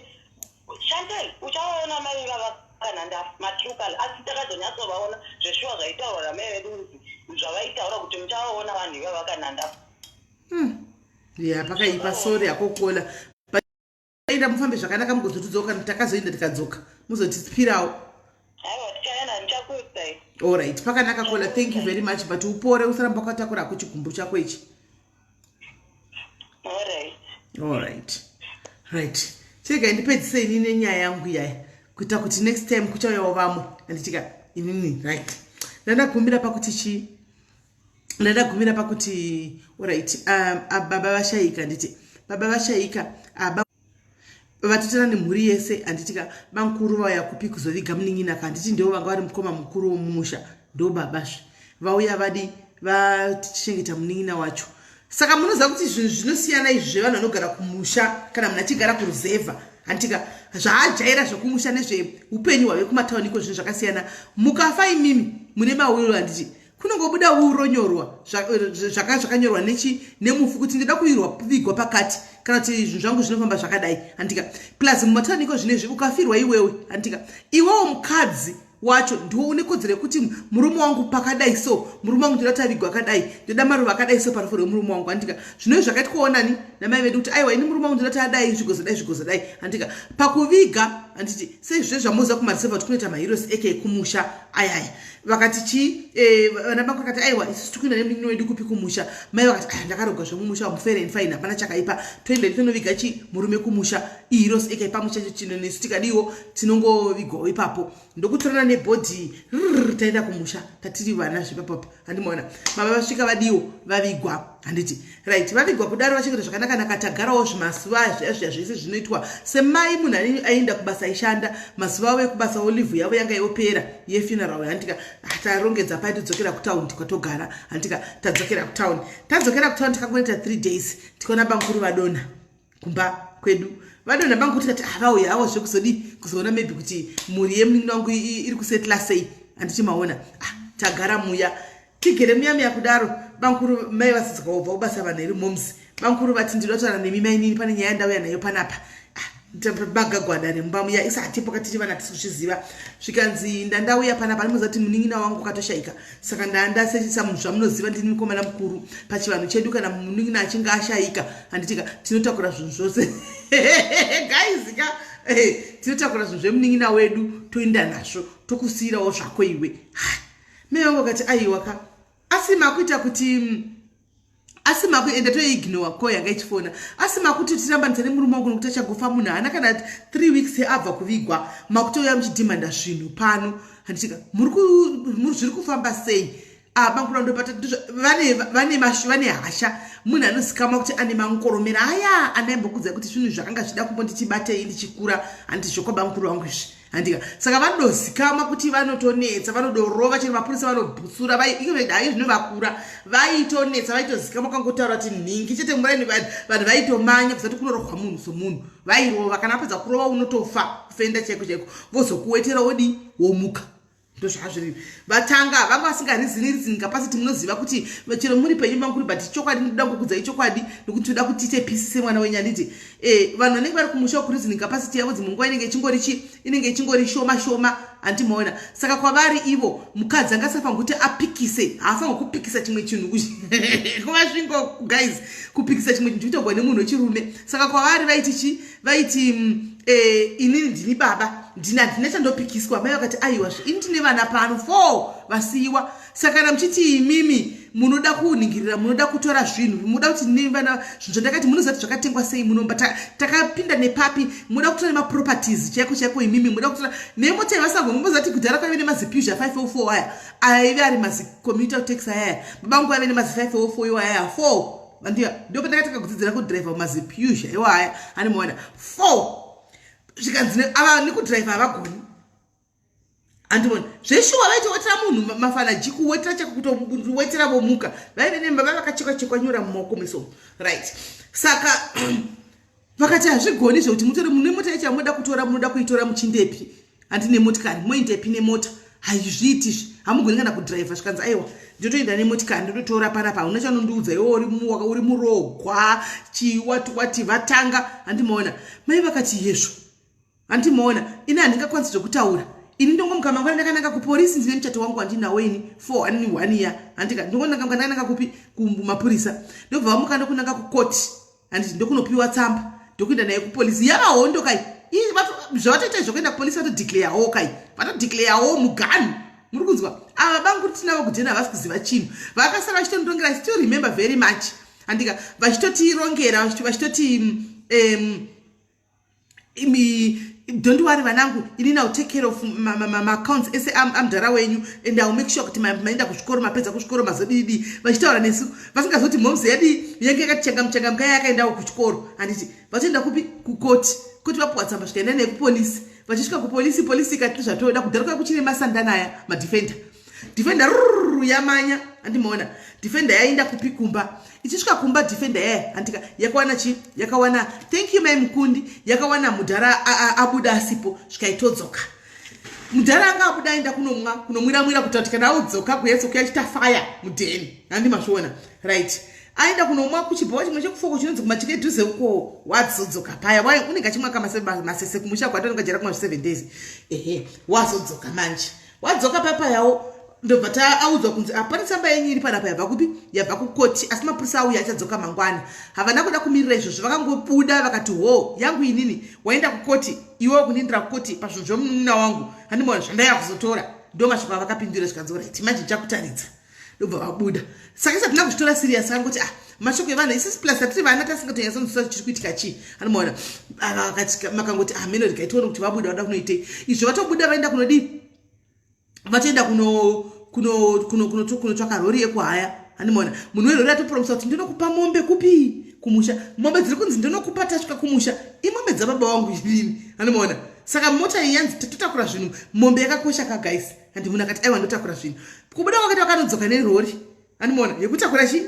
"Chantel, uchavaona mai ivava kana ndafa, matrue colour." Asi takazonyatsovaona zveshuwa zvaitaurwa namai vedu, zvavaitaura kuti muchavaona vanhu ivava kana ndafa. Ya, pakaipa. Sorry akokola. Enda mufambe zvakanaka, mugozotudzoka kana takazoenda tikadzoka muzotipirawo. Aiwa, tichaenda, ndichakuudzai. Allright, pakanaka kola. Thank you very much, but upore, usaramba wakatakura kuchigumbu chako ichi. Allright. Allright, right, chega ndipedzise ini nenyaya yangu iyaya kuita kuti next time kuchauyawo vamwe, anditika inini. Right, ndandagumira pakuti chii? Ndandagumira pakuti, alright, baba vashayika, nditi baba vashayika, vatotana nemhuri yese, handitika? Bankuru vauya kupi? Kuzoviga munin'ina ka, handiti ndivo vanga vari mukoma mukuru womumusha, ndo babazve vauya vadi vatichengeta munin'ina wacho. Saka munoziva kuti zvinhu zvinosiyana izvi zvevanhu vanogara kumusha kana munhu achigara kuruzevha, handitika? Zvaajaira zvekumusha nezveupenyu hwave kumatauni iko zvinhu zvakasiyana. Mukafa imimi mune mawiro, handiti kunongobuda uronyorwa zvakanyorwa nechi nemufu kuti ndinoda kuirwa vigwa pakati kana kuti zvinhu zvangu zvinofamba zvakadai, handika? Plus mumatauni iko zvinezvi ukafirwa iwewe, handika, iwewo mukadzi wacho ndiwo une kodzero yekuti murume wangu pakadai so, murume wangu ndoda tavigwa akadai, ndoda maruva akadai so parufu rwemurume wangu, handika? Zvinoi zvakaitwawo nani namai vedu kuti aiwa, ini murume wangu ndoda taadai, zvigozodai, zvigozodai, handika, pakuviga, handiti? Seizvizve zvamuziva kumariseva kuti kunoita maheroes eke ekumusha ayaya. Vakati chii? Vana vangu vakati aiwa, isusu tikuenda nemunin'ina wedu kupi? Kumusha. Mai vakati, ah, ndakarogwa zvemumusha wamu, fair and fine, hapana chakaipa, toenda tonoviga chi murume kumusha, iheroes eke pamusha chino, nesu tikadiwo tinongovigwawo ipapo. Ndokutorana nebody, taenda kumusha tatiri vana zvepapapa, handimaona? Baba vasvika vadiwo vavigwa, handiti? Right, vavigwa kudaro, vachengeta zvakanaka-naka, tagarawo zvimazuva zviya zviya zvese zvinoitwa semai. Munhu aienda kubasa, aishanda, mazuva avo ekubasa, leave yavo yanga yopera yefuneral, handika? Tarongedza pai, todzokera kutaundi kwatogara, handika? Tadzokera kutaundi, tadzokera kutaundi, tikangoita 3 days, tikaona bankuru vadonha kumba kwedu. Vadonha bankuru, tikati, ah, vauya havo zvekuzodi kuzoona maybe kuti mhuri yemunin'ina wangu iri kusetla sei, handiti maona? Ah, tagara muya, tigere muya muya kudaro, bankuru mai vasisika wobva kubasa vanhu iri moms. Bankuru vati, "Ndinoda kutaura nemi mainini, pane nyaya yandauya nayo panapa." Ah, bagagwada remumba muya, isa hatipo katiri vana tisi kuzviziva. Zvikanzi, "Ndandauya panapa, ndimoziva kuti munin'ina wangu wakatoshayika, saka ndandasechisa munhu. Zvamunoziva, ndini mukomana mukuru pachivanhu chedu. Kana munin'ina achinge ashayika, handitika, tinotakura zvinhu zvose." Guys ka, tinotakura zvinhu zvemunin'ina wedu, toenda nazvo, tokusiyirawo zvako iwe. Mai vangu vakati, "Aiwa ka, asi makuita kuti asi makuenda toignore ko yanga ichifona, asi makuti tirambanisa nemurume wangu nokuti achagofa, munhu haana kana 3 weeks abva kuvigwa, makutouya muchidhimanda zvinhu pano, handitika? Zviri kufamba sei?" Bakurandopata vane hasha. Munhu anozikamwa kuti ane mangoromera aya anaimbokudza kuti zvinhu zvakanga zvida kumbondichibatei ndichikura, handiti? Zvokwabamukuru vangu izvi. Handika saka vanodozikamwa kuti vanotonetsa, vanodorova chero mapurisa vanobhutsura. Hai, zvino vakura vaitonetsa, vaitozikamwa kangotaura kuti nhingi chete muraini, vanhu vaitomanya kusati kunorohwa munhu somunhu. Vairova, kana apedza kurova unotofa, kufenda chaiko chaiko, vozokuwetera wodi womuka. Ndozvazviri. Vatanga vanga vasingarizini reasoning capacity. Munoziva kuti chero muri penyu mankuru, but chokwadi ndinoda kukudzai chokwadi, nekuti toda kuti tiite peace semwana wenyu, handiti? Vanhu vanenge vari kumusha kureasoning capacity yavo dzimwe nguva inenge ichingori chi inenge ichingori shoma shoma, handimaona? Saka kwavari ivo mukadzi angasafanira kuti apikise, haafanira kupikisa chimwe chinhu kumasvingo guys. Kupikisa chimwe chinhu chikuitogwa nemunhu wechirume. Saka kwavari vaiti chi vaiti inini ndini baba, ndina handina chandopikiswa. Mai vakati, "Aiwa, ini tine vana pano four vasiyiwa. Saka kana muchiti imimi munoda kuningirira, munoda kutora zvinhu, munoda kuti nevana, zvinhu zvandakati munoziva kuti zvakatengwa sei munomba, takapinda nepapi, munoda kutora nemaproperties chaiko chaiko, imimi munoda kutora nemota yavasango." Munoziva kuti kudhara kwaive nemaziPeugeot 504 aya aive ari mazicommuter taxi ayaya. Babangu aive nemazi 504 iwo ayaya 4. Andiya ndo pandakatanga kudzidzira kudhiraivha maziPeugeot iwo aya, animaona 4. Zvikanzi ava nekudhiraivha havagoni, andimona zveshuwa. Vaitowetera munhu mafanaji, kuwetera chako, kutowetera vomuka. Vaive nemba vaiva vakachekwa chekwa nyora mumaoko meso, right? Saka vakati hazvigoni zvekuti mutore mune mota yacho yamunoda kutora, munoda kuitora muchindepi? Handine motikari, moindepi nemota? Haizviitizvi, hamugoni kana kudhiraivha. Zvikanzi, "Aiwa, ndotoenda nemotikari, ndototora panapa, hauna chanondiudza iwe uri murogwa chiwati wati." Vatanga, handimaona? Mai vakati, "Yezvo, handimaona, ini handingakwanisi zvekutaura. Ini ndongomuka mangwana ndakananga kupolisi, ndine muchato wangu wandinawo ini four ani one year, handika? Ndongonanga ndakananga kupi? Kumapurisa." Ndobva vamuka ndokunanga kukoti, handiti? Ndokunopiwa tsamba, ndokuenda naye kupolisi. Yava hondo kai. Zvavatoita zvokuenda kupolisi, vatodeclarewo kai, vatodeclarewo muganhu. Muri kunzwa? Ava bangu tinavo kudhena havasi kuziva chinhu. Vakasara vachitondirongera. I still remember very much, handika? Vachitotirongera, vachitoti, imi, "Don't worry vanangu, inini I'll take care of maaccounts ese amudhara wenyu and I'll make sure kuti maenda kuzvikoro, mapedza kuzvikoro, mazodidi." Vachitaura nesu vasingazoti moms yadi yange yakati changamuchangamuka, yakaendawo kuchikoro, handiti? Vatoenda kupi? Kukoti. Kuti vapuwa tsamba, zvikaenda naye kupolisi. Vachisvika kupolisi, polisi ikati, "Zvatoda kudhara kwai kuchine masandana aya, madefender." Defender rururu yamanya, handimaona? Defender yaenda kupi? Kumba. Ichisvika kumba defender yaya, handika, yakawana chi yakawana, thank you mai Mukundi, yakawana mudhara abuda asipo. Zvikaitodzoka, mudhara anga abuda aenda kunomwa, kunomwiramwira, kuita kuti kana audzoka kuyatsokuya achita faya mudheni, handi mazviona? Right, aenda kunomwa kuchibhawa chimwe chekufoko chinonzi kumachike dhuze uko. Wazodzoka paya, wai unenge achimwa kamasese kumusha kwati anenge ajara kuma 7 days. Ehe, wazodzoka manje, wadzoka papayawo, ndobva taaudzwa kunzi hapana tsamba yenyu iri panapa. Yabva kupi? Yabva kukoti, asi mapurisa auya, achadzoka mangwana. Havana kuda kumirira izvozvo, vakangobuda vakati, "Ho, yangu inini waenda kukoti, iwewo kunindira kukoti pazvinhu zvomunun'una wangu, handimaona zvandaiya kuzotora." Ndo mashoko avakapindura. Zvikanzi, "Right, manje ndichakutaridza." Ndobva vabuda. Saka isati tina kuzvitora serious, angoti, "Ah, mashoko evanhu." Isisi plus atiri vana tasingatonyatsanzwisisa chiri kuitika chii, anomaona? Makangoti, "Ah, meno, regai tione kuti vabuda vada kunoitei." Izvo vatobuda vaenda kunodii? Vatoenda kunotsvaka rori yekuhaya, handimaona? Munhu werori atopromisa kuti, "Ndinokupa mombe kupi? Kumusha. Mombe dziri kunzi ndinokupa tasvika kumusha imombe dzababa vangu inini, handimaona? Saka mota iyi yanzi totakura zvinhu, mombe yakakosha kaguys." Handi munhu akati, "Aiwa, ndotakura zvinhu." Kubuda kwakati vakanodzoka nerori, handimaona, yekutakura chi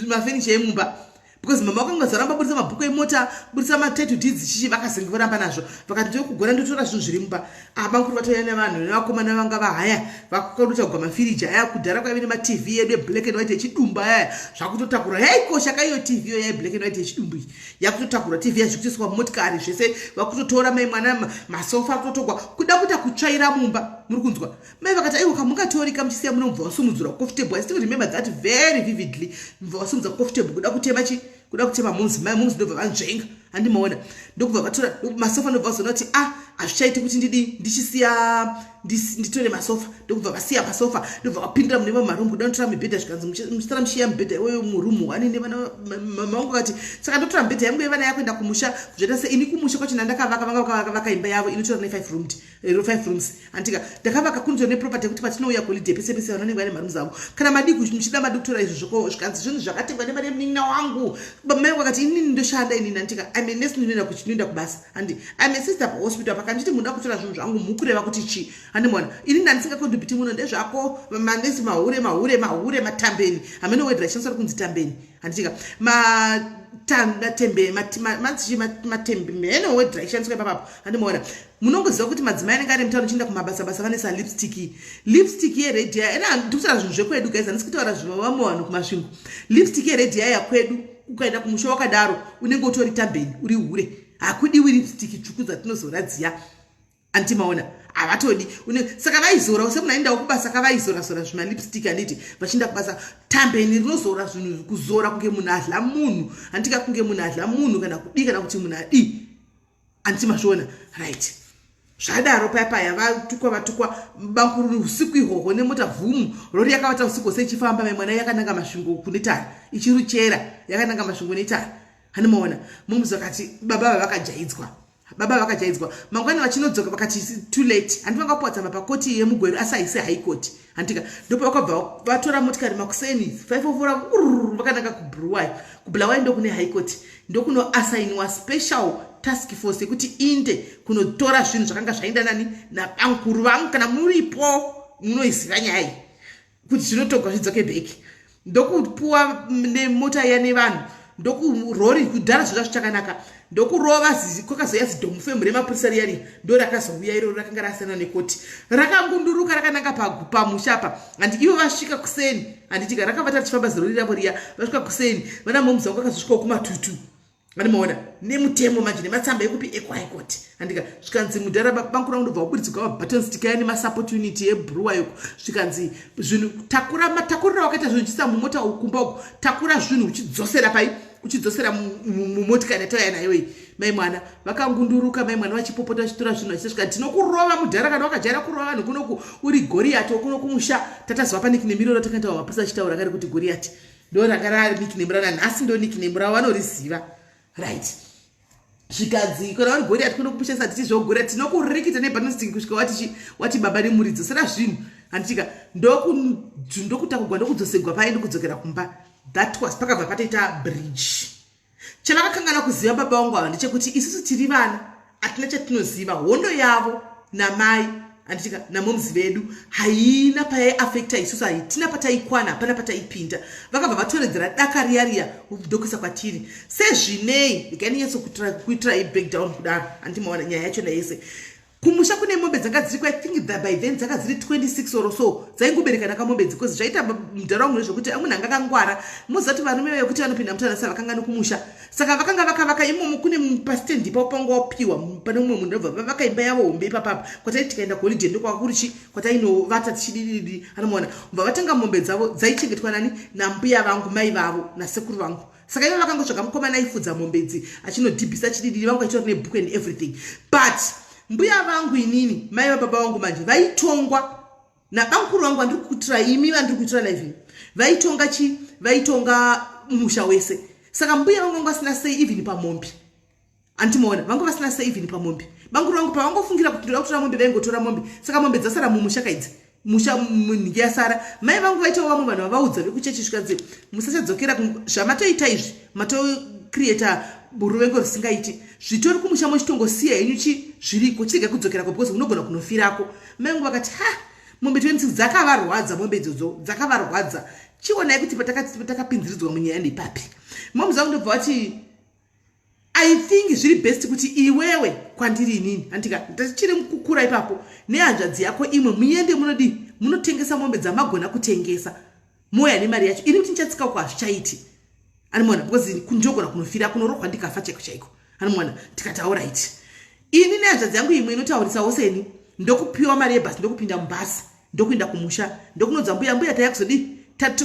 mafenicha emumba, because mama vakanga zaramba budisa mabhuku emota, budisa matitle deeds, chichi. Vakazenge voramba nazvo, vakati, "Ndokugona ndotora zvinhu zviri mumba." Abankuru vatouya nevanhu nevakomana vanga vahaya, vakutotakugwa mafiriji aya. Kudhara kwaive nemaTV edu eblack and white echidumbu ayaya, zvakutotakura. Yaikosha kaiyo TV yo, yai black and white yechidumbu iyi, yakutotakura TV yazvikutoiswa mumotikari zvese. Vakutotora mai mwana, masofa akutotogwa, kuda kuita kutsvaira mumba. Muri kunzwa? Mai vakati, "Aiwa, kamungatorika muchisiya muno." Mubva wasumudzura coffee table. I still remember that very vividly. Mubva wasumudza coffee table kuda kutema chi kuda kutema moms. Mai moms ndobva vanzvenga, handimaona? Ndokubva vatora masofa, ndobva vazoona kuti, "Ah, hazvichaiti kuti ndidi ndichisiya nditore masofa." Ndokubva vasiya masofa, ndobva vapindira mune vamarumu kuda notora mibhedha. Zvikanzi, "Muchitara mushiya mibhedha iwoyo murumu wani nevana." Mama vangu vakati, "Saka ndotora mibhedha yangu yevana yakuenda kumusha, zvaita se ini kumusha kwacho nandakavaka, vanga vakavaka imba yavo inotora ne5 roomed, five rooms, andika? Ndakavaka kunotora neproperty yekuti patinouya holiday pese pese vanenge vane marooms avo. Kana madii muchida madi kutora izvozvo." Zvikanzi, "Zvinhu zvakatengwa nemari yemunin'ina wangu." Mai vangu vakati, "Inini ndoshanda inini, andika? I'm a nurse, ndinoenda kuchinoenda kubasa, handi? I'm a sister pahospital. Pakanditi munoda kutora zvinhu zvangu, mukureva kuti chii, handimaona? Ini ndandisingacontribute muno, ndezvako. Manesi mahure, mahure, mahure, matambeni. Hamene word raishandiswa kunzi tambeni, handitika? Matembe, manzichi, matembe, mhene word raishandiswa ipapapo, handimaona? Munongoziva kuti madzimai anenge ari mutauni chienda kumabasa basa, vanesa lipstick, lipstick yered ya. Ena ndikutaura zvinhu zvekwedu, guys, handisi kutaura zvevamwe vanhu kuMasvingo. Lipstick yered yaya kwedu, ukaenda kumusha wakadaro, unenge utori tambeni, uri hure. Hakudiwi lipstick tsvuku dzatinozora dziya, andimaona? Havatodi. Saka vaizora semunhu aendawo kubasa kavaizora-zora zvimalipstick, handiti? Vachienda kubasa, tambeni rinozora zvinhu, kuzora kunge munhu adla munhu, handika? Kunge munhu adla munhu kana kudii, kana kuti munhu adii, handiti mazviona? Right, zvadaro paya paya vatukwa, vatukwa bankuru usiku ihwohwo nemota vhumu rori yakavata usiku hwose ichifamba. Mai mwana yakananga Masvingo kune tara, ichiruchera yakananga Masvingo netara, handimaona? Mumbuzi vakati baba vavakajaidzwa, baba vakajaidzwa. Mangwani vachinodzoka vakati too late, handi vangapuwa tsamba pakoti yeMugweru, asi haisi High Court, handika? Ndopa vakabva vatora motikari makuseni 5:04, vakananga kuBulawayo. KuBulawayo ndokune High Court, ndokunoasainiwa special task force yekuti inde kunotora zvinhu zvakanga zvaenda nani nabankuru vangu. Kana muripo munoiziva nyaya iyi, kuti zvinotogwa zvidzoke back. Ndokupuwa nemota iya nevanhu, ndokurori kudhara zvoda zvichakanaka, ndokurova. Kwakazoya zidhomufemu remapurisa riya riya, ndo rakazouya iroro, rakanga rasiyana nekoti, rakangunduruka rakananga pamusha apa, handi? Ivo vasvika kuseni, handitika? Rakavata richifamba zirori ravo riya. Vasvika kuseni, vana momuzi vangu vakazosvikawo kumatutu, andimaona? Nemutemo manje, nematsamba ekupi? EkuHigh Court, handika? Zvikanzi mudhara bangu rangu ndobva waburitsirwa mabaton stick aya nemasupport unit yebruwa yoko. Zvikanzi zvinhu takura, matakuriro wakaita zvinhu uchiisa mumota kumba uko, takura zvinhu uchidzosera pai, uchidzosera mumotikari yatauya nayo iyi. Mai mwana vakangunduruka, mai mwana vachipopota, vachitora zvinhu vachisvika. Tinokurova mudhara, kana wakajaira kurova vanhu kunoku, uri Goriyati wokuno kumusha. Tatazova panickname iroro, takaenda vamapurisa achitaura kari kuti Goriyati, ndo ranga rari nickname rana nhasi, ndo nickname ravo vanoriziva, right? Zvikanzi kana uri Goriyati kuno kumusha, sati tizvogoriyati, tinokurikita nebaton stick kusvika wati wati baba nemuridzo sera zvinhu, handitika? Ndokutakugwa, ndokudzosegwa pai, ndokudzokera kumba. That was pakabva patoita bridge. Chavakakangana kuziva baba vangu ava ndechekuti isusu tiri vana, hatina chatinoziva. Hondo yavo namai, handitika, namomuzi vedu haina payaiafecta isusu, haitina pataikwana, hapana pataipinda. Vakabva vatoredzera daka riya riya ndokuisa kwatiri. Sezvinei, regai ndinyatsokuitira ibreakdown kudaro, handimaona nyaya yachona yese. Kumusha kune mombe dzanga dziriko. I think that by then dzanga dziri 26 or so, dzaingoberekana kamombe, because zvaita mudhara wangu nezvekuti munhu anga akangwara. Muziva kuti varume vekuti vanopinda mutana sa vakanga nekumusha, saka vakanga vakavaka imomo. Kune pastendi ipapo panga wapiwa pane mumwe munhu, ndobva vavaka imba yavo hombe ipapapa kwatai tikaenda kuholiday, ndokwakurichi kwatainovata tichidididi, anomaona? Bva vatenga mombe dzavo, dzaichengetwa nani? Nambuya vangu, mai vavo nasekuru vangu. Saka ivo vakangotsvaga mukomana aifudza mombe idzi, achinodhibhisa chidididi. Vangu achitori nebhuku and everything, but mbuya vangu inini, mai vababa vangu manje, vaitongwa nabamukuru vangu vandiri kuitira imi, vandiri kuitira live, vaitonga chi vaitonga musha wese. Saka mbuya vangu vanga vasina sei even pamombe, andimaona? Vanga vasina sei even pamombe. Bamukuru vangu pavangofungira kuti ndoda kutora mombe, vaingotora mombe. Saka mombe dzasara mumusha kaidzi, musha nhingi yasara. Mai vangu vaitawo vamwe vanhu vavaudza vekuchechi, zvikanzi musachadzokera, zvamatoita izvi matocreata ruvengo rusingaiti. Zvitori kumusha, mochitongosiya henyu chi zviriko, chirega kudzokerako because unogona kunofirako. Mai vangu vakati ha, mombe 26 dzakavarwadza, mombe idzodzo dzakavarwadza. Chionai kuti patakapinziridzwa munyaya ndepapi. Momuzi vangu ndobva vati, "I think zviri best kuti iwewe kwandiri inini, handika, tichiri kukura ipapo, nehanzvadzi yako imwe, muende munodii, munotengesa mombe dzamagona kutengesa, moya nemari yacho. Ini kuti ndichatsika uko hazvichaiti, animona? Because ndogona kunofira, kunorohwa ndikafa chaiko chaiko, animona?" Tikati alright. Ini nehanzvadzi yangu imwe inotaurisawo seni, ndokupiwa mari yebhasi, ndokupinda mubhasi, ndokuenda kumusha, ndokunodza mbuya. "Mbuya, taya kuzodii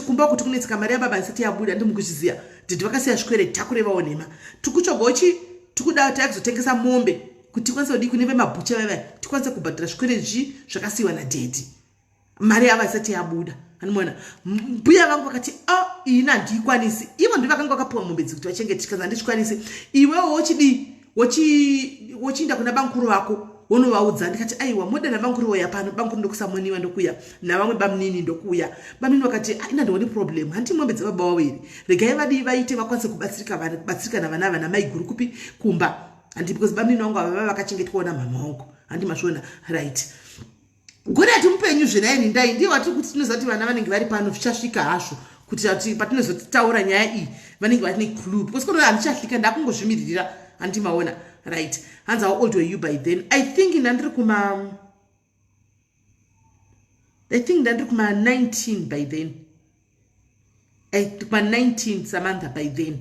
kumba kuti kunetseka, mari yababa isati yabuda. Ndimukuzviziva, dhidhi vakasiya zvikwereti, takurevawo nhema, tikutsvagawo chi tikuda taya kuzotengesa mombe kuti tikwanise kudii kune vemabhucha vaiva, tikwanise kubhadhara zvikwereti zvakasiyiwa nadhedhi, mari yavo isati yabuda, anomuona?" Mbuya vangu vakati, "A, oh, ini handikwanisi." Ivo ndo vakanga vakapiwa mombe dzi kuti vachengete. Chikanzi, "Handizvikwanisi. Iwewo wochidii? Wochiinda kuna bankuru vako." Wonovaudza. Ndikati aiwa, modana bamukuru voya pano, bamukuru ndokusamoniwa ndokuya navamwe bamnini ndokuya. Bamnini vakati aina ndione problem, hanti mombe dzababa wavo here, regai vadii vaite vakwanise kubatsirika kubatsirika navana ava namaiguru kupi kumba, handi because bamnini vangu ava vava vakachengetwawo namhama wangu, handi mazviona? Right, Goriati mupenyu zvenaini ndai ndiye watiri kuti tinoziva kuti vana vanenge vari pano zvichasvika hazvo kuti patinozotaura nyaya iyi vanenge vari neclue because kono handichahlika, ndakungozvimiririra, handi maona? Right, hanzi how old were you by then? I think ndandiri kuma I think ndandiri kuma 19 by then, kuma 19, Samantha. By then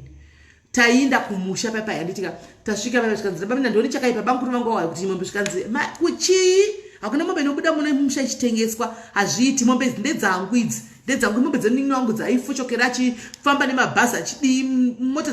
tainda kumusha paipai, handitika? Tasvika paipai zvikanzi bamina ndioni chakaipa, bamukuru vangu wauya kuti mombe, zvikanzi kuchii, hakuna mombe inobuda muno musha ichitengeswa, hazviiti, mombe idzi ndedzangu, idzi ndedzangu, mombe dzemunin'ina wangu dzaifochokera achifamba nemabhazi achidii, mota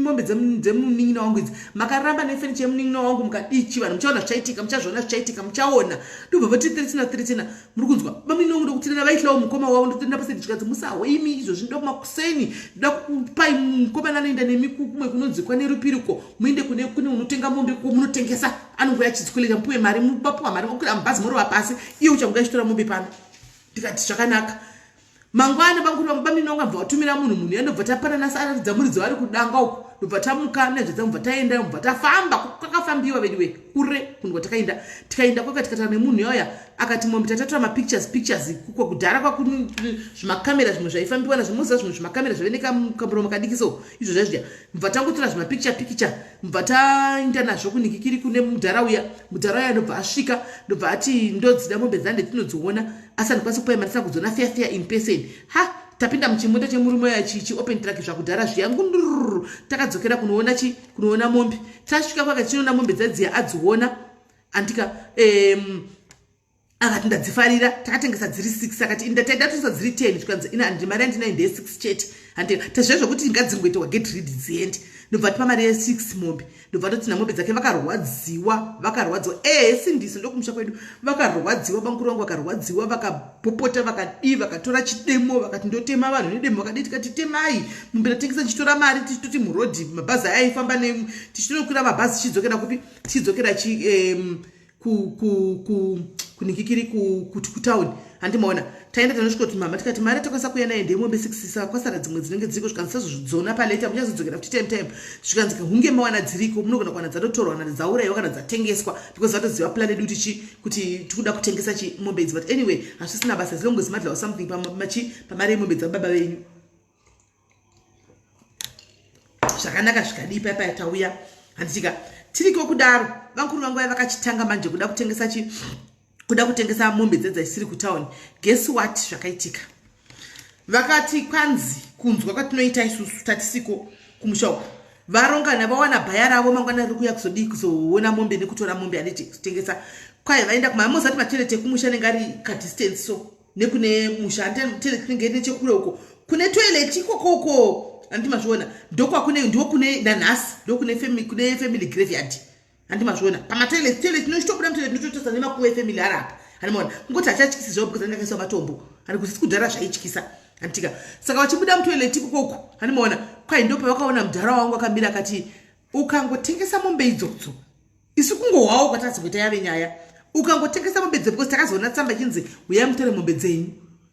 mombe dzemunin'ina wangu idzi, makaramba nefenicha yemunin'ina wangu mukadii chi, vanhu muchaona zvichaitika, muchazviona zvichaitika, muchaona. Ndobva vati 13 13, muri kunzwa? Bamunini wangu ndokutirena vaitlawo mukoma wavo, ndotirena pasedi, zvikanzi musaho imi, izvozvi ndoda kumakuseni, ndoda kupai mukomana anoenda nemi kumwe kunonzikwa nerupiriko, muende kune kune unotenga mombe ko munotengesa, anongoya achidzikweleta, mupiwe mari, mubapuwa mari, mokwira mubhazi morova pasi, iye uchanguya achitora mombe pano. Ndikati zvakanaka. Mangwana bamukuru vangu bamunini vangu abva vatumira munhu, munhu yandobva tapanana saratidza muridzi vari kudanga uko, ndobva tamuka nezvedza, mubva taenda, mubva tafamba, kwakafambiwa veduwe kure kunhu kwatakaenda. Tikaenda kwaka tikataura nemunhu yauya, akati mombe tatatora mapictures pictures kuko kudhara kwaku zvimakamera zvimwe zvaifambiwa nazvo, moziva zvimwe zvimakamera zvaive nekamuromo kadiki so izvo zvaizviya, mubva tangotora zvimapicture picture, mubva taenda nazvo kunikikiri kune mudhara uya. Mudhara uya ndobva asvika, ndobva ati ndodzida mombe dzande tinodziona, asi handikwanisi kupai mari kudziona fair fair in person. Ha, tapinda muchimota chemurume uya chichi open truck zvakudhara zviya, ngundururu, takadzokera kunoona chi kunoona mombe. Tasvika kwaka tichinoona mombe dzadziya, adziona andika akati ndadzifarira. Takatengesa dziri 6, akati taida tengesa dziri 10, zvikanzi ina handi mari yandinayo ndeye 6 chete, handi tazviya zvokuti ngadzingoitwa get rid dziende. Ndobva tipa mari ye6 mombe, ndobva totina mombe dzake. Vakarwadziwa, vakarwadziwa, ehe, sindiso ndokumusha kwedu, vakarwadziwa bamukuru vangu, vakarwadziwa, vakapopota, vakadii, vakatora chidemo, vakati ndotema vanhu nedemo, vakadii. Tikati temai mombe, tatengesa tichitora mari, tichitoti murodhi mabhazi aya aifamba, tichitonokwira mabhazi tichidzokera kupi, tichidzokera chi kunikikiri kutauni, handimaona? Taenda tanosvika kuti mama, tikati mari takwanisa kuuya nayo ndeyemombe 6, saka kwasara dzimwe dzinenge dziriko. Zvikanzi sazodzona paleta, muchazodzokera futi time time. Zvikanzi hunge mawana dziriko, munogona kuwana dzatotorwa kana dzaurayiwa kana dzatengeswa, because vatoziva plan yedu kuti chi kuti tikuda kutengesa chi mombe idzi. But anyway, hazvisina basa as long as madlawo something pamachi pamari yemombe dzababa venyu zvakanaka. Zvikadii paipai tauya, handitika tiriko kudaro, vankuru vangu vaya vakachitanga manje kuda kutengesa chi kuda kutengesa mombe dzedzaisiri kutauni. Guess what zvakaitika? Vakati kwanzi kunzwa kwatinoita isusu tatisiko kumusha uku, varongana vawana bhaya ravo mangwana riri kuuya kuzodii, kuzoona mombe nekutora mombe, handiti kutengesa kwai vaenda kumamozati matoilet ekumusha anenge ari kadistance so nekune musha, tinenge nechekure uko kune toilet ikokoko, handiti mazviona? Ndokwakune ndokune nanhasi ndokune family, kune family graveyard, handiti mazviona? Pamatoilet, toilet inochitobuda mutoilet inototosa nemakuva efamily ari apa, handimaona? Kungoti hachatyisi zvavo because anenge akaiswa matombo, handi kusisi kudhara zvaityisa, handitika? Saka vachibuda mutoilet ikokoko, handimaona, kwai ndopavakaona mudhara wangu akamira, akati ukangotengesa mombe idzodzo, isu kungohwawo kwatazokuita yave nyaya, ukangotengesa mombe dze because takazoona tsamba ichinzi uyai mutore mombe dzenyu,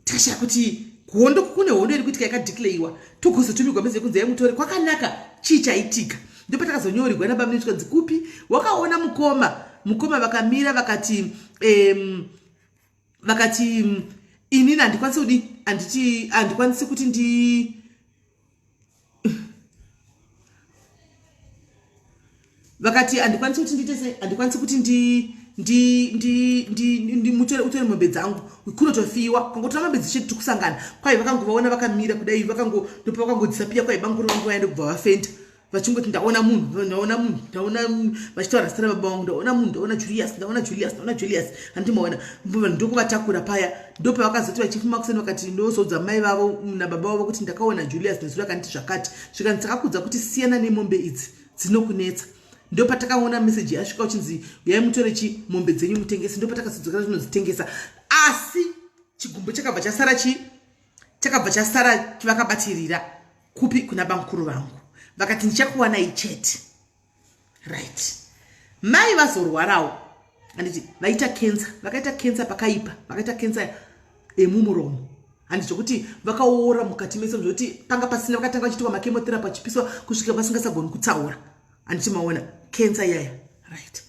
tikashaya kuti hondo kune hondo iri kuitika yakadeclareiwa, togozotumigwa meze kunzi yai mutore kwakanaka, chii chaitika? Ndopatakazonyorerwa nabamnini, zvikanzi kupi wakaona mukoma, mukoma vakamira vakati vakati inini handikwanisi kudi handiti handikwanisi kuti ndi vakati handikwanisi kuti ndiite sei, handikwanisi kuti ndi ndi ndi ndi ndi mutore utore mombe dzangu kunotofiwa kangotora mombe dzichiti tikusangana. Kwai vakangovaona vakamira kudai, vakango ndopa vakangodzisapiya, kwai banguru vangu vaende kubva vafenda vachingoti ndaona munhu, ndaona munhu, ndaona, vachitaura zita rababa vangu, ndaona munhu, ndaona Julius, ndaona Julius, ndaona Julius, handimaona? Ndokuvatakura paya. Ndopavakazoti vachifuma kuseni vakati ndozodza mai vavo nababa vavo kuti ndakaona Julius nezuro akanditi zvakati. Zvikanzi takakudza kuti siyana nemombe idzi dzinokunetsa. Ndopatakaona meseji yasvika uchinzi uyai mutore chi mombe dzenyu mutengese. Ndopatakazodzokera tinodzitengesa, asi chigumbu chakabva chasara, chi chakabva chasara vakabatirira kupi? Kuna bamukuru vangu. Vakati ndichakuwanai chete. Right, Mai vazorwarawo, handiti? Vaita cancer, vakaita cancer pakaipa, vakaita cancer yemumuromo, handiti? Zvokuti vakaora mukati mese, zvokuti panga pasina. Vakatanga vachiitwa machemotherapy, achipiswa kusvika vasingasagoni kutaura, handiti? Maona cancer iyaya, right?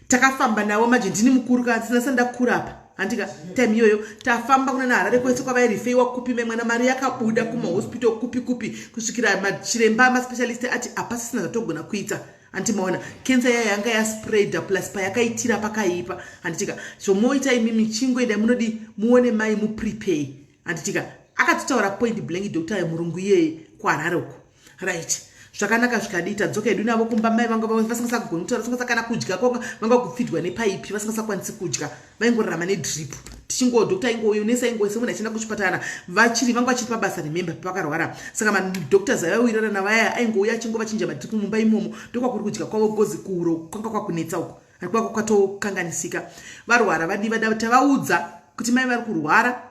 Takafamba navo manje, ndini mukuru ka, ndisina sandakura apa, handika? Time iyoyo tafamba kuna naHarare kwese kwavairifeiwa kupi memwana, mari yakabuda kumahospital kupi kupi, kusvikira machiremba, maspecialist ati hapasisina zvatogona kuita, handiti? Maona cancer yaya yanga yaspreada, plus payakaitira pakaipa, handitika? Zvomoita imimi, chingoendai munodi muone mai, muprepare, handitika? Akatotaura point blank doctor yemurungu iyeye kuHarare uko, right? Zvakanaka, zvikadii, tadzoka hedu navo kumba. Mai vanga vasingasagoni kutaura, vasingasakana kudya, kwanga vanga kupfidwa nepaipi, vasingasakwanisi kudya, vaingorarama nedrip. Tichingo doctor ingouya, nurse ingouya, semunhu achienda kuchipatara. Vachiri vanga vachiri pabasa, remember, pavakarwara. Saka madoctors aivawirirana navaya, aingouya achingovachinja madrip mumba imomo, ndokwakuri kudya kwavo, gozi kuuro kwanga kwakunetsa uko, kwanga kwatokanganisika. Varwara, vadi vada, tavaudza kuti mai vari kurwara,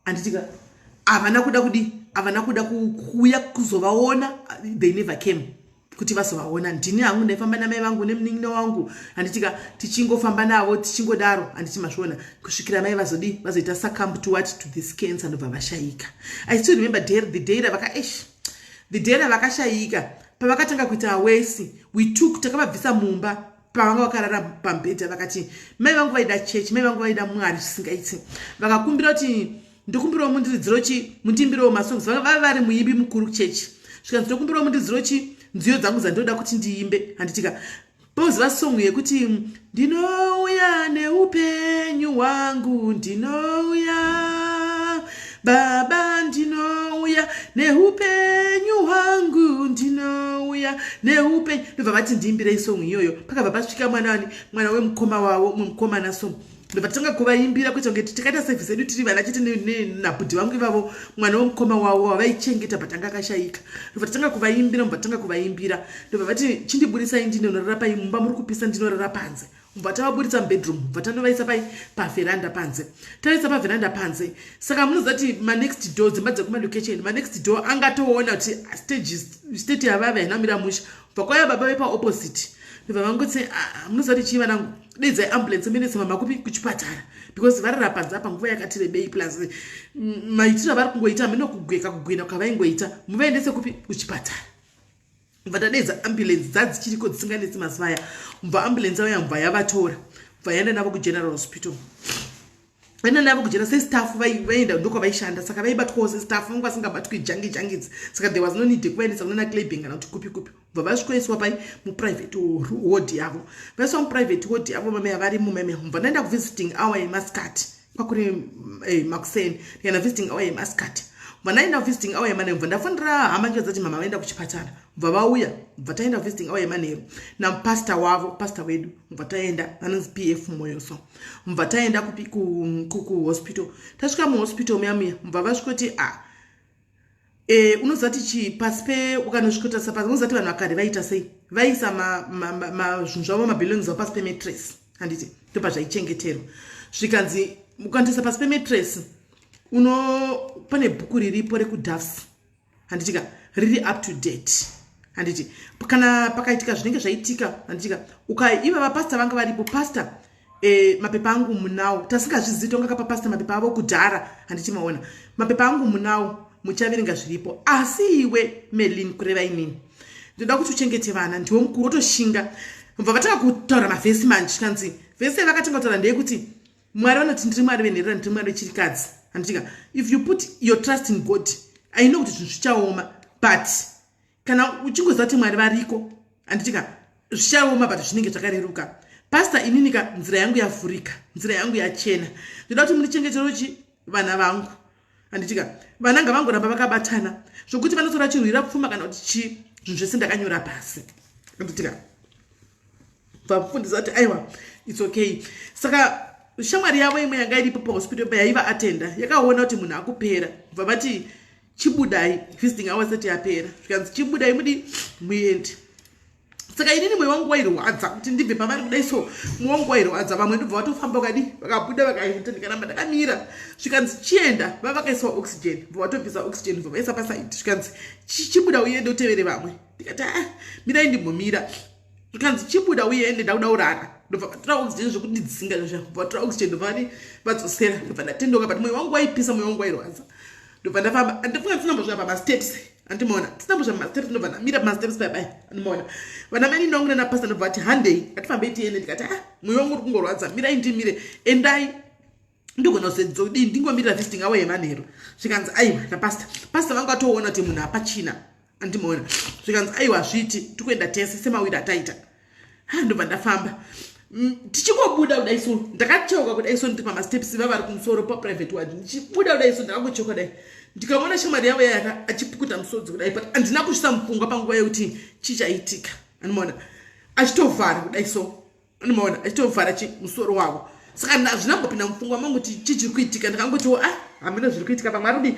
handitika? Havana kuda kudi, havana kuda kuuya kuzovaona. They never came kuti vazovaona. Ndini hangu ndaifamba namai vangu nemunin'ina wangu, handitika? Tichingofamba navo, tichingodaro, handiti? Mazviona, kusvikira mai vazodi vazoita succumb to what? To this cancer, ndobva vashayika. I still remember the day ravaka, ish, the day ravakashayika, pavakatanga kuita worse, we took, takavabvisa mumba pavanga vakarara pamubhedha. Vakati mai vangu vaida chechi, mai vangu vaida Mwari zvisingaiti. Vakakumbira kuti, "Ndokumbirawo mundiridziro chi, mundiimbirewo masongs." Vava vari muimbi mukuru kuchechi. Zvikanzi, "Ndokumbirawo mundiridziro chi nziyo dzangu dzandinoda kuti ndiimbe," handitika? Poziva song yekuti, "Ndinouya neupenyu hwangu, ndinouya Baba, ndinouya neupenyu hwangu, ndinouya neupenyu." Ndobva vati, "Ndiimbirei song iyoyo." Pakabva pasvika mwana wani, mwana wemukoma wavo, umwe mukomana. So ndobva tatanga kuvaimbira, kuita kunge tikaita service yedu tiri vana chete nabhudhi vangu ivavo, mwana wemukoma wavo wavaichengeta, but anga akashayika. Ndobva tatanga kuvaimbira, mubva tatanga kuvaimbira. Ndobva vati, "Chindiburisai ndinorara pai mumba, muri kupisa, ndinorara panze." Mubva tavaburitsa mubedroom, mubva tandovaisa pai pavheranda panze. Tavaisa pavheranda panze, saka munoziva kuti manext door, dzimba dzekumalocation, manext door angatoona kuti stage state yavava hainamira musha. Bva kwauya baba vepaopposite, ndobva vangoti, "Ah, munoziva kuti chii vanangu, dedzai ambulance, muendese mama kupi? Kuchipatara, because varara panze apa nguva yakati rebei, plus maitiro avari kungoita hameno kugweka kugwina kwavaingoita. Muvaendese kupi? Kuchipatara." Bva tadedza ambulance, dzadzichiriko dzisinganetsi mazuva aya. Mubva ambulance auya, mubva yavatora, bva yaenda navo kuGeneral Hospital. Vaenda navo kuGeneral sestaff, vaenda ndokwavaishanda, saka vaibatwawo sestaff, vanga vasingabatwi jangi jangidzi. Saka there was no need yekuvaendesa kunana Claybank kana kuti kupi kupi. Bva vasvikoiswa pai? Muprivate ward yavo. Vaiswa muprivate ward yavo, mame vari mumeme. Mubva ndaenda kuvisiting hour yemaskati, kwakuri makuseni, ndikaenda visiting hour yemaskati. Bva ndaenda visiting hour yemanheru, bva ndafonera hama nje dzati mama vaenda kuchipatara. Bva vauya, bva taenda visiting hour yemanheru napastor wavo, pastor wedu. Bva taenda, anonzi PF Moyo. So mubva taenda kupi? Kuhospital. Tasvika muhospital muya muya, mubva vasvikoti, a unoziva kuti chi pasi pe, ukanosvikotarisa pasi, unoziva kuti vanhu vakare vaita sei? Vaisa zvinhu zvavo, mabelongings avo pasi pemattress, handiti? Ndopa zvaichengeterwa. Zvikanzi ukandoisa pasi pemattress uno, pane bhuku riripo rekuDoves, handitika? Riri up to date, handiti? Kana pakaitika zvinenge zvaitika, handitika, iva vapasta vanga varipo, "Pastor, mapepa angu munawo." Tasingazvizivi, tonga kapa pastor mapepa avo kudhara, handiti? "Maona mapepa angu munawo, muchaverenga zviripo. Asi iwe Melin," kureva inini, "ndoda kuti uchengete vana, ndiwe mukuru, wotoshinga." Bva vatanga kutaura mavhesi manje. Kanzi vhesi yavakatanga kutaura ndeyekuti Mwari vanoti, "Ndiri Mwari venherera, ndiri Mwari vechirikadzi," handitika? "If you put your trust in God, I know kuti zvinhu zvichaoma, but kana uchingoziva kuti Mwari variko, handitika, zvichaoma, but zvinenge zvakareruka. Pastor, ininika nzira yangu yavhurika, nzira yangu yachena. Ndoda kuti mundichengeterochi vana vangu, handitika? Vana ngavangoramba vakabatana, zvokuti vanotora chirwira pfuma kana kuti chii, zvinhu zvese ndakanyora pasi, handitika?" Vafundisa kuti, "Aiwa, it's okay." Saka shamwari yavo imwe yanga iripo pahospital pa yaiva atenda, yakaona kuti munhu akupera, bva vati, "Chibudai," visiting hour seti yapera. Zvikanzi, "Chibudai mudi muende." Saka inini mwoyo wangu wairwadza kuti ndibve pavari kudai. So mwoyo wangu wairwadza. Vamwe ndobva vatofamba kadi, vakabuda, vakaenda, ndikaramba ndakamira. Zvikanzi, "Chienda." Vavakaiswa oxygen, bva vatobvisa oxygen, bva vaisa paside. Zvikanzi, "Chibuda uende utevere vamwe." Ndikati, "A, ah, mirai ndimbomira." Zvikanzi chibuda uende, ndakuda urara. Ndobva vatora oxygen zvekundidzinga zvazva, vatora oxygen, ndobva vadi vadzosera. Ndobva ndatendoka, but mwoyo wangu waipisa, mwoyo wangu wairwadza. Ndobva ndafamba, andifunga ndisina pamasteps, andimaona ndisina pamasteps. Ndobva ndamira pamasteps paipai, andimaona vana mai nini wangu nanapasta. Ndobva vati, "Handei, ngatifambei tiende." Ndikati, "Ah, mwoyo wangu uri kungorwadza, mirai ndimire, endai, ndigona kuzodii, ndingomirira visiting hour yemanheru." Zvikanzi, "Aiwa." Napasta, pasta vangu atoona kuti munhu hapachina, andimaona. Zvikanzi, "Aiwa, zviti tikuenda tese semawiri ataita." Ha, ndobva ndafamba. Tichingobuda kudai so, ndakacheuka kudai so, ndiri pamasteps, vavari kumusoro paprivate ward. Ndichibuda kudai so, ndakangocheuka dai, ndikaona shamwari yavo yayaka achipukuta musodzi kudai, but handina kusvisa mupfungwa panguva yekuti chichaitika, andimaona achitovhara kudai so, andimaona achitovhara chi musoro wavo. Saka hazvinambopinda mupfungwa mangu kuti chii chiri kuitika. Ndikangotiwo, "Ah, hamuna zviri kuitika, pamwe arikudi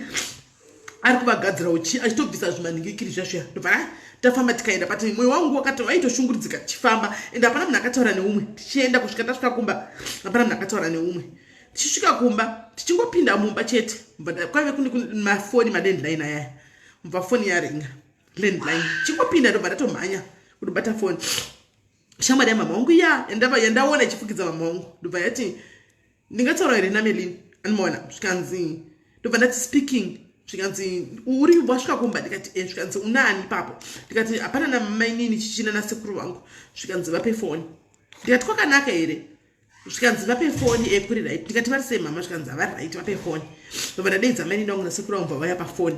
ari kuvagadzirawo chi," achitobvisa zvimanhingikiri zvazviya. Ndobva tafamba tikaenda, but mwoyo wangu wakati waitoshungurudzika tichifamba, ende hapana munhu akataura neumwe. Tichienda kusvika tasvika kumba, hapana munhu akataura neumwe. Tichisvika kumba, tichingopinda mumba chete, kwaive kune mafoni, malandline ayaya. Mubva foni yaringa, landline. Chingopinda, ndobva ndatomhanya kundobata foni. Shamwari yamama wangu ya yandaona ichifukidza mama wangu, ndobva yati, "Ndingataura here naMelini?" Andimaona. Zvikanzi, ndobva ndati, "Speaking." Zvikanzi, "Uri wasvika kumba?" Ndikati, "E." Zvikanzi, "Unani ipapo?" Ndikati, "Hapana, namainini chichina nasekuru vangu." Zvikanzi, "Vape foni." Ndikati, "Kwakanaka here?" Zvikanzi, "Vape foni." "Ekuri right." Ndikati, "Vari sei mama?" Zvikanzi, "Havari right, vape foni." Ndobva ndadeidza mainini vangu nasekuru vangu, bva vauya pafoni.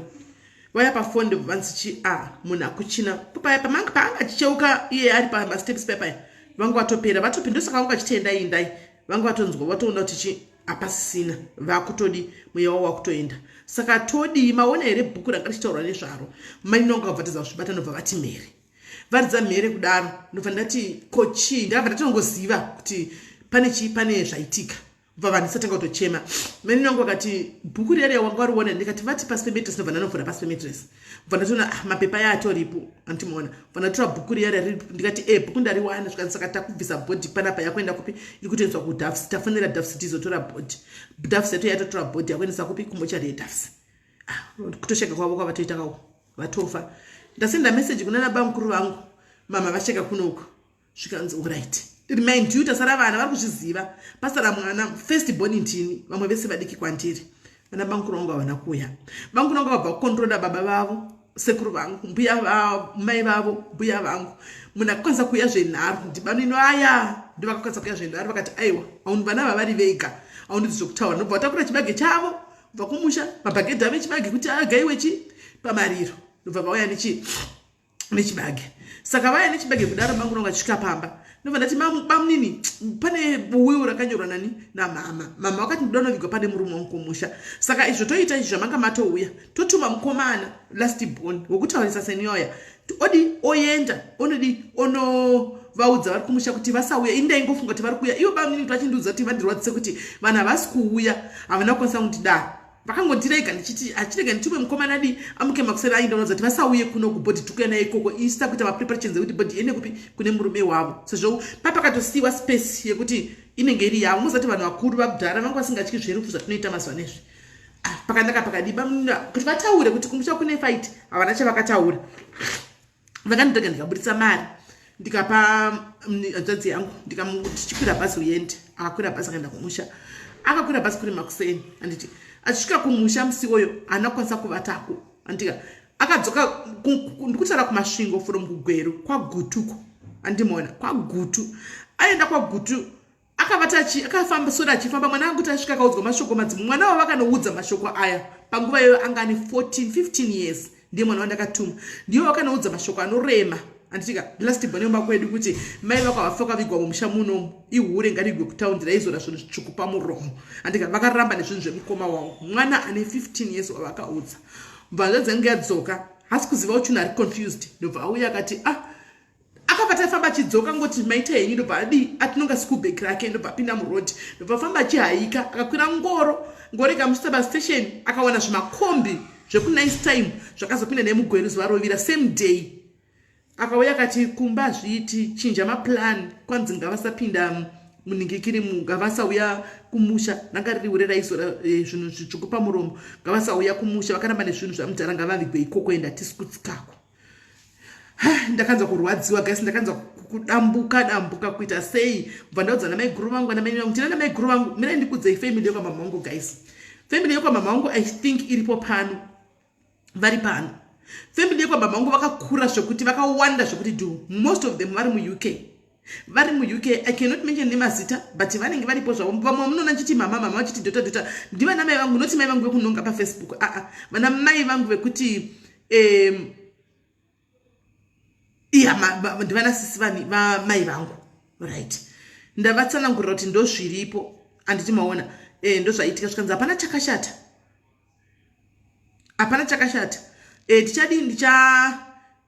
Vauya pafoni, ndobva vanzi chi, a, munhu akuchina. Paya paanga achicheuka iye ari pamasteps paya, vangu vatopera, vatopinda. Ndosaka vangu vachitenda indai, vangu vatonzwa, vatoona kuti chi hapasisina, vakutodi mweya wavo wakutoenda. Saka todii? Maona here bhuku ranga richitaurwa nezvaro? Mainini vangu vabva kuzvibata, ndobva vati mhere, varidza mhere kudaro. Ndobva ndati, "Ko chii?" Ndakabva ndatongoziva kuti pane chii, pane zvaitika. Bva vanhu isatanga kutochema. Mainini vangu vakati, "Bhuku riya riya wanga wariona?" Ndikati, "Vati pasi pemattress." Ndobva ndanovhura pasi pemattress, bva ndatoona, ah, mapepa aya atoripo, andimaona. Bva ndatora bhuku riya riya, ndikati, "E, bhuku ndariwana." Zvikanzi, "Saka takubvisa body panapa, yakuenda kupi? Iri kutoendeswa kuDoves. Tafonera Doves, tizotora body." Doves yato yatotora body, yakuendesa kupi? Kumochari yeDoves. Ah, kutosheka kwavo kwavatoita kako, vatofa. Ndasenda meseji kuna nabamukuru vangu, "Mama vasheka kunoku." Zvikanzi, "Alright." Remind you, tasara vana vari kuzviziva, pasara mwana first born ndini, vamwe vese vadiki kwandiri. Vana bamukuru vangu havana kuuya. Bamukuru vangu vabva kukontrola baba vavo, sekuru vangu, mbuya, mai vavo, mbuya vangu. Munhu akakwanisa kuuya zvenharo ndibanino aya, ndovakakwanisa kuuya zvenharo. Vakati, "Aiwa, auni vana vavari vega, aundidzi zvokutaura." Ndobva vatakura chibage chavo kubva kumusha, mabhagedhi avo echibage kuti agaiwe chi pamariro. Ndobva vauya nechibage. Saka vaya nechibage kudaro, bangu rangu achisvika pamba, ndobva ndati, "Bamunini, pane will rakanyorwa nani namama. Mama vakati ndoda unovigwa pane murume wangu kumusha. Saka izvo toita izvi zvamanga matouya, totuma mukomana last born wokutaurisa senioya, odi oenda onodi onovaudza vari kumusha kuti vasauya." Ini ndaingofunga kuti vari kuuya ivo. Bamunini vachindiudza kuti vandirwadzise kuti vanhu havasi kuuya, havana kukwanisa kundidaro. Vakangondirega ndichiti, achirega nditume mukomana di amuke makuseni aenda unoudza kuti vasauye kuno kubody, tikuya naye ikoko, isita kuita mapreparations ekuti body iende kupi? Kune murume wavo, sezvo papakatosiyiwa space yekuti inenge iri yavo. Muzati vanhu vakuru vakudhara vanga vasingatyi zverufu zvatinoita mazuva nezvi. Ah, pakanaka pakadiba kuti vataure kuti kumusha kune fight, havana chavakataura. Vakandidega, ndikabudisa mari, ndikapa hanzvadzi yangu, ndikamuti, "Chikwira bhazi uende." Akakwira bhazi, akaenda kumusha. Akakwira bhazi kuri makuseni, handiti? Achisvika kumusha musi iwoyo haana kukwanisa kuvatako, handika? Akadzoka, ndikutaura kuMasvingo from kuGweru, kwaGutuko, andimona kwaGutu. Aenda kwaGutu, akavata, akafamba sora achifamba. Mwana angu kuti asvika akaudzwa mashoko madzimu. Mwana wavo vakanoudza mashoko aya panguva iyoyo anga ane 14 15 years, ndiye mwana wandakatuma, ndiye wakanoudza mashoko anorema, anditika? Last born yomba kwedu, kuti mai vako havafi vakavigwa mumusha munomu, ihure, ngarigwe kutaundi, raizora zvinhu zvitsvuku pamuromo, andika? Vakaramba nezvinhu zvemukoma wangu. Mwana ane 15 years wavakaudza. Mvanzvadzi yangu yadzoka, hasi kuziva uchuna, ari confused. Ndobva auya akati, "Ah." Akabva tafamba achidzoka, ngoti, "Maita henyu." Ndobva adi atinonga school bag rake, ndobva apinda muroad, ndobva famba achihaika. Akakwira ngoro, ngoro ikamusvitsa pastation. Akawana zvimakombi zvekunice time zvakazopinda nemuGweru zuva rovira, same day. Akauya akati, "Kumba zviiti, chinja maplan, kwanzi ngavasapinda munhingikiri, ngavasauya kumusha, ranga riri ure raizora zvinhu zvitsvuku pamuromo, ngavasauya kumusha, vakaramba nezvinhu zvamudhara, ngavavigwe ikoko, enda tisi kutsikako." Ndakanzwa kurwadziwa, guys. Ndakanzwa kudambuka dambuka kuita sei. Bva ndaudza namaiguru vangu, namai vangu. Tina namaiguru vangu. Mirai ndikudzei family yekwamama vangu, guys. Family yekwamama vangu, I think iripo pano, vari pano. Family yekwamama vangu vakakura zvekuti, vakawanda zvekuti do. Most of them vari muUK, vari muUK. I cannot mention nemazita, but vanenge varipo zvavo. Vamwe munoona nchiti mama, mama, vachiti daughter, daughter, ndivana mai vangu, noti mai vangu vekunonga paFacebook. Aa, vana mai vangu vekuti iya, ndivana sisi vani vamai vangu, right? Ndavatsanangurira kuti ndo zviripo, handiti maona? Ndo zvaitika. Zvikanzi hapana chakashata, hapana chakashata. Tichadii?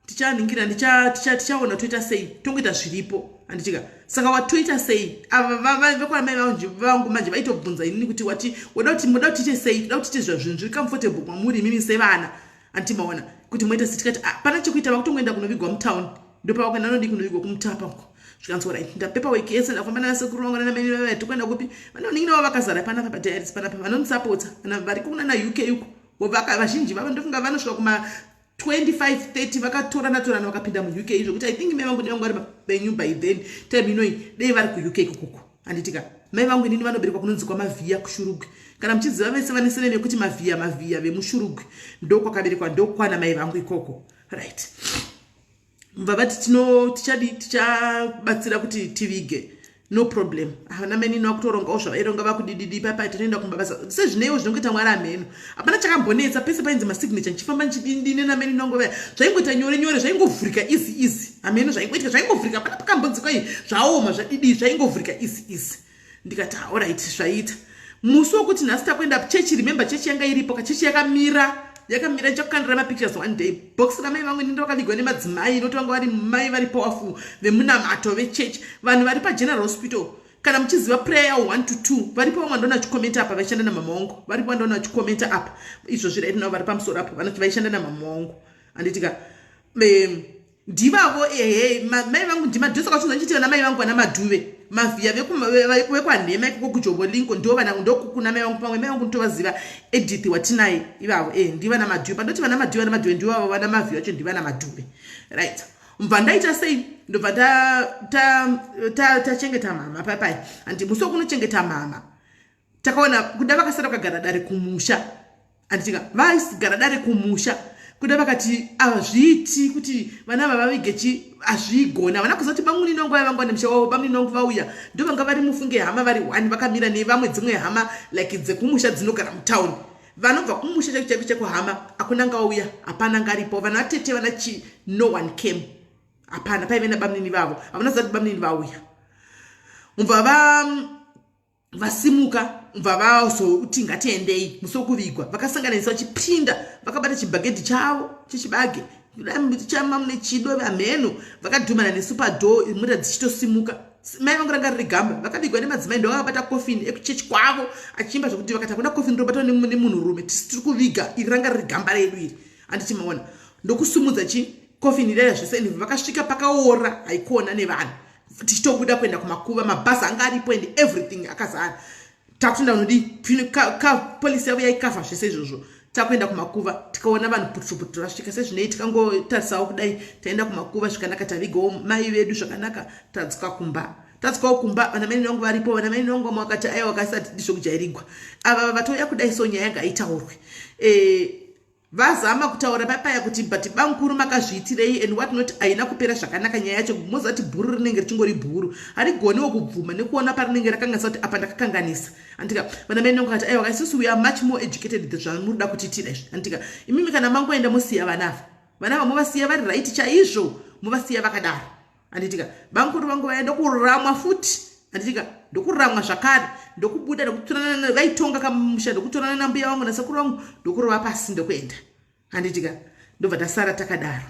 Tichanhingira, tichaona toita sei, tongoita zviripo, handitika? Saka watoita sei? Ava vekwamai vangu manje vaitobvunza inini kuti wati wada kuti muda kuti tiite sei? Toda kuti tiite zvinhu zviri comfortable kwamuri imimi sevana, handiti maona kuti moita sei? Tikati, "Ah, pana chekuita, vakutongoenda kunovigwa mutauni." Ndopavakuenda nodii kunovigwa kumutapa uko. Zvikanzi right. Ndapaperwork yese, ndafamba nasekuru vangu nanamai vava. Tikuenda kupi? Vanonin'ina vavo vakazara panapa padiaries panapa, vanondisapota vari kunana UK uko. Vazhinji vavo ndofunga vanosvika kuma 25 30, vakatorana torana vakapinda muUK, zvokuti I think mai vangu nevangu vari vapenyu by then time inoi, dei vari kuUK ikokoko, handitika? Mai vangu inini vanoberekwa kunonzi kwaMavhiya kuShurugwi. Kana muchiziva vese vane surname yekuti Mavhiya, Mavhiya vemuShurugwi, ndokwakaberekwa, ndokwana mai vangu ikoko, right? Mubva vati tichadi tichabatsira kuti tivige, no problem. Havana mainini vakutorongawo zvavaironga, vakudididi papa tinoenda kumabasa sezvineiwo zvinongoita Mwari amheno. Hapana chakambonetsa. Pese painzi masignature, ndichifamba nchidindine namainini vangu vaya, zvaingoita nyore nyore, zvaingovhurika easy easy. Hameno zvaingoitika, zvaingovhurika. Hapana pakambonzikwa ii zvaoma zvadidi, zvaingovhurika easy easy. Ndikati, alright, zvaita. Musi wokuti nhasi takuenda chechi, remember chechi yanga iripo kachechi yakamira, yakamira. Ndichakukandira mapictures one day. Box ramai vangu inini vakavigwa nemadzimai, inoti vanga vari mai vari powerful vemunamato vechechi. Vanhu vari paGeneral Hospital, kana muchiziva prayer 1 to 2, varipo vamwe vandoona vachikomenta apa, vaishanda namama wangu. Varipo vandoona vachikomenta apa izvozvi right now, vari pamusoro apo, vanoti vaishanda namama wangu, handitika? Ndivavo, ehe, mai vangu ndimadhuve. Saka chinza nchiti vana mai vangu vana Madhuve Mavhiya vekwanhema ikoko kuJobo Linko, ndo vana, ndokukuna mai vangu. Pamwe mai vangu ndotovaziva, Edith watinaye ivavo. Ndivana Madhuve. Pandoti vana Madhuve, vana Madhuve ndivavo, vana Mavhiya vacho ndivana Madhuve, right? Mbva ndaita sei? Ndobva tachengeta mama papai, handi? Musi wekunochengeta mama takaona kuda vakasara vakagara dare kumusha, handitika? Vaigara dare kumusha kuda, vakati hazviiti kuti vana ava vavige chi, hazvigona. Havana kuziva kuti bamunini vangu vaiva vanga nemusha wavo. Bamunini vangu vauya, ndo vanga vari mufunge hama vari one, vakamira nevamwe dzimwe hama like dzekumusha dzinogara mutauni. Vanobva kumusha chaiko chaiko chaiko, hama hakuna ngauya, hapana ngaripo. Vana tete, vana chi, no one came, hapana. Paive nabamunini vavo, havana kuziva kuti bamunini vauya. Mubva va vasimuka, bva vazoti ngatiendei. Musi wokuvigwa vakasanganisa vachipinda vakabata chibhagedhi chavo chechibage chama mune chido vamheno, vakadhumana nesu padoor, mota dzichitosimuka. Mai vangu ranga riri gamba, vakavigwa nemadzimai, ndo vakabata kofini ekuchechi kwavo achiimba zvokuti vakati hakuna kofini robatwa nemunhurume, tisi tiri kuviga, iri ranga riri gamba redu iri, handiti maona? Ndokusumudza chi kofini rera zvese, and vakasvika pakaora haikuona nevanhu. Tichitobuda kuenda kumakuva, mabhazi anga aripo and everything akazara. Takutoenda kunodi polisi yavo yaikavha zvese izvozvo. Takuenda kumakuva, tikaona vanhu putuputru vasvika. Sezvinei tikangotarisawo kudai, taenda kumakuva zvakanaka, tavigawo mai vedu zvakanaka, tadzoka kumba. Tadzokawo kumba, vana mai vangu varipo. Vana mai vangu vamwe vakati, aiwa, kasati ndizvokujairigwa ava vatouya kudai, so nyaya yanga aitaurwe. Vazama kutaura papaya kuti, but bamukuru makazviitirei and what not. Haina kupera zvakanaka nyaya yacho. Moziva kuti bhuru rinenge richingori bhuru, harigoniwo kubvuma nekuona parinenge rakanganisa kuti apa ndakakanganisa, andika? Vana mai vangu vakati, aiwa, isusu we are much more educated zvamurida kutiitira izvi, andika? Imimi kana mangoenda mosiya vana ava, vana ava movasiya vari right chaizvo, movasiya vakadaro, handitika? Bamukuru vangu vaenda kuramwa futi, handitika? Ndokuramwa zvakare, ndokubuda, ndokutorana, vaitonga kamusha, ndokutorana nambuya vangu nasekuru vangu, ndokurova pasi, ndokuenda, handitika? Ndobva tasara takadaro,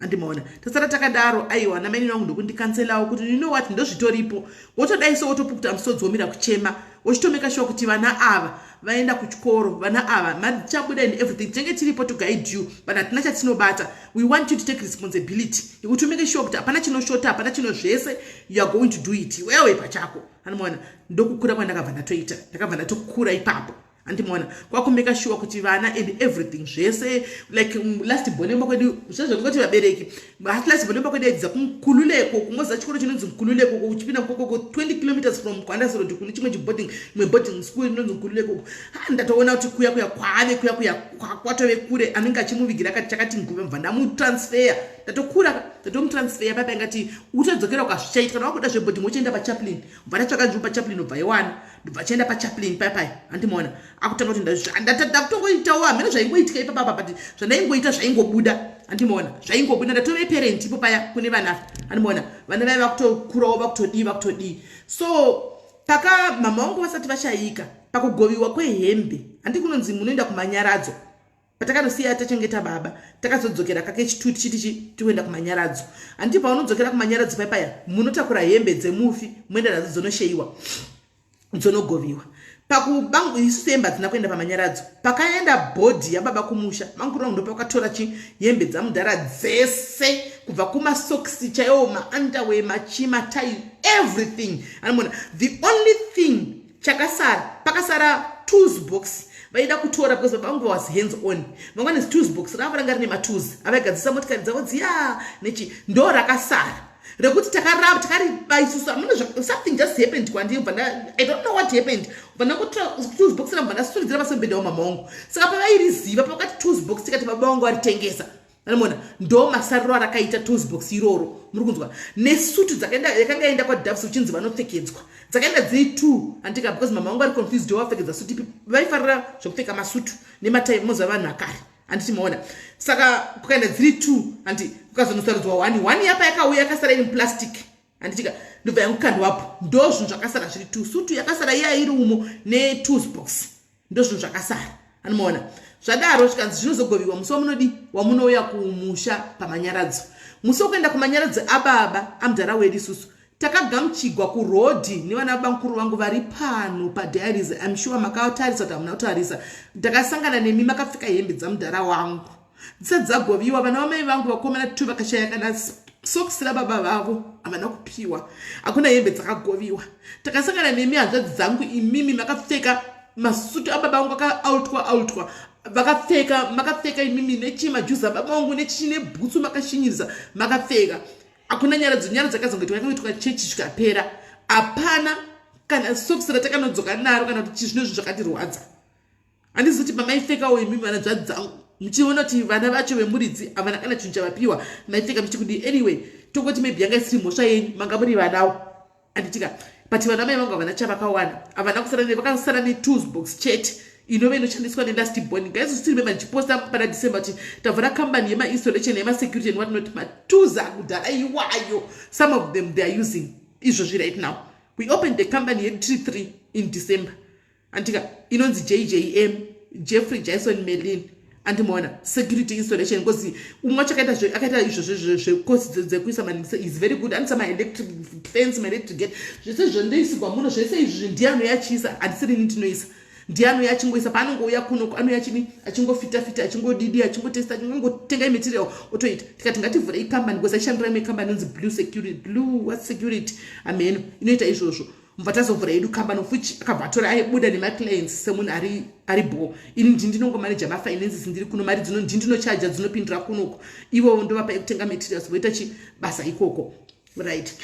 andimaona? Tasara takadaro. Aiwa, namainini vangu ndokundikanselawo kuti, you know what, ndozvitoripo. Wotodai so, wotopukuta musodzi, womira kuchema, uchitomeka sure kuti vana ava vaenda kuchikoro, vana ava mari dzichabuda and everything, tinenge tiripo to guide you, but hatina chatinobata. We want you to take responsibility yekuti umeke sure kuti hapana chinoshota, hapana chino, zvese you are going to do it iwewe pachako, anomaona? Ndokukura kwandakabva ndatoita, ndakabva ndatokura ipapo. Andimaona kwakumeka sure kuti vana and everything zvese, like last born yemba kwedu, zvezvekungoti vabereki, last born yemba kwedu yaidza kuNkululeko. Kungoziva chikoro chinonzi Nkululeko, uchipinda mukokoko 20 kilometers from Kwandasiro, kune chimwe chiboarding, imwe boarding school inonzi Nkululeko. Ha, ndatoona kuti kuya kuya kwave kuya kuya kwatove kure. Anenge achimuvigira akati chakati nguva, mubva ndamutransfer. Ndatokura, ndatomutransfer papa. Ingati utodzokera ukazvichaita kana wakuda zveboarding, uchienda paChaplin. Ubva ndatsvaka nzvimbo paChaplin, ubva iwana, ndobva achienda paChaplin papai. Handimaona akutanga kuti ndakutongoitawo hamene zvaingoitika ipapapa, but zvandaingoita zvaingobuda. Handimaona zvaingobuda, ndatove parent ipo paya kune vana. Handimaona vana vaiva kutokurawo, vakutodii, vakutodii. So paka mama vangu vasati vashayika, pakugoviwa kwehembe, handi kunonzi munoenda kumanyaradzo. Patakatosiya tachengeta baba, takazodzokera kake chituti chitichi tikuenda kumanyaradzo. Handiti paunodzokera kumanyaradzo paipaya, munotakura hembe dzemufi, muenda nadzo, dzonosheyiwa, dzonogoviwa. Isusu hembe hadzina kuenda pamanyaradzo. Pakaenda body yababa kumusha, mankuru vangu ndopakatora chi hembe dzamudhara dzese, kubva kumasokisi chaiwo, maunderwear, machi, matai, everything. Anomona the only thing chakasara, pakasara tools box vaida kutora, because baba vangu was hands on. Vangwane tools box ravo ranga rine matools avaigadzisa motikari dzavo dziya nechi, ndo rakasara rekuti takaramba takariba isusu. Hamuna, something just happened kwandiri, bva I don't know what happened, bva ndangotora tools box rambva ndasuridzira pasemubhedha wamama wangu. Saka pavairiziva, pavakati tools box, tikati baba vangu varitengesa. Anomona ndo masariro arakaita tools box iroro. Muri kunzwa? Nesutu yakanga yaenda kwaDoves, uchinzi vanopfekedzwa, dzakaenda dziri two, andika, because mama vangu vari confused wavapfekedza sutu ipi. Vaifarira zvekupfeka masutu nematai, moziva vanhu akare, handiti maona? Saka kukaenda dziri two, handi kukazonosarudzwa one one yapa yakauya yakasara iri muplastic, handitika? Ndobva yangukandwapo. Ndo zvinhu zvakasara zviri two: sutu yakasara iya iri umo netools box, ndo zvinhu zvakasara. Anomaona zvadaro, zvikanzi zvinozogoviwa musi wamunodi wamunouya kumusha pamanyaradzo. Musi wekuenda kumanyaradzo ababa, amudhara wedu, isusu takagamuchigwa kurodhi nevana vabamukuru vangu vari pano padiaries. I'm sure makatarisa kuti hamuna kutarisa. Ndakasangana nemi makapfeka hembe dzamudhara wangu dzisati dzagoviwa. Vana vamai vangu vakomana two vakashaya kana sokisi rababa vavo havana kupiwa. Hakuna hembe dzakagoviwa. Takasangana nemi hanzvadzi dzangu, imimi makapfeka masutu ababa vangu akaautwa autwa, vakapfeka, makapfeka imimi nechimajuzi ababa vangu nechichi nebhutsu makashinyirisa makapfeka. Hakuna nyaradzo. Nyaradzo yakazongoitwa, yakangoitwa chechi zvikapera. Hapana kana sokisi ratakanodzoka naro kana kuti chizvino. Zvinhu zvakatirwadza. Handizi kuti pamaipfekawo imimi vana dzvadzi dzangu, muchiona kuti vana vacho vemuridzi havana kana chinhu chavapiwa, maipfeka muchikudii? Anyway, tongoti maybe yanga isiri mhosva yenyu, manga muri vanawo, handitika? But vana mai vangu havana chavakawana, havana kusara, vakasara netools box chete inove inoshandiswa nelast born. Guys, still remember ndichiposta pana December kuti tavhura company yemainstallation, yemasecurity and what not. Matools akudhara iwayo, some of them they are using izvozvi right now. We opened the company yedu 33 in December, andika? Inonzi JJM, Jeffrey Jason Merlin, andimaona? Security installation, because umwe wacho akaita izvozvo zvekosi dzekuisa, is very good. Anisa maelectric fence, maelectric gate, zvese zvondoisigwa muno, zvese izvi ndiye achiisa. Handisirini ndinoisa, ndiye anouya achingoisa. Paanongouya kuno, anouya achini, achingofita fita, achingodidi, achingotesta, achingongotenga imaterial, otoita. Tikati ngativhurei company, because aishandira imwe company inonzi Blue Security, Blue what Security, ameno inoita izvozvo. Mubva tazovhura yedu company, of which akabva atora, aibuda nemaclients semunhu ari bo. Ini ndi ndinongomaneja mafinances, ndiri kuno, mari dzino ndi ndinochaja, dzinopindira kunoko. Ivovo ndovapa ekutenga materials, voita chi basa ikoko, right?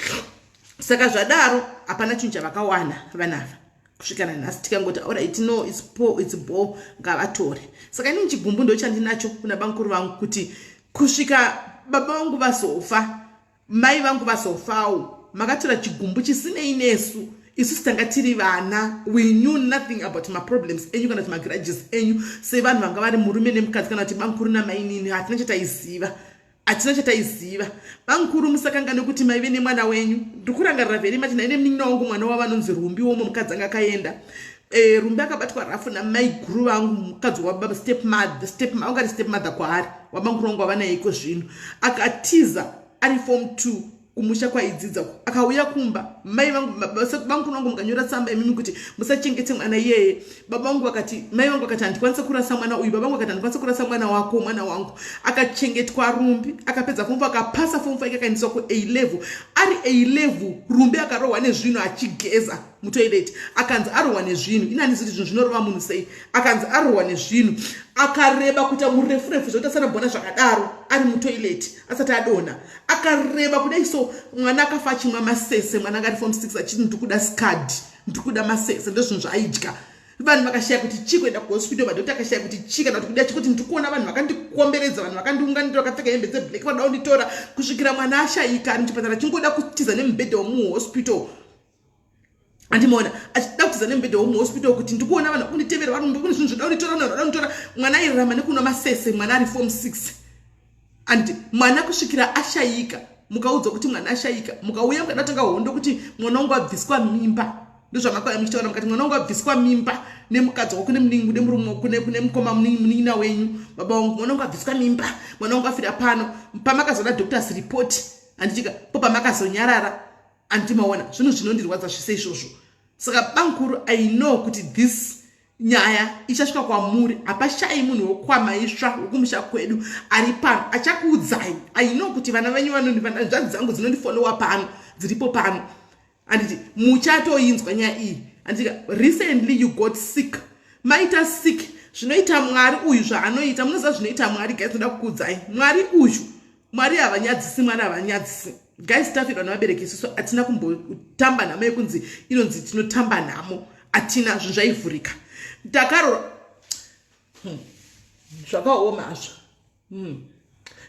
Saka zvadaro, hapana chinhu chavakawana vanava kusvika nanhasi. Tikangoti alright, no, it's po, it's bo, ngavatore. Saka inini chigumbu ndo chandinacho kuna bamukuru vangu, kuti kusvika baba vangu vazofa, mai vangu vazofawo, makatora chigumbu chisinei nesu. Isusu tanga tiri vana, we knew nothing about maproblems enyu kana kuti magrudges enyu sevanhu vanga vari murume nemukadzi, kana kuti bamukuru namainini. Hatina chataiziva, hatina chataiziva. Bamukuru, musakanga nekuti maive nemwana wenyu. Ndikurangarira very much, naine munin'ina wangu, mwana wavo anonzi Rumbi, womwe mukadzi anga akaenda. Rumbi akabatwa rafu namaiguru vangu, mukadzi wababa, stepmother, step ungati stepmother kwaari, wabamukuru vangu wavanaiko zvino. Akatiza ari form 2 kumusha kwaidzidza, akauya kumba. Mai vangu, bamukuru vangu, mukanyora tsamba imimi kuti musachengete mwana iyeye. Baba vangu vakati, mai vangu vakati, "Handikwanisi kurasa mwana uyu." Baba vangu vakati, "Handikwanisi kurasa mwana wako, mwana wangu." Akachengetwa Rumbi, akapedza form 4, akapasa form 4, akaendeswa kuA level. Ari A level, Rumbi akarohwa nezvinhu achigeza mutoilet. Akanzi arohwa nezvinhu. Ini handisi kuti zvinhu zvinorova munhu sei. Akanzi arohwa nezvinhu, akareba kuita murefurefu zvokuti asanambona zvakadaro. Ari mutoilet asati adonha, akareba kudai. So mwana akafa achimwa masese. Mwana akati form 6 achiti, "Ndikuda scud, ndikuda masese." Ndozvinhu zvaaidya. Vanhu vakashaya kuti chii. Kuenda kuhospital, madhokta akashaya kuti chii kana kuti kuda chikuti ndikuona vanhu vakandikomberedza, vanhu vakandiunganira vakapfeka hembe dzeblack, vanoda kunditora, kusvikira mwana ashayika ari muchipatara, chingoda kutiza nemubhedha wemuhospital. Andimaona achida kutiza nemubhedha wemuhospital kuti ndikuona vanhu vakunditevera, vanhu kune zvinhu zvoda kunditora, vanhu vanoda kunditora. Mwana airarama nekunwa masese. Mwana ari form 6. Anditi mwana kusvikira ashayika, mukaudzwa kuti mwana ashayika, mukauya mukada kutanga hondo kuti mwana wangu abviswa mimba. Ndozvamakauya muchitaura, mukati mwana wangu abviswa mimba nemukadzi wako, nemuningi, nemurume, kune mukoma, munin'ina wenyu, baba wangu. Mwana wangu abviswa mimba, mwana wangu afira pano. Pamakazoda doctors report, handitika po pamakazonyarara. Anditi maona zvinhu zvinondirwadza zvise izvozvo. Saka bankuru, I know kuti this nyaya ichasvika kwamuri. Hapashayi munhu wekwamaisva wekumusha kwedu ari pano achakuudzai. I know kuti vana venyu, hanzvadzi dzangu dzinondifollowa pano, dziripo pano, handiti muchatoinzwa nyaya iyi. Handitika recently you got sick, maita sick. Zvinoita Mwari uyu, zvaanoita, munoziva zvinoita Mwari, guys. Ndoda kukuudzai, Mwari uyu, Mwari havanyadzisi, Mwari havanyadzisi, guys. Tafirwa nevabereki isusu, hatina kumbotamba nhamo yekunzi inonzi tinotamba nhamo, hatina. Zvinhu zvaivhurika. Ndakarora, Zvakaoma hazvo.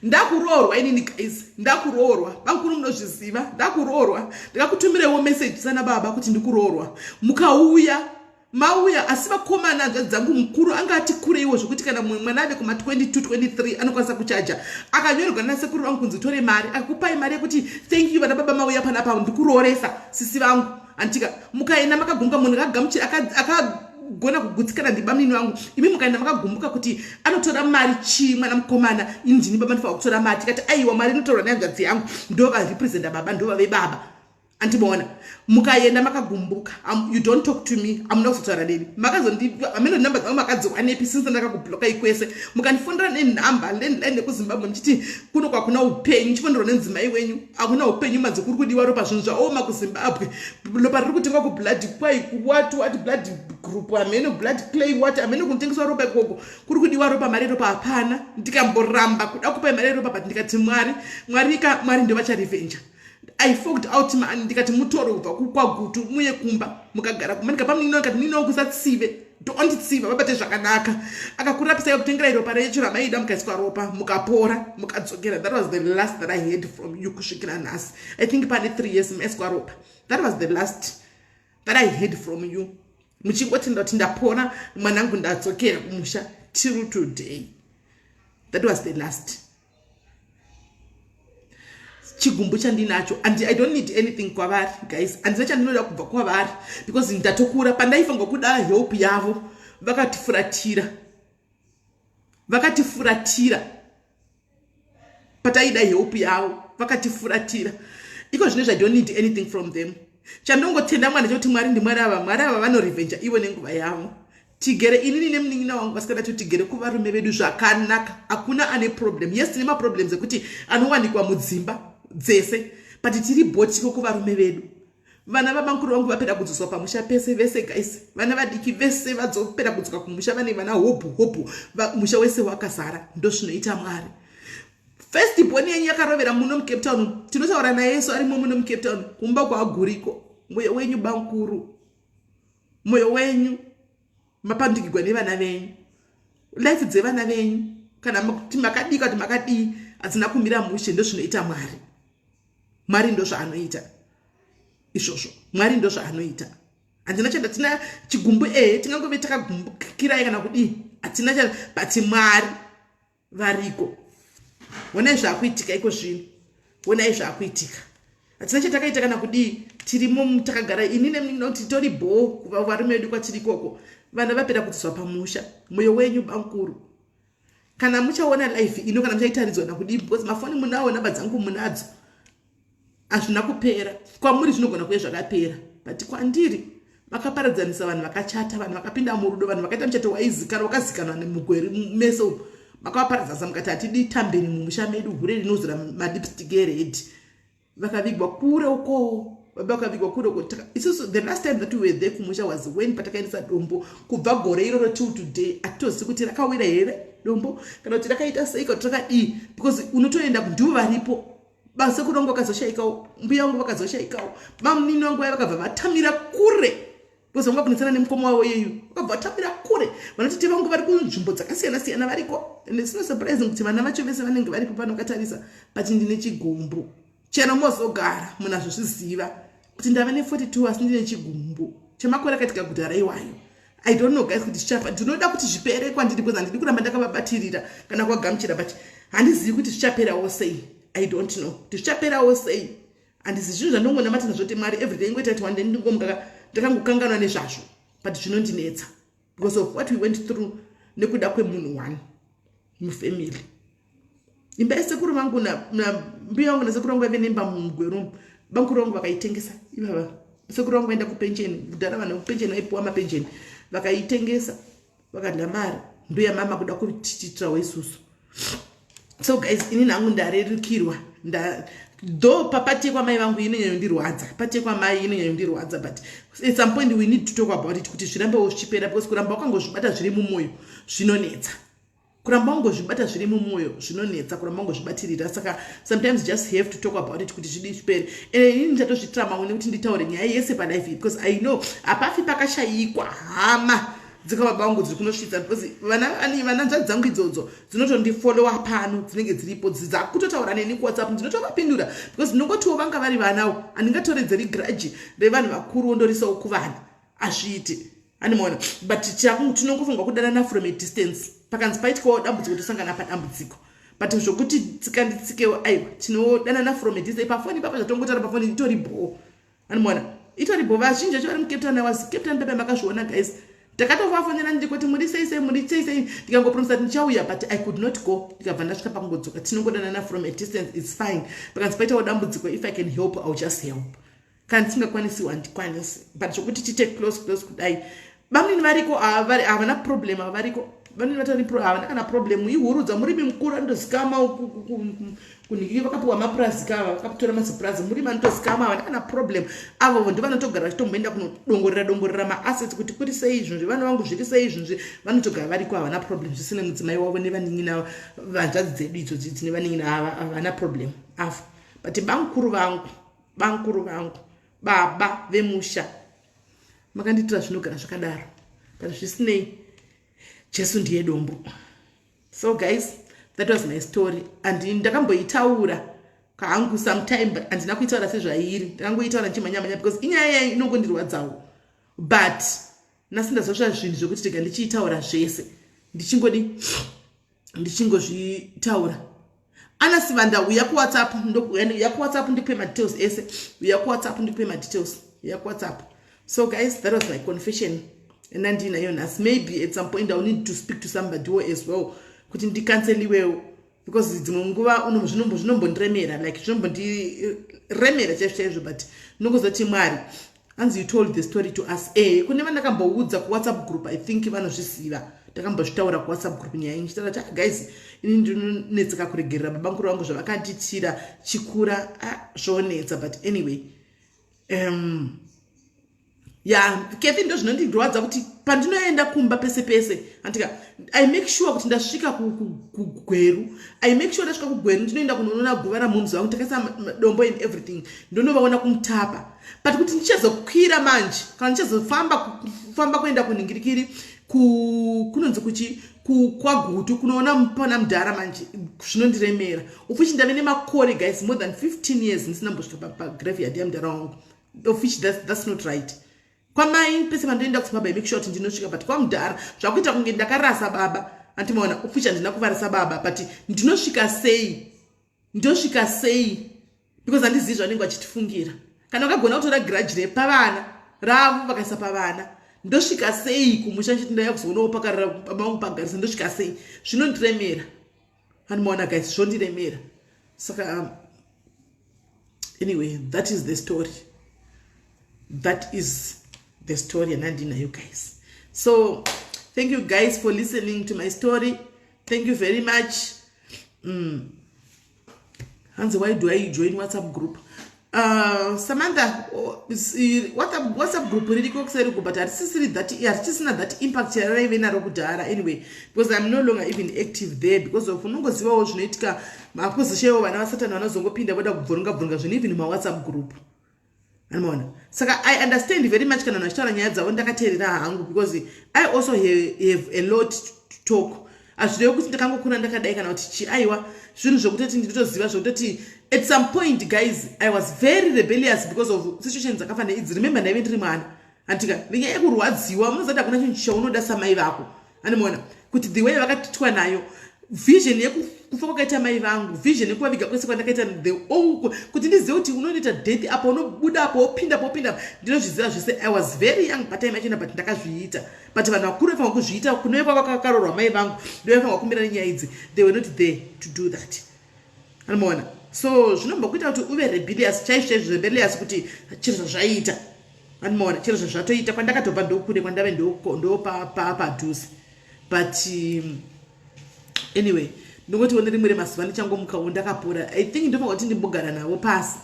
Ndakuroorwa inini, guys, ndakuroorwa. Bakuru, munozviziva, ndakuroorwa. Ndikakutumirewo meseji sana baba kuti ndikuroorwa, mukauya. Mauya, asi vakomana, hanzvadzi dzangu, mukuru anga ati kureiwo zvokuti kana mumwe mwana ave kuma22 23 anokwanisa kuchaja. Akanyorerwa nasekuru vangu kunzi tore mari. Akakupai mari yekuti thank you vana baba mauya panapa, ndikurooresa sisi vangu. Anditika mukaenda makagumbuka. Munhu akagamuchira, akagona kugutsikana ndibamunini vangu. Imi mukaenda makagumbuka kuti anotora mari chii mwana mukomana, ini ndini baba, ndifanira kutora mari. Tikati aiwa, mari inotorwa nehanzvadzi yangu, ndo varepresenta baba, ndo vave baba. Andimaona mukaenda makagumbuka. You don't talk to me, amuna kuzotaura neni. Makazondiameno nhamba dzangu makadziwanepi since ndakakublokai kwese? Mukandifonera nenhamba landline yekuZimbabwe muchiti kuno kwakuna upenyu, muchifonerwa nemudzimai wenyu, hakuna upenyu, madzi kuri kudiwa ropa, zvinhu zvaoma kuZimbabwe, ropa riri kutengwa kublood kwai what what blood group, hameno blood clay what, hameno kunotengeswa ropa ikoko, kuri kudiwa ropa, mari yeropa hapana. Ndikamboramba kuda kupai mari yeropa, but ndikati Mwari, Mwari ka, Mwari ndo vacharevenja. I forked out mani, ndikati mutoro kubva kwaGutu muye kumba, mukagara kumba. Ndikapa munino, ndikati munino kusatsive, donditsiva, vabate zvakanaka. Akakurapisai, kutengerai ropa recho ramaida, mukaiswa ropa, mukapora, mukadzokera. That was the last that I heard from you kusvikira nhasi. I think pane 3 years maiswa ropa. That was the last that I heard from you, muchingotenda kuti ndapora mwanangu, ndadzokera kumusha. Till today, that was the last. Chigumbu chandinacho, and I don't need anything kwavari, guys. Handina chandinoda kubva kwavari because ndatokura. Pandaifanirwa kuda help yavo, vakatifuratira, vakatifuratira. Pataida help yavo, vakatifuratira. Iko zvino I don't need anything from them. Chandongotenda Mwana chekuti Mwari ndiMwari. Ava Mwari ava vanorevenja ivo nenguva yavo. Tigere inini nemunin'ina wangu vasikana to tigere kuvarume vedu zvakanaka, hakuna ane problem. Yes, tine maproblems ekuti anowanikwa mudzimba dzese, but tiri botiko kuvarume vedu. Vana vamankuru vangu vapera kudzoswa pamusha pese vese, guys. Vana vadiki vese vadzopera kudzoka kumusha, vane vana hobhu hobhu, musha wese wakazara. Ndozvinoita Mwari. First born yenyu yakarovera muno muCape Town, tinotaura naye so arimo muno muCape Town, kumba kwaaguriko. Mwoyo wenyu, bankuru, mwoyo wenyu, mapandukigwa nevana venyu. Life dzevana venyu, kana kuti makadii, kuti makadii, hadzina kumira mushe. Ndozvinoita Mwari. Mwari ndozvaanoita izvozvo, Mwari ndozvaanoita. Handina chandatina chigumbu. Ehe, tingangove takagumbukirai kana kudii, hatina cha, but Mwari variko. Onai zvaakuitika iko zvino, onai zvaakuitika. Hatina chatakaita kana kudii, tirimo takagara ini nemunoti tori bhoo kuvarume vedu kwatiri ikoko. Vana vapera kudziswa pamusha. Mwoyo wenyu, bankuru, kana muchaona life ino, kana muchaitaridzwa nakudii, because mafoni munawo, namba dzangu munadzo. Hazvina kupera kwamuri, zvinogona kuve zvakapera, but kwandiri makaparadzanisa vanhu vakachata, vanhu vakapinda murudo, vanhu vakaita muchato waizikanwa, wakazikanwa nemugweri mese umu. Makavaparadzanisa mukati hatidi tambeni mumusha medu, hure rinozora malipstick ered. Vakavigwa kure uko, baba vakavigwa kure uko. Isusu the last time that we were there kumusha was when patakaendesa dombo. Kubva gore iroro till today hatitozivi kuti rakawira here dombo kana kuti rakaita sei, kana kuti rakadii, because unotoenda, ndivo varipo. Basekuru vangu vakazoshayikawo, mbuya vangu vakazoshayikawo, bamunini vangu vaya vakabva vatamira kure because vanga kunetsana nemukoma wavo yeyu, vakabva vatamira kure. Vanotete vangu vari kunzvimbo dzakasiyana siyana variko, and it's not surprising kuti vana vacho vese vanenge varipo pano vakatarisa. But ndine chigumbu. Chero mozogara munazvozviziva kuti ndava ne42, asi ndine chigumbu chemakore akaitika kudhara iwayo. I don't know, guys, kuti zvichafa. Ndinoda kuti zvipere kwandiri because handidi kuramba ndakavabatirira kana kuvagamuchira, but handizivi kuti zvichaperawo sei. I don't know kuti zvichaperawo sei. Handizi zvinhu zvandongonamata nazvo kuti Mwari everyday ingoita kuti one day ndingomuka ndakangokanganwa nezvazvo, but zvinondinetsa because of what we went through nekuda kwemunhu one mufamily. Imba yesekuru vangu, mbuya vangu nasekuru vangu vaive nemba muGweru. Bankuru vangu vakaitengesa ivava. Sekuru vangu vaenda kupensheni kudhara, vanhu vekupensheni vaipiwa mapensheni, vakaitengesa, vakadya mari. Mbuya mama kuda kutiitirawo isusu. So guys, ini hangu ndarerukirwa. Though papati yekwamai vangu inonyanyondirwadza, pati yekwamai inonyanyondirwadza, but at some point we need to talk about it kuti zvirambewo zvichipera, because kuramba wakangozvibata zviri mumwoyo zvinonetsa. Kuramba wangozvibata zviri mumwoyo zvinonetsa, kuramba wangozvibatirira. Saka sometimes just have to talk about it kuti zvidi zvipere. Ende inini ndichatozvitira mamwe nekuti nditaure nyaya yese palife, because I know hapafi pakashayikwa hama dzikababa vangu dziri kunosvitsa, because vana nzvadzi dzangu idzodzo dzinotondifollowa pano, dzinenge dziripo, dzakutotaura neni kuWhatsApp, ndinotovapindura because ndinongotiwo vanga vari vanawo. Handingatoredzeri grudge revanhu vakuru wondorisawo kuvana, hazviiti, animaona. But tinongofunga kudanana from a distance. Pakanzi paitikawo dambudziko, tosangana padambudziko, but zvokuti tsikanditsikewo, aiwa, tinodanana from a distance pafoni papa. Zvatongotaura pafoni itori bho, animaona, itori bho. Vazhinji vacho vari muCape Town. Was Cape Town pepe, makazviona guys. Ndakatovafonera ndikoti, "Muri sei sei, muri sei sei?" Ndikangopromisa kuti ndichauya, but I could not go. Ndikabva ndasvika pakungodzoka. Tinongodanana from a distance, it's fine. Pakanzi paitawo dambudziko, if I can help, I'll just help. Kana ndisingakwanisiwo, handikwanisi. But zvokuti tiite close close kudai, bamunini variko, havana problem. Variko vanini vatori, havana kana problem. Ihurudza murimi mukuru anotozikama kunhiki, vakapiwa mapurazi kava, vakatora mazipurazi. Murimi anotozikama, havana kana problem. Avo ndo vanotogara vachitomboenda kunodongorera dongorera maassets kuti kuri sei, zvinhu zvevana vangu zviri sei, zvinhu vanotogara variko, havana problem. Zvisine mudzimai wavo nevanin'ina, vanzvadzi dzedu idzodzi dzine vanin'ina, havana problem avo. But bamukuru vangu, bamukuru vangu, baba vemusha, makandiitira zvinogara zvakadaro. But zvisinei, Jesu ndiye dombo. So guys, that was my story, and ndakamboitaura kangu sometime, but handina kuitaura sezvairi. Ndakangoitaura ndichimhanyamhanya because inyaya yai inongondirwadzawo, but nhasi ndazosva zvinhu zvekuti tega ndichiitaura zvese, ndichingodi ndichingozvitaura. Ana Sivanda, uya kuWhatsApp, uya kuWhatsApp ndikupe madetails ese. Uya kuWhatsApp ndikupe madetails, uya kuWhatsApp. So guys, that was my confession endandinayo nhasi. Maybe at some point I will need to speak to somebody as well kuti ndicounseliwewo, because dzimwe nguva zvinombondiremera, like zvinombondiremera chaizvo chaizvo. But ndinongozoti Mwari, hanzi, "You told the story to us." Kune vandakamboudza kuWhatsApp group, I think vanozviziva. Ndakambozvitaura kuWhatsApp group nyaya iyi, ndichitaura kuti, "Ah, guys, ini ndinonetseka kuregerera babamukuru vangu zvavakanditira chikura." Ah, zvonetsa. But anyway, ya Kefi, ndo zvinondirwadza kuti pandinoenda kumba pese pese, andika I make sure kuti ndasvika kuGweru. I make sure ndasvika kuGweru, ndinoenda kunoona guva ramumzi vangu, takaisa dombo and everything, ndonovaona kuMutapa. But kuti ndichazokwira manje, kana ndichazofamba kufamba kuenda kunhingirikiri, kunonzi kuchi, kwaGutu, kunoona pana mudhara manje, zvinondiremera. Of which ndave nemakore, guys, more than 15 years ndisina mbosvika pagraveyard yamudhara wangu, of which that's not right. Kwamai pese pandoenda kuZimbabwe, make sure kuti ndinosvika, but kwamudhara zvakuita kunge ndakarasa baba, andimaona. Of which handina kuvarasa baba, but ndinosvika sei, ndosvika sei? Because handizivi zvanenge vachitifungira. Kana vakagona kutora grudge repavana ravo vakaisa pavana, ndosvika sei kumusha nchiti ndaya kuzoonawo pakarara baba vangu pagarisa? Ndosvika sei? Zvinondiremera, andimaona guys, zvondiremera. Saka anyway, that is the story, that is the story yandandinayo, guys. So thank you guys for listening to my story. Thank you very much. Hanzi, why do I join WhatsApp group? Samantha, oh, WhatsApp group ririko kuseriku, but harisisiri that, harichisina that impact yaraive naro kudhara. Anyway, because I'm no longer even active there because of unongozivawo zvinoitika, makozoshayiwo vana vasatani vanozongopinda voda kubvurunga bvurunga zvinhu even mawhatsapp group, anomaona. Saka I understand very much kana vanhu vachitaura nyaya dzavo. Ndakateerera hangu because I also have a lot to talk. Hazvirevi kuti ndakangokura ndakadai kana kuti chi. Aiwa, zvinhu zvekutoti ndinotoziva zvekutoti at some point, guys, I was very rebellious because of situations dzakafanira idzi. Remember, ndaive ndiri mwana, andika nenyaya yekurwadziwa. Munoziva kuti hakuna chinhu chaunoda samai vako, anomaona, kuti the way vakatitwa nayo, vision yekufa kwakaita mai vangu, vision yekuvaviga kwese kwandakaita, the all kuti ndizive kuti unonoita death apa, unobuda apo, wopinda apo, wopinda. Ndinozviziva zvese. I was very young patime yachona, but ndakazviita. But vanhu vakuru vaifanira kuzviita, kunove kwavakaroorwa mai vangu, ndovaifanira kumira nenyaya idzi. They were not there to do that, anomaona. So zvinombokuita kuti uve rebellious chaizvo chaizvo, rebellious kuti chiro zvazvaiita, anomaona, chiro zvazvatoita. Kwandakatobva ndokure kwandave ndopapadhuze, but anyway, ndingotiwo nerimwe remazuva ndichangomukawo ndakapora. I think ndofanira kuti ndimbogara navo pasi,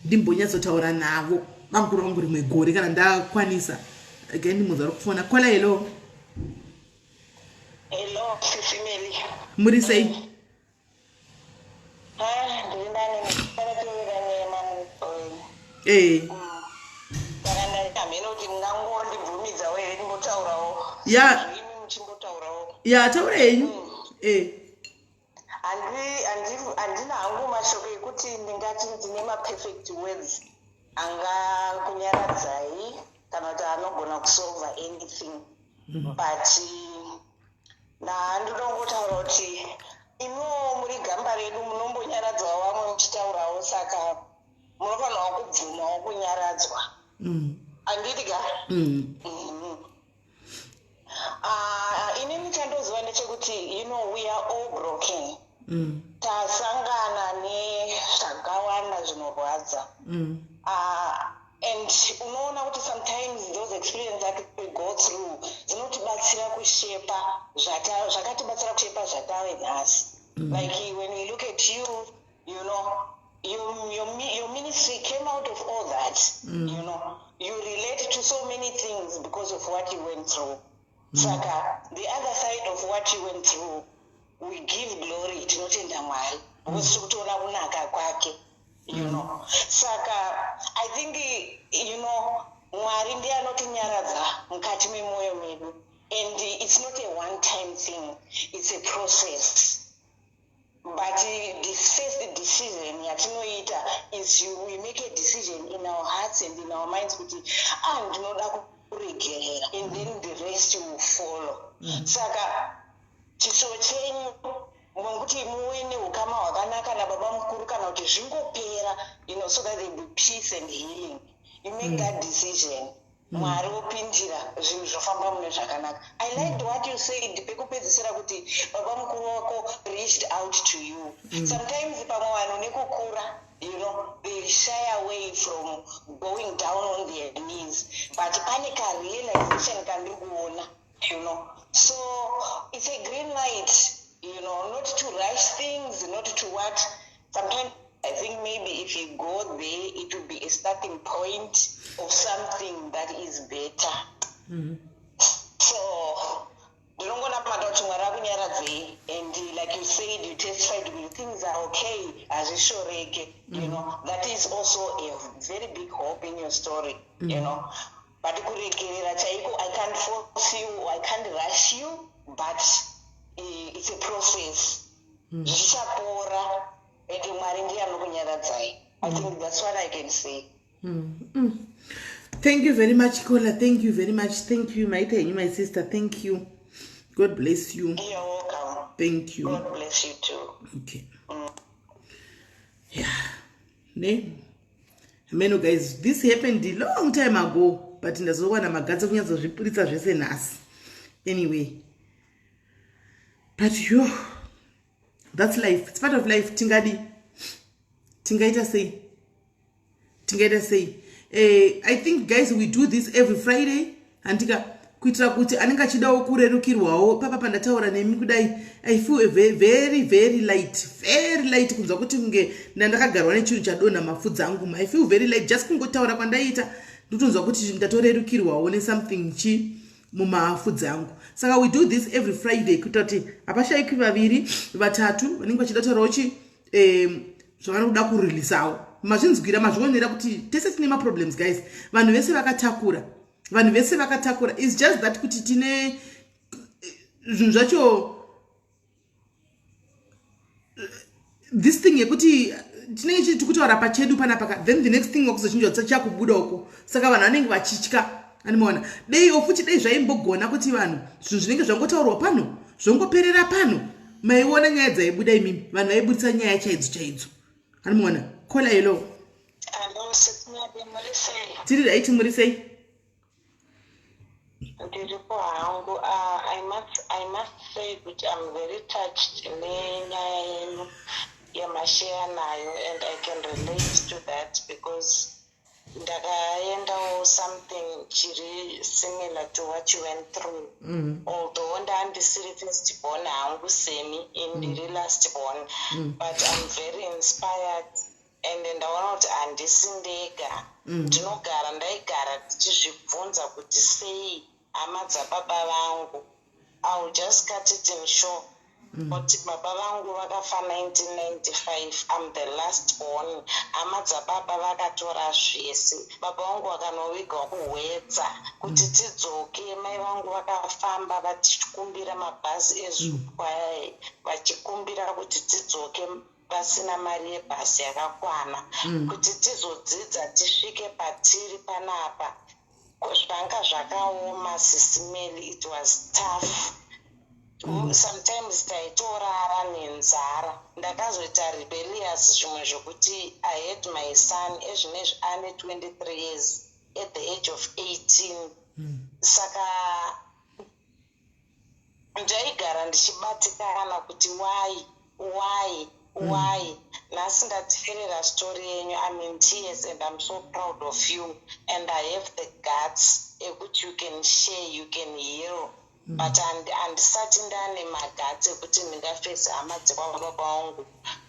ndimbonyatsotaura navo bamukuru vangu rimwe gore kana ndakwanisa. Again, ndimudza uri kufona. Caller, hello. Hello, Sisi Meli. Muri sei? Ah, ndiri nani, ndakateerera nemamuoyi. Saka ndamhene kuti mungangondibvumidzawo here ndimbotaurawo. Imi muchimbotaurawo. Ya, taura henyu. Handina hangu mashoko ekuti ndingati ndine maperfect words angakunyaradzai kana kuti anogona kusolva anything, but ndinongotaura kuti imiwo muri gamba redu, munombonyaradzawo vamwe muchitaurawo, saka munofanirwa kubvumawo kunyaradzwa. Handiti ka? Mm. Ah, inini chandoziva ndechekuti we are all broken. Tasangana nezvakawanda zvinorwadza. And unoona kuti sometimes those experience that we go through dzinotibatsira kushepa zvakatibatsira kushepa zvatave nhasi. Like when we look at you, your ministry came out of all that. You relate to so many things because of what you went through. Saka the other side of what you went through, we give glory, tinotenda Mwari because tiri kutoona kunaka kwake. Saka I think Mwari ndiye anotinyaradza mukati memwoyo medu, and it's not a one time thing, it's a process. But the first decision yatinoita is we make a decision in our hearts and in our minds kuti, ah, ndinoda kuregerera, and then the rest will follow. Saka chishuwo chenyu nokuti muve neukama hwakanaka nababa mukuru kana kuti zvingopera, so that there be peace and healing, you make that decision. Mwari wopindira, zvinhu zvofamba mune zvakanaka. I liked what you said pekupedzisira kuti baba mukuru wako reached out to you. Sometimes pamwe vanhu nekukura, they shy away from going down on their knees, but pane karealization kandiri kuona. So it's a green light, not to rush things, not to what. Sometimes I think maybe if you go there, it will be a starting point of something that is better. So ndinongonamata kuti Mwari akunyaradzei, and like you said, you testified kuti things are okay, hazvishoreke. That is also a very big hope in your story. But kuregerera chaiko, I can't force you, I can't rush you, but it's a process. Zvichapora, and Mwari ndiye anokunyaradzai. I think that's what I can say. Thank you very much, caller. Thank you very much. Thank you, maita henyu, my sister. Thank you, God bless you. You're welcome. Thank you. God bless you too. Okay. Yeah, ne meno guys, this happened a long time ago, but ndazowana magatsi kunyatsozvipuritsa zvese nhasi. Anyway, but yo, that's life, it's part of life. Tingadi tingaita sei, tingaita sei? I think, guys, we do this every Friday, handika? Kuitira kuti anenge achidawo kurerukirwawo papa pandataura nemi kudai, I feel very, very light, very light, kunzwa kuti kunge ndandakagarwa nechinhu chadonha mafudzi angu. I feel very light just kungotaura kwandaita, ndotonzwa kuti ndatorerukirwawo nesomething chi mumafudzi angu. Saka we do this every Friday kuitira kuti hapashayikwi vaviri, vatatu vanenge vachida taurawo chi zvavanoda kureleasawo. Mazvinzwira, mazvionera kuti tese tine maproblems, guys. Vanhu vese vakatakura, vanhu vese vakatakura. Is just that kuti tine zvinhu zvacho, this thing yekuti tinenge chiti tikutaura pachedu panapaka, then the next thing wakuzochinjwa chakubuda uko. Saka vanhu vanenge vachitya, animaona. Dei ofuti dei zvaimbogona kuti vanhu zvinhu zvinenge zvangotaurwa pano zvongoperera pano, maiona nyaya dzaibuda imimi, vanhu vaibudisa nyaya chaidzo chaidzo, animaona. Caller, hello. Tiri right, muri sei? Ndiripo hangu. I must say kuti I'm very touched nenyaya yenyu yamasheya nayo, and I can relate to that because ndakaendawo something chiri similar to what you went through, although ndandisiri first born hangu semi, ndiri last born, but I'm very inspired and ndaona kuti handisi ndega. Ndinogara, ndaigara tichizvibvunza kuti sei hama dzababa vangu. I will just cut it in short kuti baba vangu vakafa 1995. I'm the last born. Hama dzababa vakatora zvese. Baba vangu vakanovigwa kuHwedza. Kuti tidzoke, mai vangu vakafamba vachikumbira mabhazi eZupco, vachikumbira kuti tidzoke pasina mari yebhasi yakakwana kuti tizodzidza tisvike patiri panapa. Zvanga zvakaoma, Sis Melly. It was tough. Sometimes taitorara nenzara. Ndakazoita rebellious zvimwe zvokuti I had my son ezvinezvi ane 23 years at the age of 18. Saka ndaigara ndichibatikana kuti why? Nhasi ndateerera story yenyu, I'm in tears, and I'm so proud of you, and I have the guts ekuti you can share, you can heal, but handisati ndane maguts ekuti ndingafesi hama dzekwababa vangu,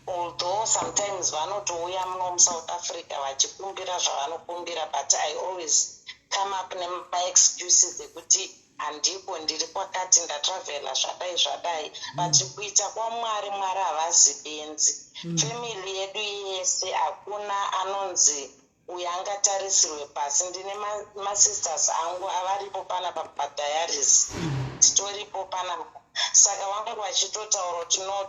although sometimes vanotouya muno muSouth Africa vachikumbira zvavanokumbira, but I always come up nemaexcuses ekuti handiko, ndiri kwakati, ndatravhela, zvadai zvadai. But kuita kwaMwari, Mwari havazi benzi. Family yedu yese hakuna anonzi uyo angatarisirwe pasi. Ndine masisters angu avaripo panapa padiaries, titoripo panapa. Saka vangu vachitotaura kuti no,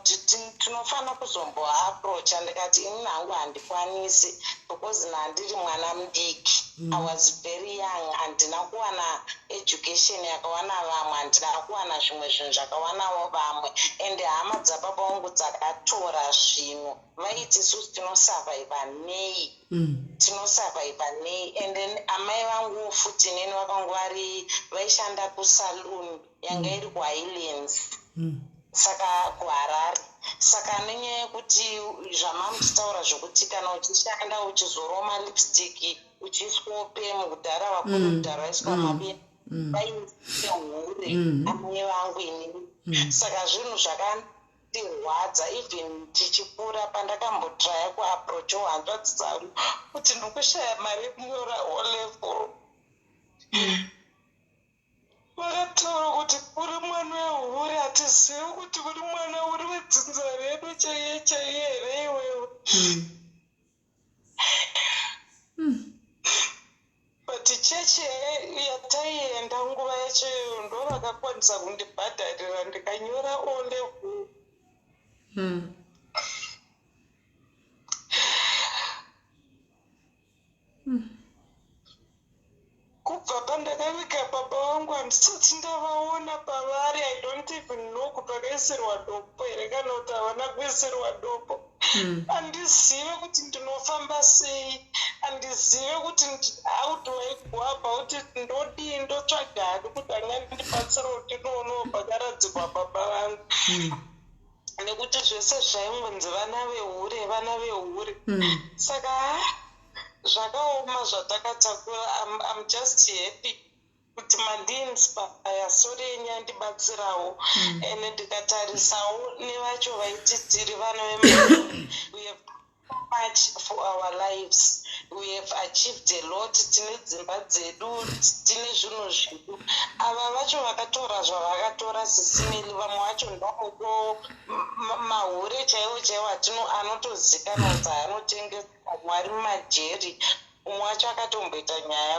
tinofanira kuzomboapproacha. Ndikati inini hangu handikwanisi because nandiri mwana mudiki. I was very young. Handina kuwana education yakawana vamwe, handina kuwana zvimwe zvinhu zvakawanawo vamwe, and hama dzababa vangu dzakatora zvinhu. Vaiti isusu tinosurviva nei? Tinosurviva nei? And then amai vangu futi neni vakanga vari vaishanda kusaloon yanga iri kuHighlands, saka kuHarare. Saka nenyaya yekuti zvamamuchitaura zvokuti kana uchishanda uchizoroma lipstick, uchiiswawo pemu, kudhara vakuru kudhara vaiswa mapemu, vaihure amai vangu inini. Saka zvinhu zvakandirwadza even tichikura. Pandakambotraya kuapproachawo hanzvadzi dzangu kuti ndikushaya mari yekunyora O level, vakataura kuti uri mwana wehure, hatizivi kuti uri mwana uri wedzinza redu chaiye chaiye here iwewe. But chechi yataienda nguva yacho iyoyo ndo vakakwanisa kundibhadharira ndikanyora O level. Kubva pandakaviga baba vangu handisati ndavaona pavari. I don't even know kuti vakaisirwa dombo here kana kuti havana kuisirwa dombo. Handizive kuti ndinofamba sei, handizive kuti how do I go about it, ndodii, ndotsvagani kuti angandibatsirawo ndinoonawo pakaradzikwa baba vangu, nekuti zvese zvaingonzi vana vehure, vana vehure. Saka zvakaoma zvatakatakura. I'm just happy. Kuti mandiinspire, story yenyu yandibatsirawo. Ende ndikatarisawo nevacho vaiti tiri vana vemari, we have so much for our lives, we have achieved a lot, tine dzimba dzedu, tine zvinhu zvedu. Ava vacho vakatora zvavakatora, Sis Melly, vamwe vacho ndomuto mahure chaiwo chaiwo anotozikanwa kunzi anotengesa, vamwe ari mumajeri. Umwe wacho akatomboita nyaya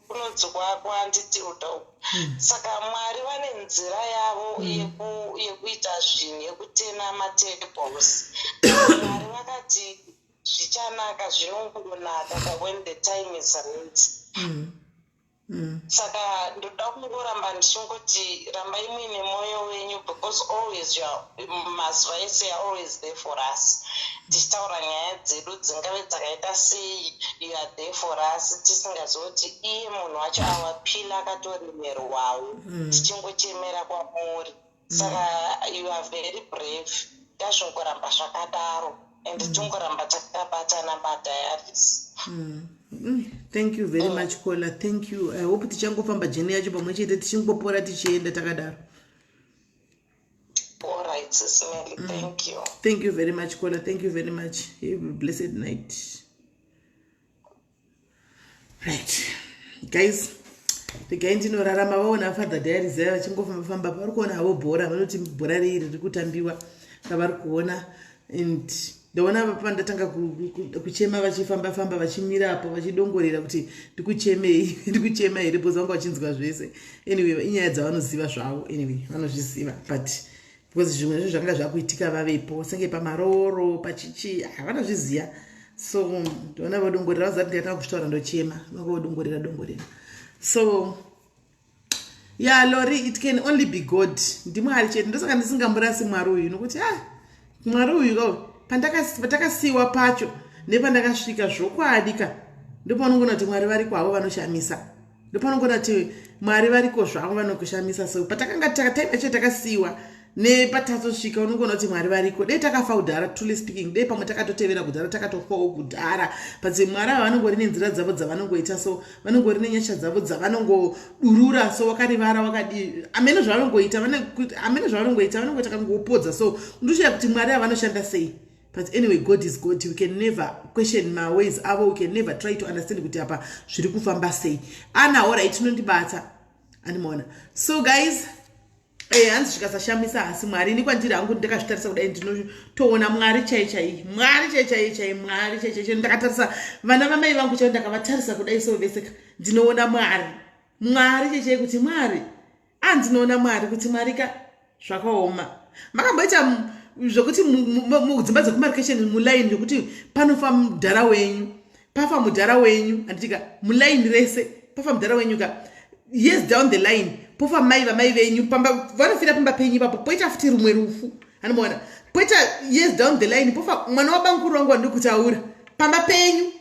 kunonzi kwaanditilda uku. Saka Mwari vane nzira yavo yekuita zvinhu, yekutena matables. Mwari vakati zvichanaka, zvinongonaka when the time is right. Saka ndoda kungoramba ndichingoti rambai muine mwoyo wenyu, because always you are, mazuva ese you are always there for us. Tichitaura nyaya dzedu dzingave dzakaita sei, you are there for us, tisingazoti iye munhu wacho awapila akatoremerwawo, tichingochemera kwamuri. Saka you are very brave. Ngazvingoramba zvakadaro and tongoramba takabatana madiaries. Thank you very much, caller. Thank you. I hope tichangofamba journey yacho pamwe chete, tichingopora, tichienda takadaro. Alright, Sis Melly, thank you. Thank you very much, caller. Thank you very much. Have a blessed night. Right guys, regai ndinorarama. Vaona Father Diaries aya vachingofamba famba, vari kuona havo bhora. Vanoti bhora rei riri kutambiwa ravari kuona? And ndaona pandatanga kuchema vachifamba famba, vachimirapo, vachidongorera kuti ndikuchemei, ndikuchema here, because vanga vachinzwa zvese. Anyway, inyaya dzavanoziva zvavo. Anyway, vanozviziva, but because zvimwe zvo zvanga zvakuitika vavepo, senge pamaroro pachichi, havanozviziva. So ndoona vodongorera, vazati ndikatanga kuzvitaura ndochema. Vanga vodongorera dongorera. So yeah, lori, it can only be God. NdiMwari chete. Ndosaka ndisingamurasi Mwari uyu, nokuti ah, Mwari uyu ko patakasiyiwa pacho nepandakasvika, zvokwadi ka, ndopaunongona kuti Mwari variko havo, vanoshamisa. Ndopaunongona kuti Mwari variko zvavo, vanokushamisa. So patakanga time yacho takasiyiwa nepatatosvika, unongona kuti Mwari variko. Dei takafa kudhara, truly speaking, dei pamwe takatotevera kudhara, takatofawo kudhara. But Mwari ava vanongori nenzira dzavo dzavanongoita. So vanongori nenyasha dzavo dzavanongodurura. So wakarivara, wakadii, amene zvavanongoita, amene zvavanongoita, vanongoita kangopodza. So undoshaya kuti Mwari ava vanoshanda sei. But anyway, God is God. We can never question maways avo. We can never try to understand kuti apa zviri kufamba sei. Ana, alright, tinondibata andimaona. So guys, hanzi zvikasashamisa hasi Mwari. Ini kwandiri hangu, ndakazvitarisa kudai, ndinotoona Mwari chai chai, Mwari chai chai chai, Mwari chai chai chai. Ndakatarisa vana vamai vangu chaivo, ndakavatarisa kudai so vese, ndinoona Mwari, Mwari chai chai, kuti Mwari andinoona Mwari, kuti Mwari ka. Zvakaoma. Makamboita zvokuti mudzimba dzekumarikesheni, mulaini, zvokuti panofa mudhara wenyu, pafa mudhara wenyu, handitika, mulaini rese pafa mudhara wenyu ka, years down the line pofa mai vamai venyu pamba, vanofira pamba penyu ipapo, poita futi rumwe rufu, anomaona, poita years down the line pofa mwana wabankuru wangu wandiri kutaura pamba penyu,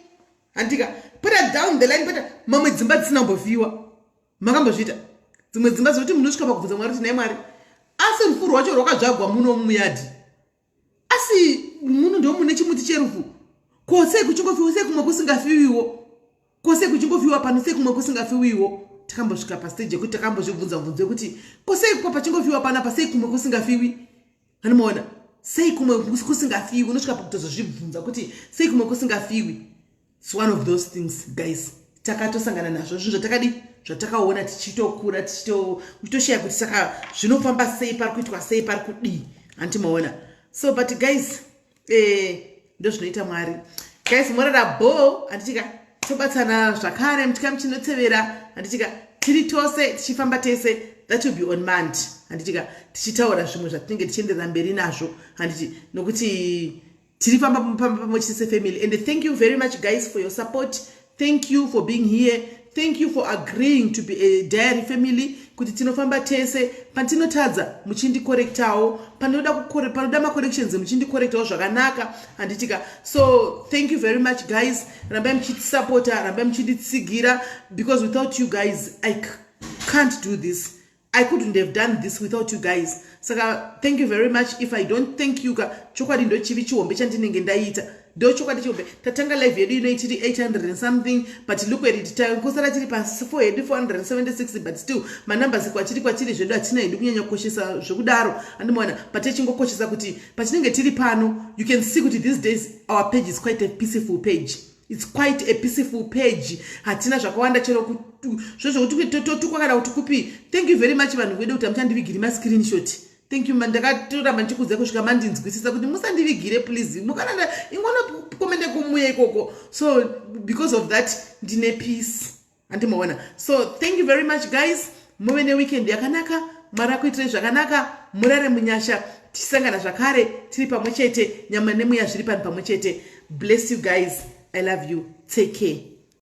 handika, poita down the line poita mamwe dzimba dzisina kumbofiwa. Makambozviita dzimwe dzimba dzekuti munosvika pakubvunza Mwari kuti, "Nhai Mwari, asi rufu rwacho rwakadzvagwa muno muyadhi, asi muno ndo mune chimuti cherufu? Ko sei kuchingofiwa, sei kumwe kusingafiwiwo? Ko sei kuchingofiwa pano, sei kumwe kusingafiwiwo?" Takambosvika pastage yekuti takambozvibvunza bvunzo yekuti ko sei pachingofiwa panapa, sei kumwe kusingafiwi? Anomaona, sei kumwe kusingafiwi? Unosvika pakutozozvibvunza kuti sei kumwe kusingafiwi. It's one of those things, guys, takatosangana nazvo, zvinhu zvatakadi, zvatakaona tichitokura, tichitoshaya kuti saka zvinofamba sei, pari kuitwa sei, pari kudii, handimaona. So but guys, ndozvinoita Mwari. Guys, morara bo, handitika? Tobatsana zvakare muchikamu chinotevera, handitika? Tiri tose, tichifamba tese. That will be on Monday, handitika? Tichitaura zvimwe zvatinenge tichienderera mberi nazvo, handiti? Nokuti tiri famba pamwe chete sefamily. And thank you very much, guys, for your support. Thank you for being here. Thank you for agreeing to be a diary family, kuti tinofamba tese. Patinotadza muchindicorrectawo, panoda macorrections muchindicorrectawo zvakanaka, handitika? So thank you very much, guys. Rambai muchitisapota, rambai muchinditsigira, because without you guys I can't do this. I couldn't have done this without you guys. Saka thank you very much. If I don't thank you ka, chokwadi ndo chivi chihombe chandinenge ndaita. Ndochokwadi chihombe. Tatanga live yedu ino tiri 800 and something, but look at it, takosara tiri pa4 hedu, 476, but still manumbers kwatiri zvedu hatina hedu kunyanya kukoshesa zvekudaro, andimaona? But tichingokoshesa kuti patinenge tiri pano, you can see kuti these days our page is quite a peaceful page. It's quite a peaceful page. Hatina zvakawanda, chero zvezvokuti totukwa kana kuti kupi. Thank you very much, vanhu vedu, kuti hamuchandivigiri mascreenshot. Thank you. Ndakatoramba ndichikudza kusvika mandinzwisisa kuti musandivigire, please. Mukananda ingonokomende kumuya ikoko. So because of that ndine peace, handimaona? So thank you very much, guys. Muve neweekend yakanaka. Mwari akuitirai zvakanaka. Murare munyasha. Tichisangana zvakare tiri pamwe chete, nyama nemweya zviri pano pamwe chete. Bless you guys. I love you. Take care.